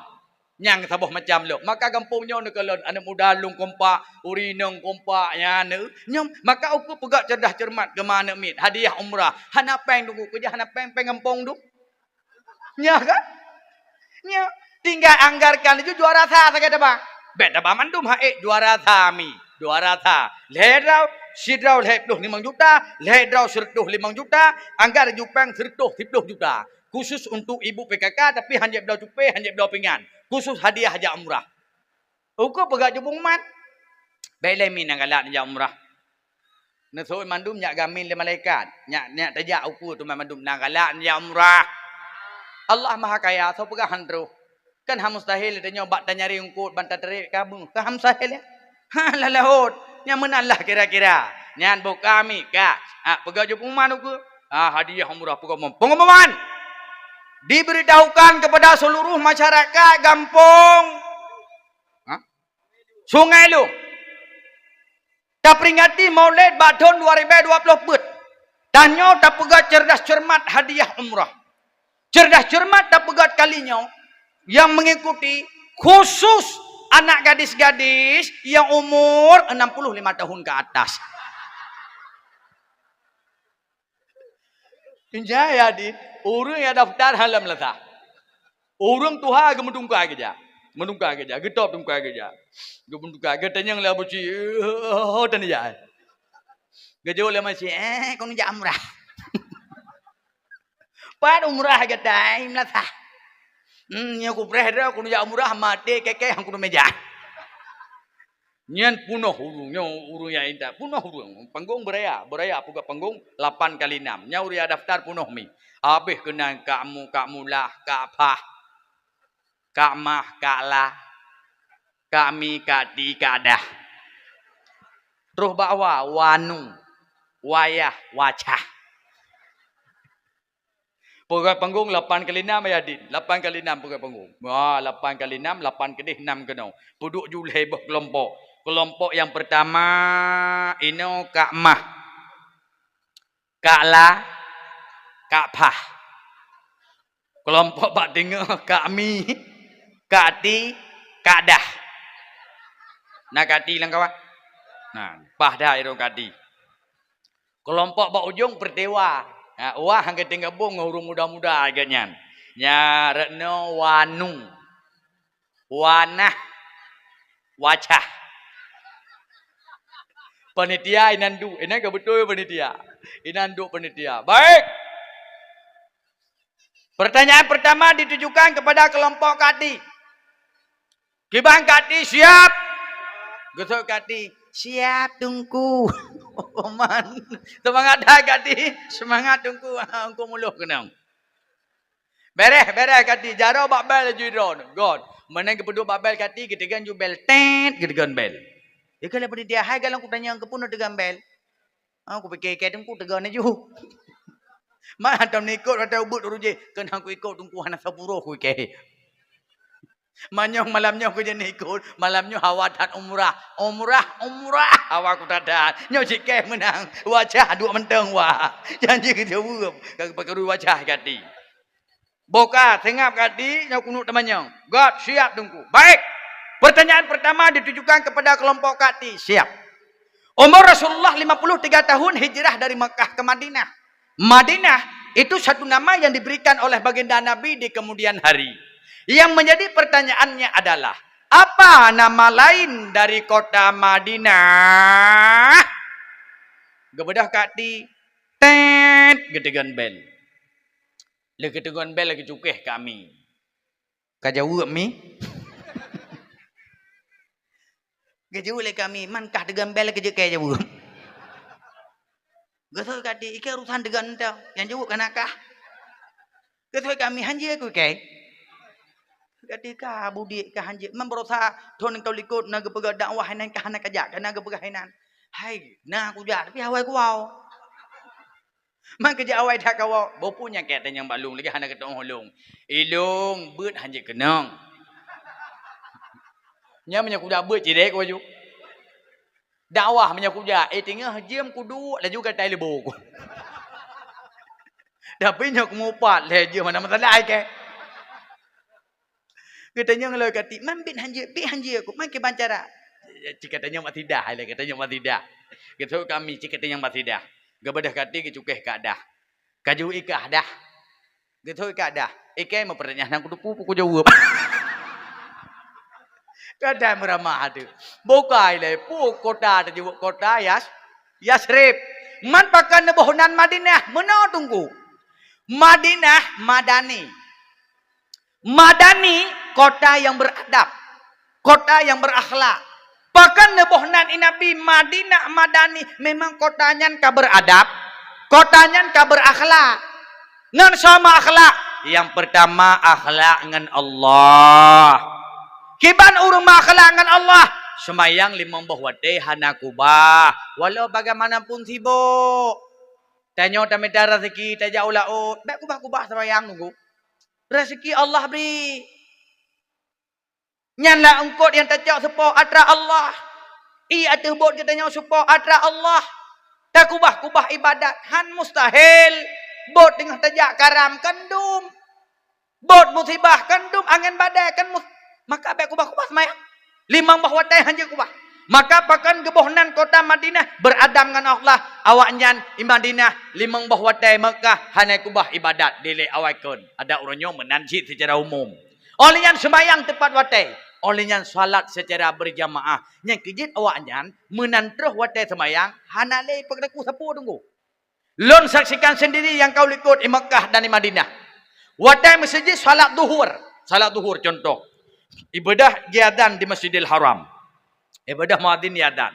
Nyang saboh macam lom. Maka gampông nyoe neukalon aneuk muda lôn kompak, ureueng inong kompak, nyan neu. Nyoe, maka ukeue peugah cerdas cermat keu ma aneuk miet. Hadiah umrah. Hana péng Teungku, keujah hana péng, péng gampông tu. Nyoe kan? Nyoe. Tinggai anggarkan laju juara sa sagai taba. Bèk taba mandum haék juara sa mi. Juara sa. Lhèe droe, sidroe lhèe ploh limong juta, lhèe droe sireutôh limong juta, anggar laju péng sireutôh siploh juta. Khusus untuk ibu P K K, tapi hanjeuet bloe cupé, hanjeuet bloe pingan. Khusus hadiah jak umrah. Ukeue peugah jubung mat. Bèk lé mi nyang galak jak umrah. Neusôi mandum nyak gamin lé malaikat. Nyak, nyak tajak ukeue teuma mandum na galak jak umrah. Allah Maha Kaya, soe peugah han troh. Kan han mustahil tanyoe bak tanyari eungkôt ban tatrép kamoe. Kan han mustahil, ya? Ha, lalahot. Nyang meunan lah kira-kira. Nyan boh kami ka. Ha, peugah jubung mat ukeue. Ha, hadiah umrah peugah pengumuman. Diberitahukan kepada seluruh masyarakat gampông. Ha? Sungai Lueng. Taperingati Maulid bak thon dua ribèe dua ploh peuet. Tanyoe tapeugöt cerdas cermat hadiah umrah. Cerdas cermat tapeugöt kali nyoe nyang mengikuti khusus anak gadis-gadis nyang umur enam puluh lima tahun ke atas. Inja ya di, ureueng nyang daftar hana meulasa. Ureueng tuha geumeutungkai keujak. Meutungkai keujak, geutôb tungkai keujak. Geumeutungkai, geutanyong lé Abu Cik, "Oh, tan jak?" Geujaweueb lé Abu Cik, "Eh, kon jak umrah." "Pat umrah gata, meulasa?" "Hmm, nyoe kupreh droe, kon jak umrah, maté kèe-kèe han kuneuk meujak." Nyan peunoh ureueng, nyoe ureueng nyang intat. Peunoh ureueng. Panggong beuraya, beuraya peugah panggong lapan kali enam. Nyan ureueng nyang daftar peunoh mi. Habéh keunan kak mu, kak mulah, kak pah, kak mah, kak la, kak mi, kak ti, kak dah. Troh bak wa, wanu, wayah, wacah. Peugöt panggong lapan kali enam, ya, Din. Lapan kali enam peugöt panggong. Wah, lapan kali enam, lapan keudéh, enam keunoe. Peuduek ju lhèe boh keulompok. Keulompok nyang peurtama, inoe kak mah, kak la, kak pah. Keulompok bak teungoh, kak mi, kak ti, kak dah. Na kak ti lam kawan? Na, pah dah irong kak ti. Keulompok bak ujong peurtewa. Ha, wah, han geutem gabong ngon ureueng muda-muda geuh nyan. Nya, Retno, Wanu, Wanah, Wacah. Panitia inan duek, inan ka beutôi panitia. Inan duek panitia. Baik. Pertanyaan pertama ditujukan kepada kelompok kak ti. Kiban kak ti siap? Geusut kak ti, "Siap, Teungku." Man. Seumangat that kak ti? "Seumangat, Teungku." Ha, Teungku muloh keunong. Bereh, bereh kak ti. Jaroe bak bel laju droe. Göt. Meunan geupeuduek bak bel kak ti, geuteugon ju bel. Tet, geuteugon bel. Ikeu lé panitia, "Hai, galong kutanyong keupeue neuteugon bel?" Ha, kupike-ike Teungku teugon laju. Man hantom neuikot watèe ubeuet ureueng jih, keunan kuikot Teungku hana sapuroh kuike. Manyong malam nyoe kujeuet neuikot, malam nyoe hawa that umrah. Umrah, umrah, hawa kuthat-that. Nyoe cit kèe meunang. Wacah duek mantong wah. Janji geujaweueb. Ka geupakarui wacah kak ti. Boh ka, seungab kak ti, nyoe keuneuk teumanyong. Göt, siap, Teungku. Baik. Pertanyaan pertama ditujukan kepada kelompok kak ti. Siap. Umur Rasulullah lima puluh tiga tahun hijrah dari Makkah ke Madinah. Madinah itu satu nama yang diberikan oleh baginda Nabi di kemudian hari. Yang menjadi pertanyaannya adalah, apa nama lain dari kota Madinah? Geubeudôh kak ti, tet, geuteugon bel. Lé geuteugon bel lagèe cukéh kami. Ka jaweueb mi? Geujaweueb lé kami, man kah teugon bel keu jeuet kèe jaweueb. Geusut kak ti, "Ikèe urusan teugon teuh, nyang jaweueb ka na kah?" Geusut kami, "Hanjeuet ku kèe." Kak ti, "Ka budiek ka hanjeuet, man barosa thon ka likot na geupeugah dakwah inan ka hana kajak, ka na geupeugah inan." "Hai, na kujak, tapi awai kuwoe." Man keu jeuet awai that kawoe, boh peue nyang kèe tanyong bak lôn lagèe hana geuteu'oh lôn. Ilôn beuet hanjeuet keunong. Nyan meunyoe kujak beuet cit deh ku laju. Dakwah meunyoe kujak, eh, teungoh jeuem kuduek laju gatai leubô ku. Tapi nyoe kumupat lhèe jeuem hana masalah kèe. Geutanyong lé kak ti, "Man bit hanjeuet, bit hanjeuet ku, man kiban cara?" Cit katanyong mak sidah, lé katanyong mak sidah. Geusut kami cit katanyong mak sidah. Geubeudôh kak ti geucukéh kak dah. Ka jaweueb ikah dah. Geusut kak dah. Ikèe meupeurtanyaan hana kuteupeue peue kujaweueb. Kadang meuramah tu. Bukai lé, peue kota tajaweueb kota Yas-, Yasrib. Man pakon neuboh nan Madinah, meunoe Teungku. Madinah, Madani. Madani, kota yang beradab, kota yang berakhlak. Pakon neuboh nan i Nabi Madinah Madani, memang kota nyan ka beradab, kota nyan ka berakhlak. Ngon soe meuakhlak? Nyang peurtama akhlak ngon Allah. Kiban ureueng meuakhlak ngon Allah? Seumayang limong boh watèe hana kubah, walau bagaimanapun sibok. Tanyoe tamita raseuki tajak u laôt, bèk kubah-kubah seumayang nunggu. Raseuki Allah bri. Nyan lah eungkôt nyang tacok seupôt atra Allah. Ie ateueh bot geutanyoe seupôt atra Allah. Takubah-kubah ibadat, han mustahil. Bot teungoh tajak karam, kan dum. Bot musibah, kan dum. Angén badai, kan mus-, maka bék kubah-kubah seumayang. Limong boh watée hanjeuet kubah. Maka pakon geuboh nan kota Madinah beuradab ngon Allah. Awaknyan i Madinah limong boh watée Meukah hana kubah ibadat dilée awai kon. Adak uroe nyoe meunan cit seucara umum. Óh lheueh nyan seumayang teupat watée. Óh lheueh nyan salat seucara beurjamaah. Nyang keu jeuet awaknyan meunan troh watée seumayang hana lé peukeuteukue sapeue teungku. Lôn saksikan sendiri nyang ka lôn likot i Meukah dan i Madinah. Watée meuseujid salat duhur, salat duhur contoh. Ibadah jiadan di Masjidil Haram. Ibadah muadzin jiadan.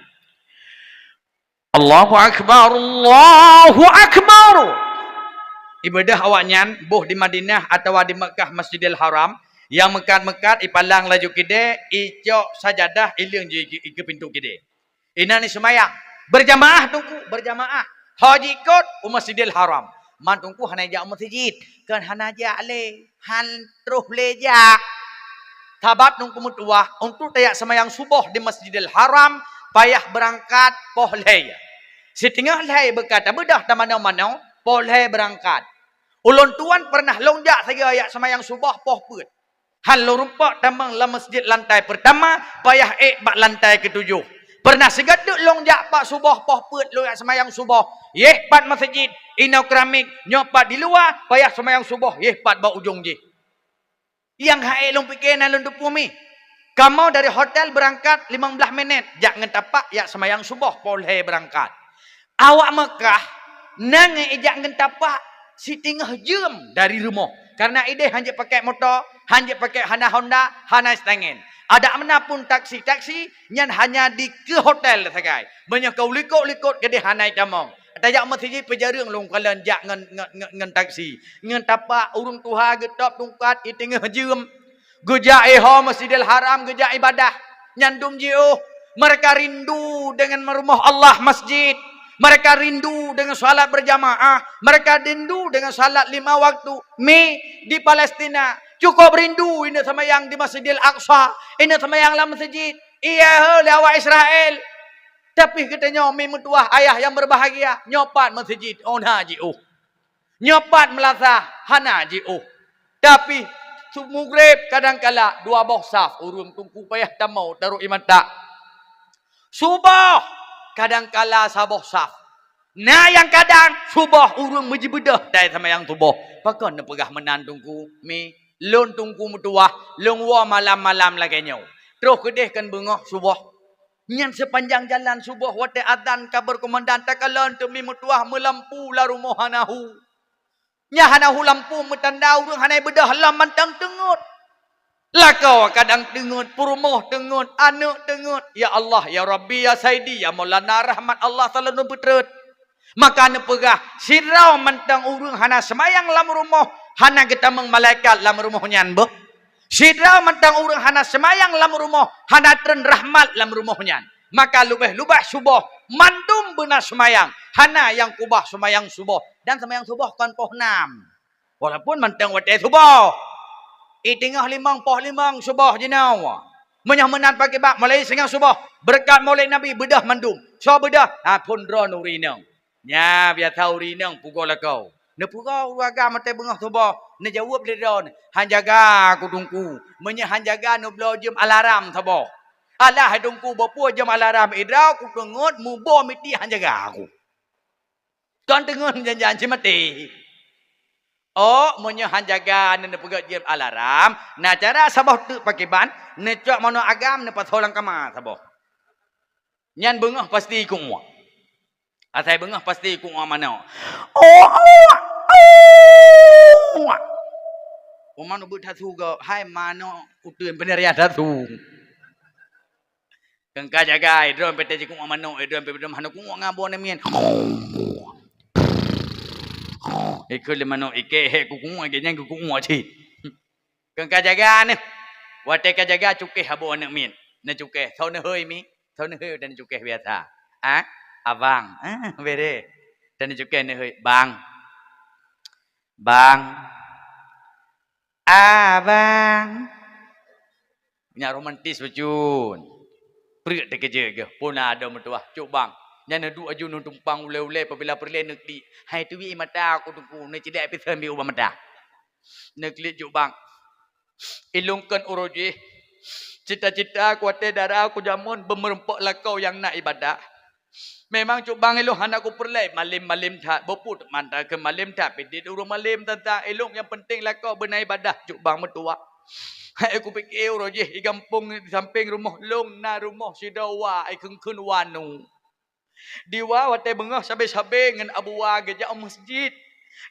Allahu Akbar, Allahu Akbar. Ibadah awaknyan boh di Madinah atawa di Meukah Masjidil Haram, nyang meukat-meukat ipalang laju keudée, icok sajadah ileueng ju i keu pintoe keudée. Inan seumayang. Beurjamaah teungku, beurjamaah. Ho jikot u Masjidil Haram. Man teungku hana jak u meuseujid, kan hana jak lé, han troh lé jak. Sabab teungku meutuwah, untuk tajak seumayang suboh di Masjidil Haram, payah beurangkat poh lhée. Siteungoh lhée beuka tabeudôh tamanoe-manoe, poh lhée beurangkat. Ulôn tuan peureunah lôn jak sagai jak seumayang suboh poh peuet. Han lôn rumpok tamong lam meuseujid lantai peurtama, payah ék bak lantai keutujoh. Peureunah sigoe teuk lôn jak bak suboh poh peuet lôn jak seumayang suboh, yeh pat meuseujid, inoe keuramik, nyoe pat di luwa, payah seumayang suboh, yeh pat bak ujong jih. Nyang han ék lôn pike na lôn teupeue mi. Kamoe dari hotel beurangkat limong blaih minét, jak ngon tapak jak seumayang suboh poh lhée beurangkat. Awak Meukah na ngon ijak ngon tapak siteungoh jeuem dari rumoh. Kareuna ideh han jeuet pakai moto, han jeuet pakai hana Honda, hana Stangen. Adak meunan pun taksi-taksi nyan hanya di keu hotel sagai. Meunyoe ka u likot-likot keudeh hana itamong. Tajak meuseujid peujareueng lôn kalon jak ngon, ngon, ngon, ngon taksi. Ngon tapak ureuëng tuha geutôb tungkat i teungoh jeuem. Geujak iho Masjidil Haram, geujak ibadah. Nyan dum jiôh. Mereka rindu dengan rumoh Allah masjid. Mereka rindu dengan salat berjamaah. Mereka rindu dengan salat lima waktu. Mi di Palestina. Cukup rindu ineuk seumayang di Masjidil Aqsa. Ineuk seumayang lam masjid. Iya, he, lé awak Israel. Tapi geutanyoe mi meutuwah ayah nyang berbahagia. Nyoe pat masjid. Oh, na jiôh. Nyoe pat meulasah hana jiôh. Tapi, su-, mugreb kadangkala dua boh saf ureuëng teungku payah tamong taroh ié mata. Suboh kadangkala saboh saf. Na nyang kadang suboh ureuëng meujibeudôh tai seumayang suboh. Pakon neupeugah meunan teungku? Mi, lôn teungku meutuwah, lôn woe malam-malam lagée nyoe. Troh keudeh kan beungoh suboh. Nyan seupanjang jalan suboh watée azan ka beureukumandan takalon teumi meutuwah meulampu lam rumoh hana hu. Nyan hana hu lampu meutanda ureuëng hana ibeudôh lom mantong teungeut. Lakoe kadang teungeut, peurumoh teungeut, aneuëk teungeut. Ya Allah, ya Rabbi, ya Saidi, ya Maulana, rahmat Allah selalu beutreut. Maka neupeugah, sidroe mantong ureuëng hana seumayang lam rumoh, hana geutamong malaikat lam rumoh nyan beuh. Sidroe mantong ureuëng hana seumayang lam rumoh, hana treun rahmat lam rumoh nyan. Maka leubeh-leubeh suboh, mandum beuna seumayang, hana nyang kubah seumayang suboh. Dan seumayang suboh kon poh nam. Walaupun mantong watée suboh. I teungoh limong poh limong suboh jinoe. Meunyoe meunan pakiban mulai singoh suboh, beureukat Maulid Nabi beudôh mandum. Soe beudôh? Ha, phon droeneuh ureuëng inong. Nyan biasa ureuëng inong pugoe lakoe. Neupugoe ureuëng agam watée beungoh suboh, neujaweueb lé droeneuh, "Han jaga ku teungku. Meunyoe han jaga neubloe jeuem alarm saboh." "Alah hai teungku, bak peue jeuem alarm, i droe ku teungeut muboh miti han jaga ku." Kon teungeut jan-jan cit maté. Oh, meunyoe han jaga neupeugét jeuem alarm, na cara saboh teuk pakiban, neucok manok agam neupasoe lam kama saboh. Nyan beungoh pasti kuuek. Asai beungoh pasti kuuek manok. Oh, oh, oh. Uman ubeuet tasu go, hai manok uteuen peunariah tasu. Keu ka jaga, droe pih teuh jikuuek manok, droe pih droe manok kuuek ngon boh aneuk miet. Ikheun lé manok, ikek hek kukuuek, ikek nyan kukuuek cit. Keu ka jaga neh. Watée ka jaga cukéh saboh aneuk miet. Neucukéh, soe neuhôi mi? Soe neuhôi dan neucukéh biasa. Ah, abang. Ah, bere. Dan neucukéh neuhôi, bang. Bang. Abang. Nyak romantis bacut. Pruet teukeujot geuh, puna adoe meutuwah, "Cok bang, nyan neuduek aju neutumpang ulée-ulée, pabila peureulée neuklik." "Hai teubiet ie mata ku Teungku, neucidek pih seubiet ubak mata." Neuklik, "Cok bang, ilôn kon uroe jih, cita-cita ku watée dara ku jameun beumeureumpok lakoe nyang na iébadat. Memang cok bang ilôn hana kupeureulée malém-malém that, beupue teuma takheun malém that, pih dit ureuëng malém teuntang ilôn nyang peunteng lakoe beuna iébadat cok bang meutuwah. Hai kupike uroe jih di gampông di sampéng rumoh lôn na rumoh sidroe wa ikheun-kheun wa nu. Di wa watée beungoh sabe-sabe ngon Abu Wa geujak u meuseujid.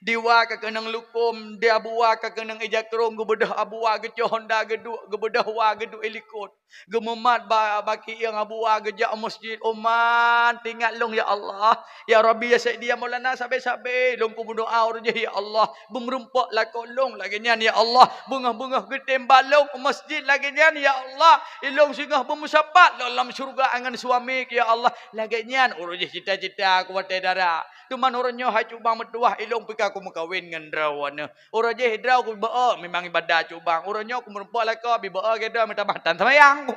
Di wa ka keunong lukom, di Abu Wa ka keunong ija krong, geubeudôh Abu Wa geucok honda geuduek, geubeudôh wa geuduek ilikot. Geumumat ba-, baki ieng Abu Wa geujak u meuseujid, umat teuingat lôn ya Allah. Ya Rabbi ya Sayyidi ya Maulana sabe-sabe lôn kumeudoá uroe jih ya Allah. Beumeurumpok lakoe lôn lagée nyan ya Allah. Beungoh-beungoh geutem ba lôn u meuseujid lagée nyan ya Allah. Ilôn singoh beumeusapat lôn lam syeuruga ngon suami ya Allah. Lagée nyan uroe jih cita-cita ku watée dara. Teuma uroe nyoe hai cok bang meutuwah ilôn pih ka kumeukawen ngon droe aneuk. Uroe jih droe kubeuo memang iébadat cok bang. Uroe nyoe kumeurumpok lakoe bibeuo geudoe meutamah tan seumayang."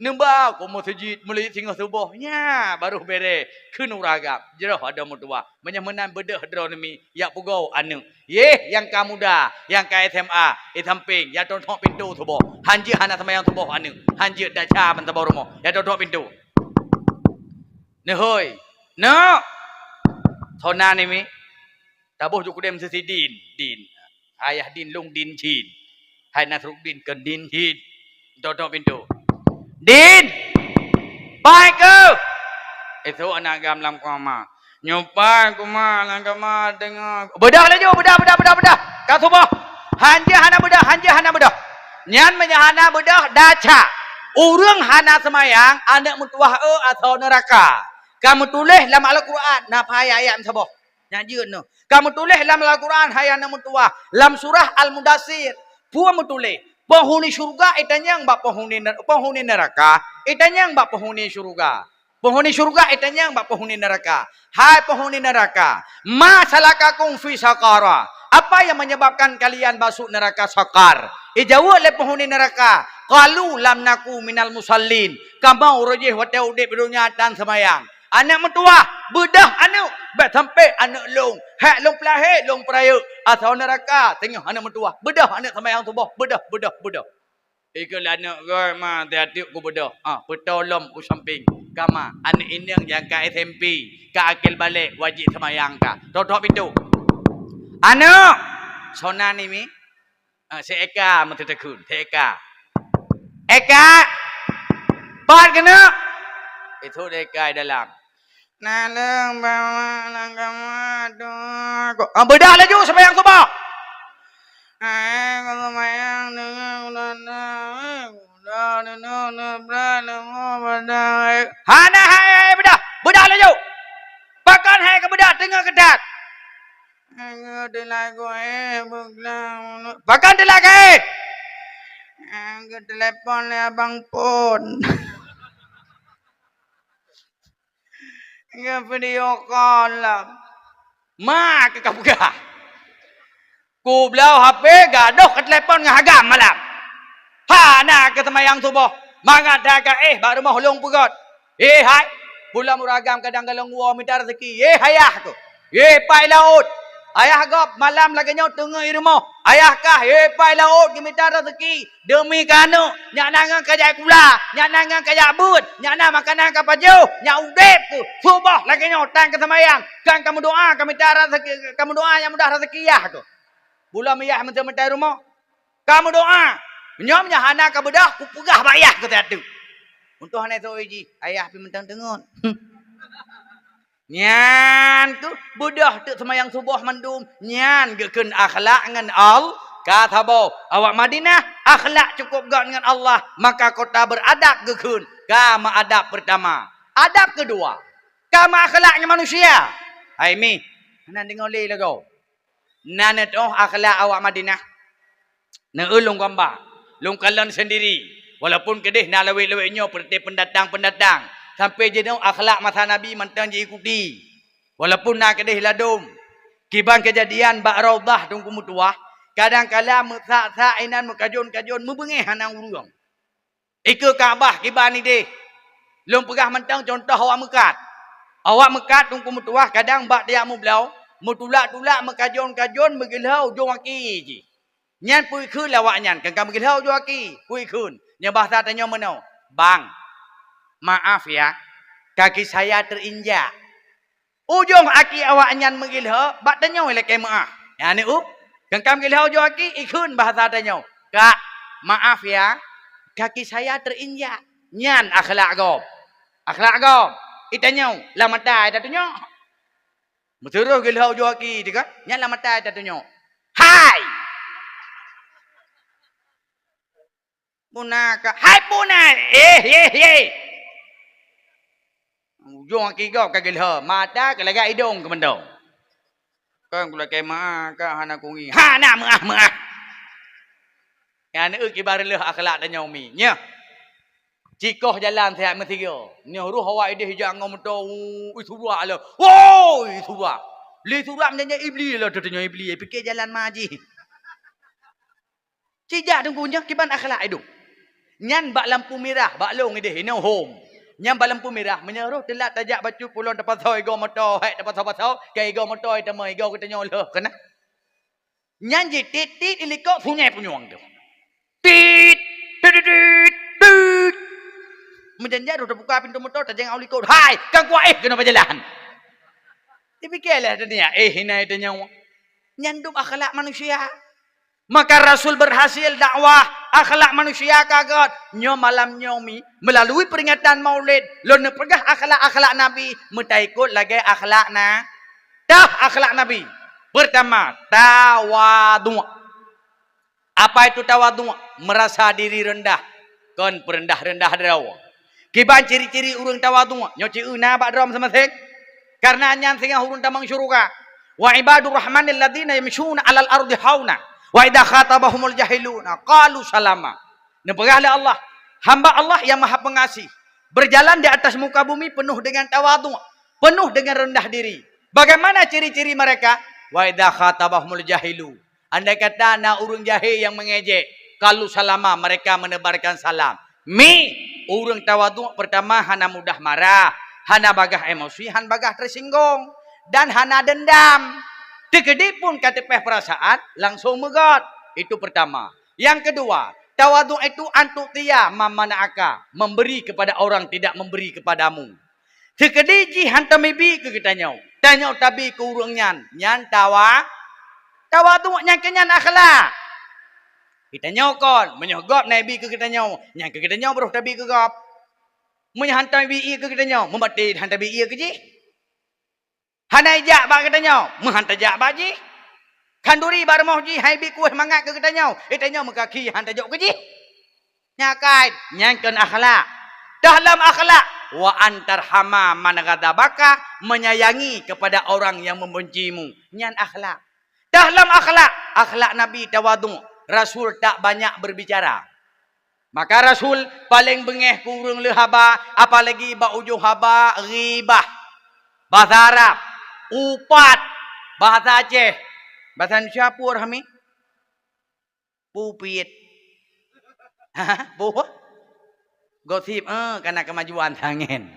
Neuba ku meuseujid mulai singoh suboh. Nya, baroh bere kheun ureuëng agam. Jroh adoe meutuwah. Meunyoe meunan beudôh droe neumi, yak pugoe aneuk. Yeh, nyang ka muda, nyang ka S M A, di sampéng, yak tôk-tôk pintoe suboh. Hanjeuet hana seumayang suboh aneuk. Hanjeuet daca ban saboh rumoh. Yak tôk-tôk pintoe. Neuhôi. Neuk. Sona neumi. Taboh ju kudem sisi Din. Din. Ayah Din lôn Din Jin. Hai Nasruddin keu Din Jin. Tôk-tôk pintoe. "Din! Pai keuh!" Esok aneuk agam lam koma. "Nyoe pai koma lam koma teungoh." Beudôh laju, beudôh, beudôh, beudôh, beudôh. Ka suboh. Hanjeuet hana beudôh, hanjeuet hana beudôh. Nyan meunyoe hana beudôh, daca. Ureuëng hana seumayang, aneuk meutuwah eu asoe neuraka. Ka meutuléh lam Alquran, na pai ayat saboh. Nyan jeuet nyoe. Ka meutuléh lam Alquran hai aneuk meutuwah, lam surah Al-Mudassir. Peue meutuléh? Penghuni syeuruga itanyong bak penghuni ner-, penghuni neuraka, itanyong bak penghuni syeuruga. Penghuni syeuruga itanyong bak penghuni neuraka. "Hai penghuni neuraka, ma salakakum fi saqara? Apa yang menyebabkan kalian masuk neraka Saqar?" Ijaweueb lé penghuni neuraka, "Qalu lam naku minal musallin." Kamoe uroe jih watée udeb di donya tan seumayang. Aneuk meutuwah, beudôh aneuk, bék sampoe aneuk lôn, hék lôn peulahé lôn peurayeuk, asoe neuraka teungoh aneuk meutuwah, beudôh aneuk seumayang suboh, beudôh, beudôh, beudôh. Ikeu lé aneuk goi ma, teuateuk kubeudôh, ah, peutoe lom u sampéng, kama aneuk inong nyang ka S M P, ka akil balek, wajéb seumayang ka. Tôk-tôk pintoe. "Aneuk!" Sona neumi. Ah, si Eka meuteuteukheun, si Eka. "Eka! Pat keuneuk?" Itu di Eka di dalam. "Na lôn bawa lam kama tu." Ah, beudôh laju seumayang suboh. Hai, ku seumayang deungon ulôn na, eh, udah deungon neubra leumo pada, eh. Hana hai, hai, beudôh, beudôh laju. Pakon hai keu beudôh teungoh keutat? Aku teulaga, eh, bukla. Pakon teulaga, eh? Aku telepon lé abang Pon. Aku video call lah. Ma keu ka peugah. Kubloe H P gadoh ka telepon ngon agam malam. Hana keu seumayang suboh. Mangat that ka éh bak rumoh lôn peugöt. Éh hai, bulan ureueng agam kadang golom woe mita raseuki. Éh ayah keuh. Éh pai laôt. Ayah gob malam lagèe nyoe teungeut i rumoh. Ayah kah, éh pai laôt geumita raseuki. Deumi keu aneuk, nyak na ngon kajak sikula, nyak na ngon kajak beuet, nyak na makanan ka pajoh, nyak udép keuh. Suboh lagèe nyoe tan keu seumayang, kan ka meudoa ka mita raseuki, ka meudoa nyang mudah raseuki yah keuh. Bulan miyah meuteumeutai rumoh. Ka meudoa. Meunyoe, meunyoe hana ka beudôh, kupeugah bak yah keu teuh. Untoh hana soe jih, ayah pih mantong teungeut. Nyan keuh beudôh teuk seumayang suboh mandum, nyan geukheun akhlak ngon Al-, ka saboh. Awak Madinah, akhlak cukup göt ngon Allah, maka kota beradab geukheun, ka meuadab peurtama. Adab keudua, ka meuakhlak ngon manusia. Hai mi, hana deungoe lé lagoe. Na neutoh akhlak awak Madinah. Neu lôn gamba, lôn kalon sendiri. Walaupun keudeh na lawét-lawét nyoe peureuté peundatang-peundatang, sampoe jinoe akhlak masa Nabi mantong jiikuti. Walaupun na keudeh ladôm, kiban keujadian bak Raudhah Teungku meutuwah, kadang kala meusak-sak inan meukajon-kajon meubeungéh hana ureueng. Ikeue Ka'bah kiban ideh. Lôn peugah mantong contoh awak meukat. Awak meukat teungku meutuwah kadang bak tiep mubloe, meutulak-tulak meukajon-kajon meugeulhô ujong aki jih. Nyan peue ikheun lé awaknyan, kan ka meugeulhô ujong aki, peue ikheun. Nyan bahasa tanyoe meunoe, "Bang, maaf ya, kaki saya terinjak." Ujong aki awaknyan meugeulhô, bak tanyoe lakée meuáh. Nyan u, kan ka meugeulhô ujong aki, ikheun bahasa tanyoe, "Kak, maaf ya, kaki saya terinjak." Nyan akhlak gob. Akhlak gob. Itanyoe, lam mata itatunyok. Meusurôh geulhô ujong aki teuka, nyan lam mata itatunyok. "Hai! Puna ka, hai puna! Eh, eh, eh!" Ujong aki gob ka geulhô, mata ka lagak idong keu mantong. Kan kulakée meuáh, ka hana kungi. Hana meuáh-meuáh. Nyan eu kiban reuloh akhlak tanyoe mi. Nyoe. Cikoh jalan sihat meusigoe. Nyoe roh awak ideh ijak ngon moto, ui, surak lé. Woi, surak. Lé surak meunyan Iblih lé, tanyoe Iblih, pike jalan ma jih. Cijak teungku nyoe kiban akhlak idong. Nyan bak lampu mirah, bak lôn ideh, inoe hom. Nyan bak lampu mirah, meunyoe roh teulat tajak bacut pulang tapasoe igoe moto, hék tapasoe-pasoe, ka igoe moto itamong igoe geutanyoe lheueh keunan. Nyan jih tit-tit ilikot sungai punyueng tu. Tit, tit, tit, tit, tit. Meujan-jan roh tabuka pintoe moto, tajak ngon likot. Hai, kan kuat eh keunoe bak jalan. Dipike lé dunia, eh, hina tanyoe. Nyan dum akhlak manusia. Maka Rasul berhasil dakwah, akhlak manusia ka göt. Nyoe malam nyoe mi, melalui peringatan Maulid, lôn neupeugah akhlak-akhlak Nabi, meutaikot lagée akhlak na-, tah akhlak Nabi. Pertama, tawadhu'. Apa itu tawadhu'? Merasa diri rendah, kon peurendah-rendah droe. Kiban ciri-ciri ureuëng tawadhu', nyoe ci-eu na bak droe maséng-maséng. Karena nyan singoh ureuëng tamong syeuruga. "Wa ibadur rahmanil ladzina yamsyuna 'alal ardi hauna, wa idza khatabahumul jahiluna qalu salama." Neupeugah lé Allah, "Hamba Allah yang Maha Pengasih, berjalan di atas muka bumi penuh dengan tawadhu', penuh dengan rendah diri." Bagaimana ciri-ciri mereka? "Wa idza khatabahumul jahilu." Andai kata na ureuëng jahé nyang meungejek, qalu salama, mereka menebarkan salam. Mi, ureuëng tawadhu' pertama hana mudah marah, hana bagaih emosi, hana bagaih tersinggong, dan hana dendam. Teukeudi pun ka teupeh peurasaan, langsung meugöt. Itu pertama. Yang kedua, tawadhu' itu an tu'tiya mimma mana'aka, memberi kepada orang tidak memberi kepadamu. Teukeudi jih hantom ibi keu geutanyoe, tanyoe tabi keu ureuëng nyan, nyan tawa-, tawadhu', nyan keuh nyan akhlak. Geutanyoe kon, meunyoe gob na ibi keu geutanyoe, nyan keuh geutanyoe baroh tabi keu gob. Meunyoe hantom ibi ié keu geutanyoe, meubaten hantom ibi ié keu jih. Hana ijak bak geutanyoe, meuhan tajak bak jih. Khanduri bak rumoh jih han ibi kueh mangat keu geutanyoe, geutanyoe meukaki han tajok keu jih. Nyan kai, nyan kon akhlak. Dalam akhlak, wa an tarhama man ghadabaka, menyayangi kepada orang yang membencimu. Nyan akhlak. Dalam akhlak, akhlak Nabi tawadhu', Rasul tak banyak berbicara. Maka Rasul paleng beungéh keu ureuëng le haba, apalagi bak ujong haba ghibah. Bahasa Arab, upat. Bahasa Aceh. Bahasa Indonesia peue, Rahmi? Pupiet. Hah? Peue? Gosip, eh, kana kemajuan tangen.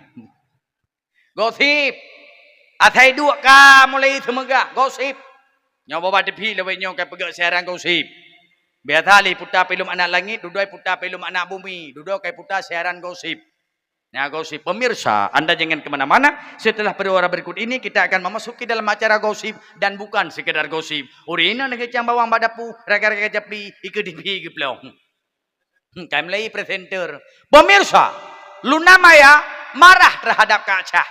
Gosip. Asai duek ka mulai seumeugah, gosip. Nyoe bak T V lawét nyoe ka peugah siaran gosip. Biasa lé puta filem anak langit, dudoe puta filem anak bumi, dudoe ka puta siaran gosip. Nah, gosip. Pemirsa, Anda jangan ke mana-mana. Setelah pariwara berikut ini, kita akan memasuki dalam acara gosip dan bukan sekedar gosip. Ureuëng inong neugeucang bawang bak dapu, raga-raga japli, ikeue T V geuplong. Hmm, ka mulai presenter. Pemirsa, Luna Maya marah terhadap Kak Syah.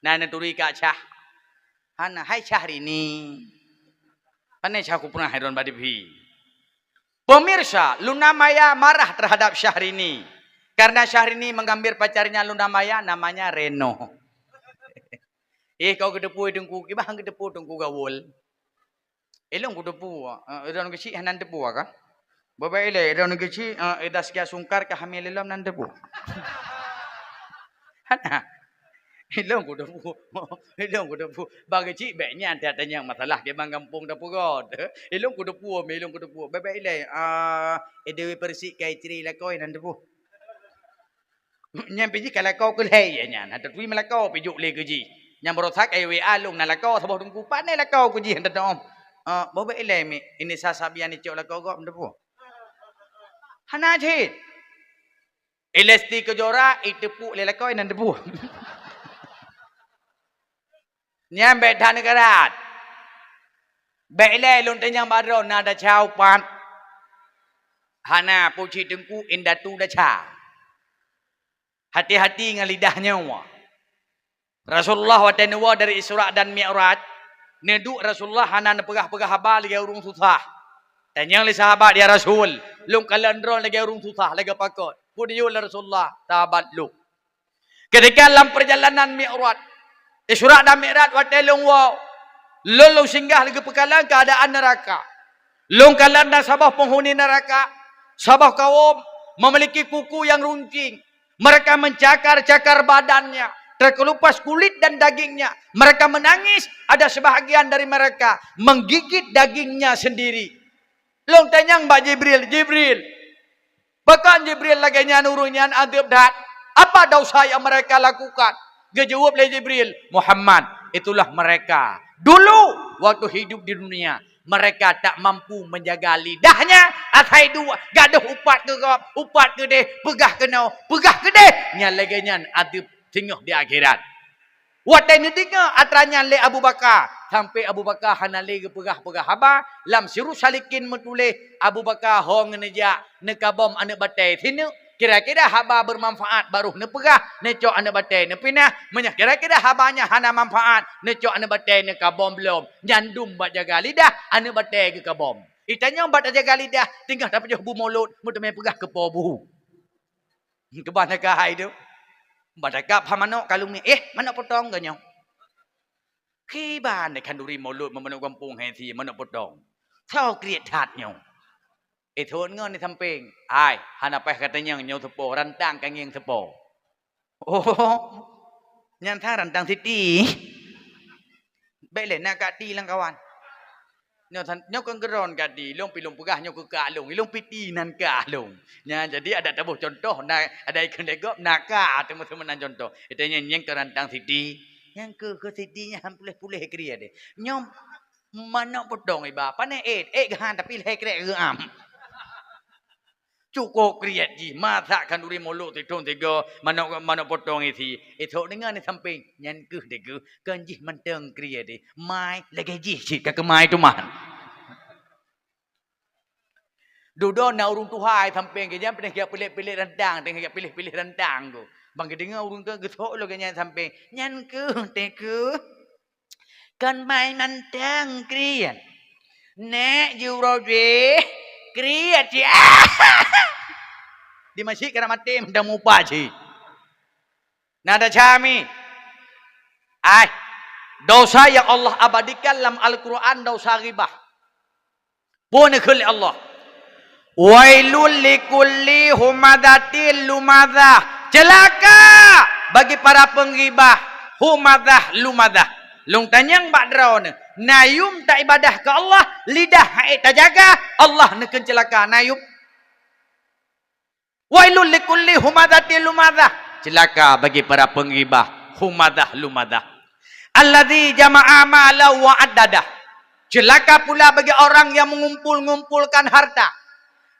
Nah, neuturi Kak Syah. Hana, hai Syahrini. Pane Syah kupernah hai droen bak T V. Pemirsa, Luna Maya marah terhadap Syahrini. Karena Syahrini mengambil pacarnya Luna Maya, namanya Reno. Eh, kau geuteupeue teungku, kiban geuteupeue teungku gaul. Ilong ku teupeu, eh, droen keuchik hana teupeu ka? Beubai ilée droen keuchik, eh, ida sikia sungkar ka hamil ilom nan teupeu. Hana. Ilôn kuteupeu. Ilôn kuteupeu. Bagi cit bék nyan that tanyong masalah keuiman gampông tapeugöt. Ilôn kuteupeu, ilôn kuteupeu. Bék-bék ilée, ah, idéh peureusik kai cri lakoe nan teupeu. Nyan pih jih ka lakoe keu lhée nyan. Hana taturi meulakoe pih jok lé keu jih. Nyan barosa ka W A lôn na lakoe saboh teungku, pane lakoe keu jih hana tatom. Ah, boh bék ilée mi, ini sa sabian icok lakoe gob teupeu. Hana cit. Lesti Kejora iteupeu lé lakoe nan teupeu. Nyan bék that neugara. Bék ilée lôn tanyong bak droe na desya upat. Hana, pucit teungku indatu desya. Hati-hati ngon lidah nyoe. Rasulullah watée neuwoe dari Isra dan Mi'raj, neuduek Rasulullah hana neupeugah-peugah haba lagée ureuëng susah. Tanyong lé sahabat, "Ya Rasul, lôn kalon droe lagée ureuëng susah, lagée pakon?" Peue geuyue lé Rasulullah, "Sahabat lôn." Ketika lam perjalanan Mi'raj, Isra dan Mi'raj watée lôn woe, lôn, lôn singgah lagée peukalon keuadaan neuraka. Lôn kalon na saboh penghuni neuraka, saboh kaum memiliki kuku yang runcing. Mereka mencakar-cakar badannya, terkelupas kulit dan dagingnya. Mereka menangis, ada sebahagian dari mereka menggigit dagingnya sendiri. Lôn tanyong bak Jibril, "Jibril, pakon Jibril lagée nyan ureuëng nyan adeueb that? Apa dosa yang mereka lakukan?" Geujaweueb lé Jibril, "Muhammad, itulah mereka. Dulu, waktu hidup di dunia, mereka tak mampu menjaga lidahnya, asai dua, gadôh upat keu gob, upat keudeh, peugah keunoe, peugah keudeh. Nyan lagée nyan adeueb singoh di akhirat." Watée neudeungoe atra nyan lé Abu Bakar, sampoe Abu Bakar hana lé geupeugah-peugah haba. Lam Sirus Salikin meutuléh, Abu Bakar ho ngon neujak neukabom aneuëk batée sineuk. Kira-kira haba beumanfaat barô neupeugah, neucok aneuëk batée neupinah. Meunyoe kira-kira haba nyan hana manfaat, neucok aneuëk batée neukabom lom. Nyan dum bak jaga lidah, aneuëk batée geukabom. Itanyong bak tajaga lidah, teungoh tapajoh bu mulod, meuteumé peugah keu po bu. Keubah neukahai tu. Bak takab ha manok kalung ni, "Eh, manok potong geuh nyoe." Kiban deh khanduri mulod, manok gampông hai si manok potong. Soe kriet that nyoe. Ithon ngon di sampéng. Ai, hana paih katanyong nyoe seupo, rantang ka ngieng seupo. Oh, nyan sa rantang siti. Bék lé na kati lam kawan. Nyoe san, nyoe kon geuron kati, lôn pi lôn peugah nyoe keu ka lôn, ilôn piti nan ka lôn. Nyan jadi adak taboh contoh, na adak ikheun lé gob na ka teuma-teuma nan contoh. Ita nyan nyang keu rantang siti. Nyang keu, keu siti nyan puléh-puléh kriet deh. Nyoe manok potong iba, pane ék, ék geuhan tapi lhée krek geuam. Cukôp kriet jih, masak khanduri mulod sithon sigoe, manok, manok potong isi. Ithok deungon di sampéng, nyan keuh deh keuh, kon jih mantong kriet deh. Mai lagée jih cit ka keumai teuma. Dudoe na ureuëng tuha di sampéng keu nyan, peureulée piléh-piléh rantang, teungoh piléh-piléh rantang tu. Ban geudeungoe ureuëng tu geusok lagée nyan di sampéng, nyan keuh deh keuh. Kon mai mantong kriet. Nek jurojeh kriet cit. Di masjid kana maté mantong mupa cit. Na desya mi. Ai, dosa yang Allah abadikan lam Al-Quran dosa ghibah. Peue neukheun lé Allah? "Wailul likulli humazatil lumazah." Ceulaka bagi para peunggibah, humazah lumazah. Lôn tanyong bak droeneuh, na yum taibadah keu Allah, lidah han ék tajaga, Allah neukheun ceulaka, na yum? "Wailul likulli humazatil lumazah." Ceulaka bagi para peunggibah, humazah lumazah. "Alladzi jama'a malan wa addadah." Ceulaka pula bagi orang yang mengumpul-ngumpulkan harta.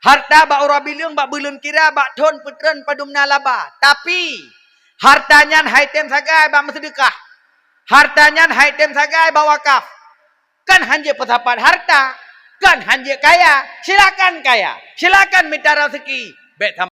Harta bak uroe bileueng, bak buleuen kira, bak thon peutreun padum na laba. Tapi, harta nyan han ék tem sagai bak meuseudeukah. Harta nyan han ék tem sagai bak wakaf. Kan han jeuet peusapat harta, kan han jeuet kaya. Silakan kaya, silakan mita raseuki. Bék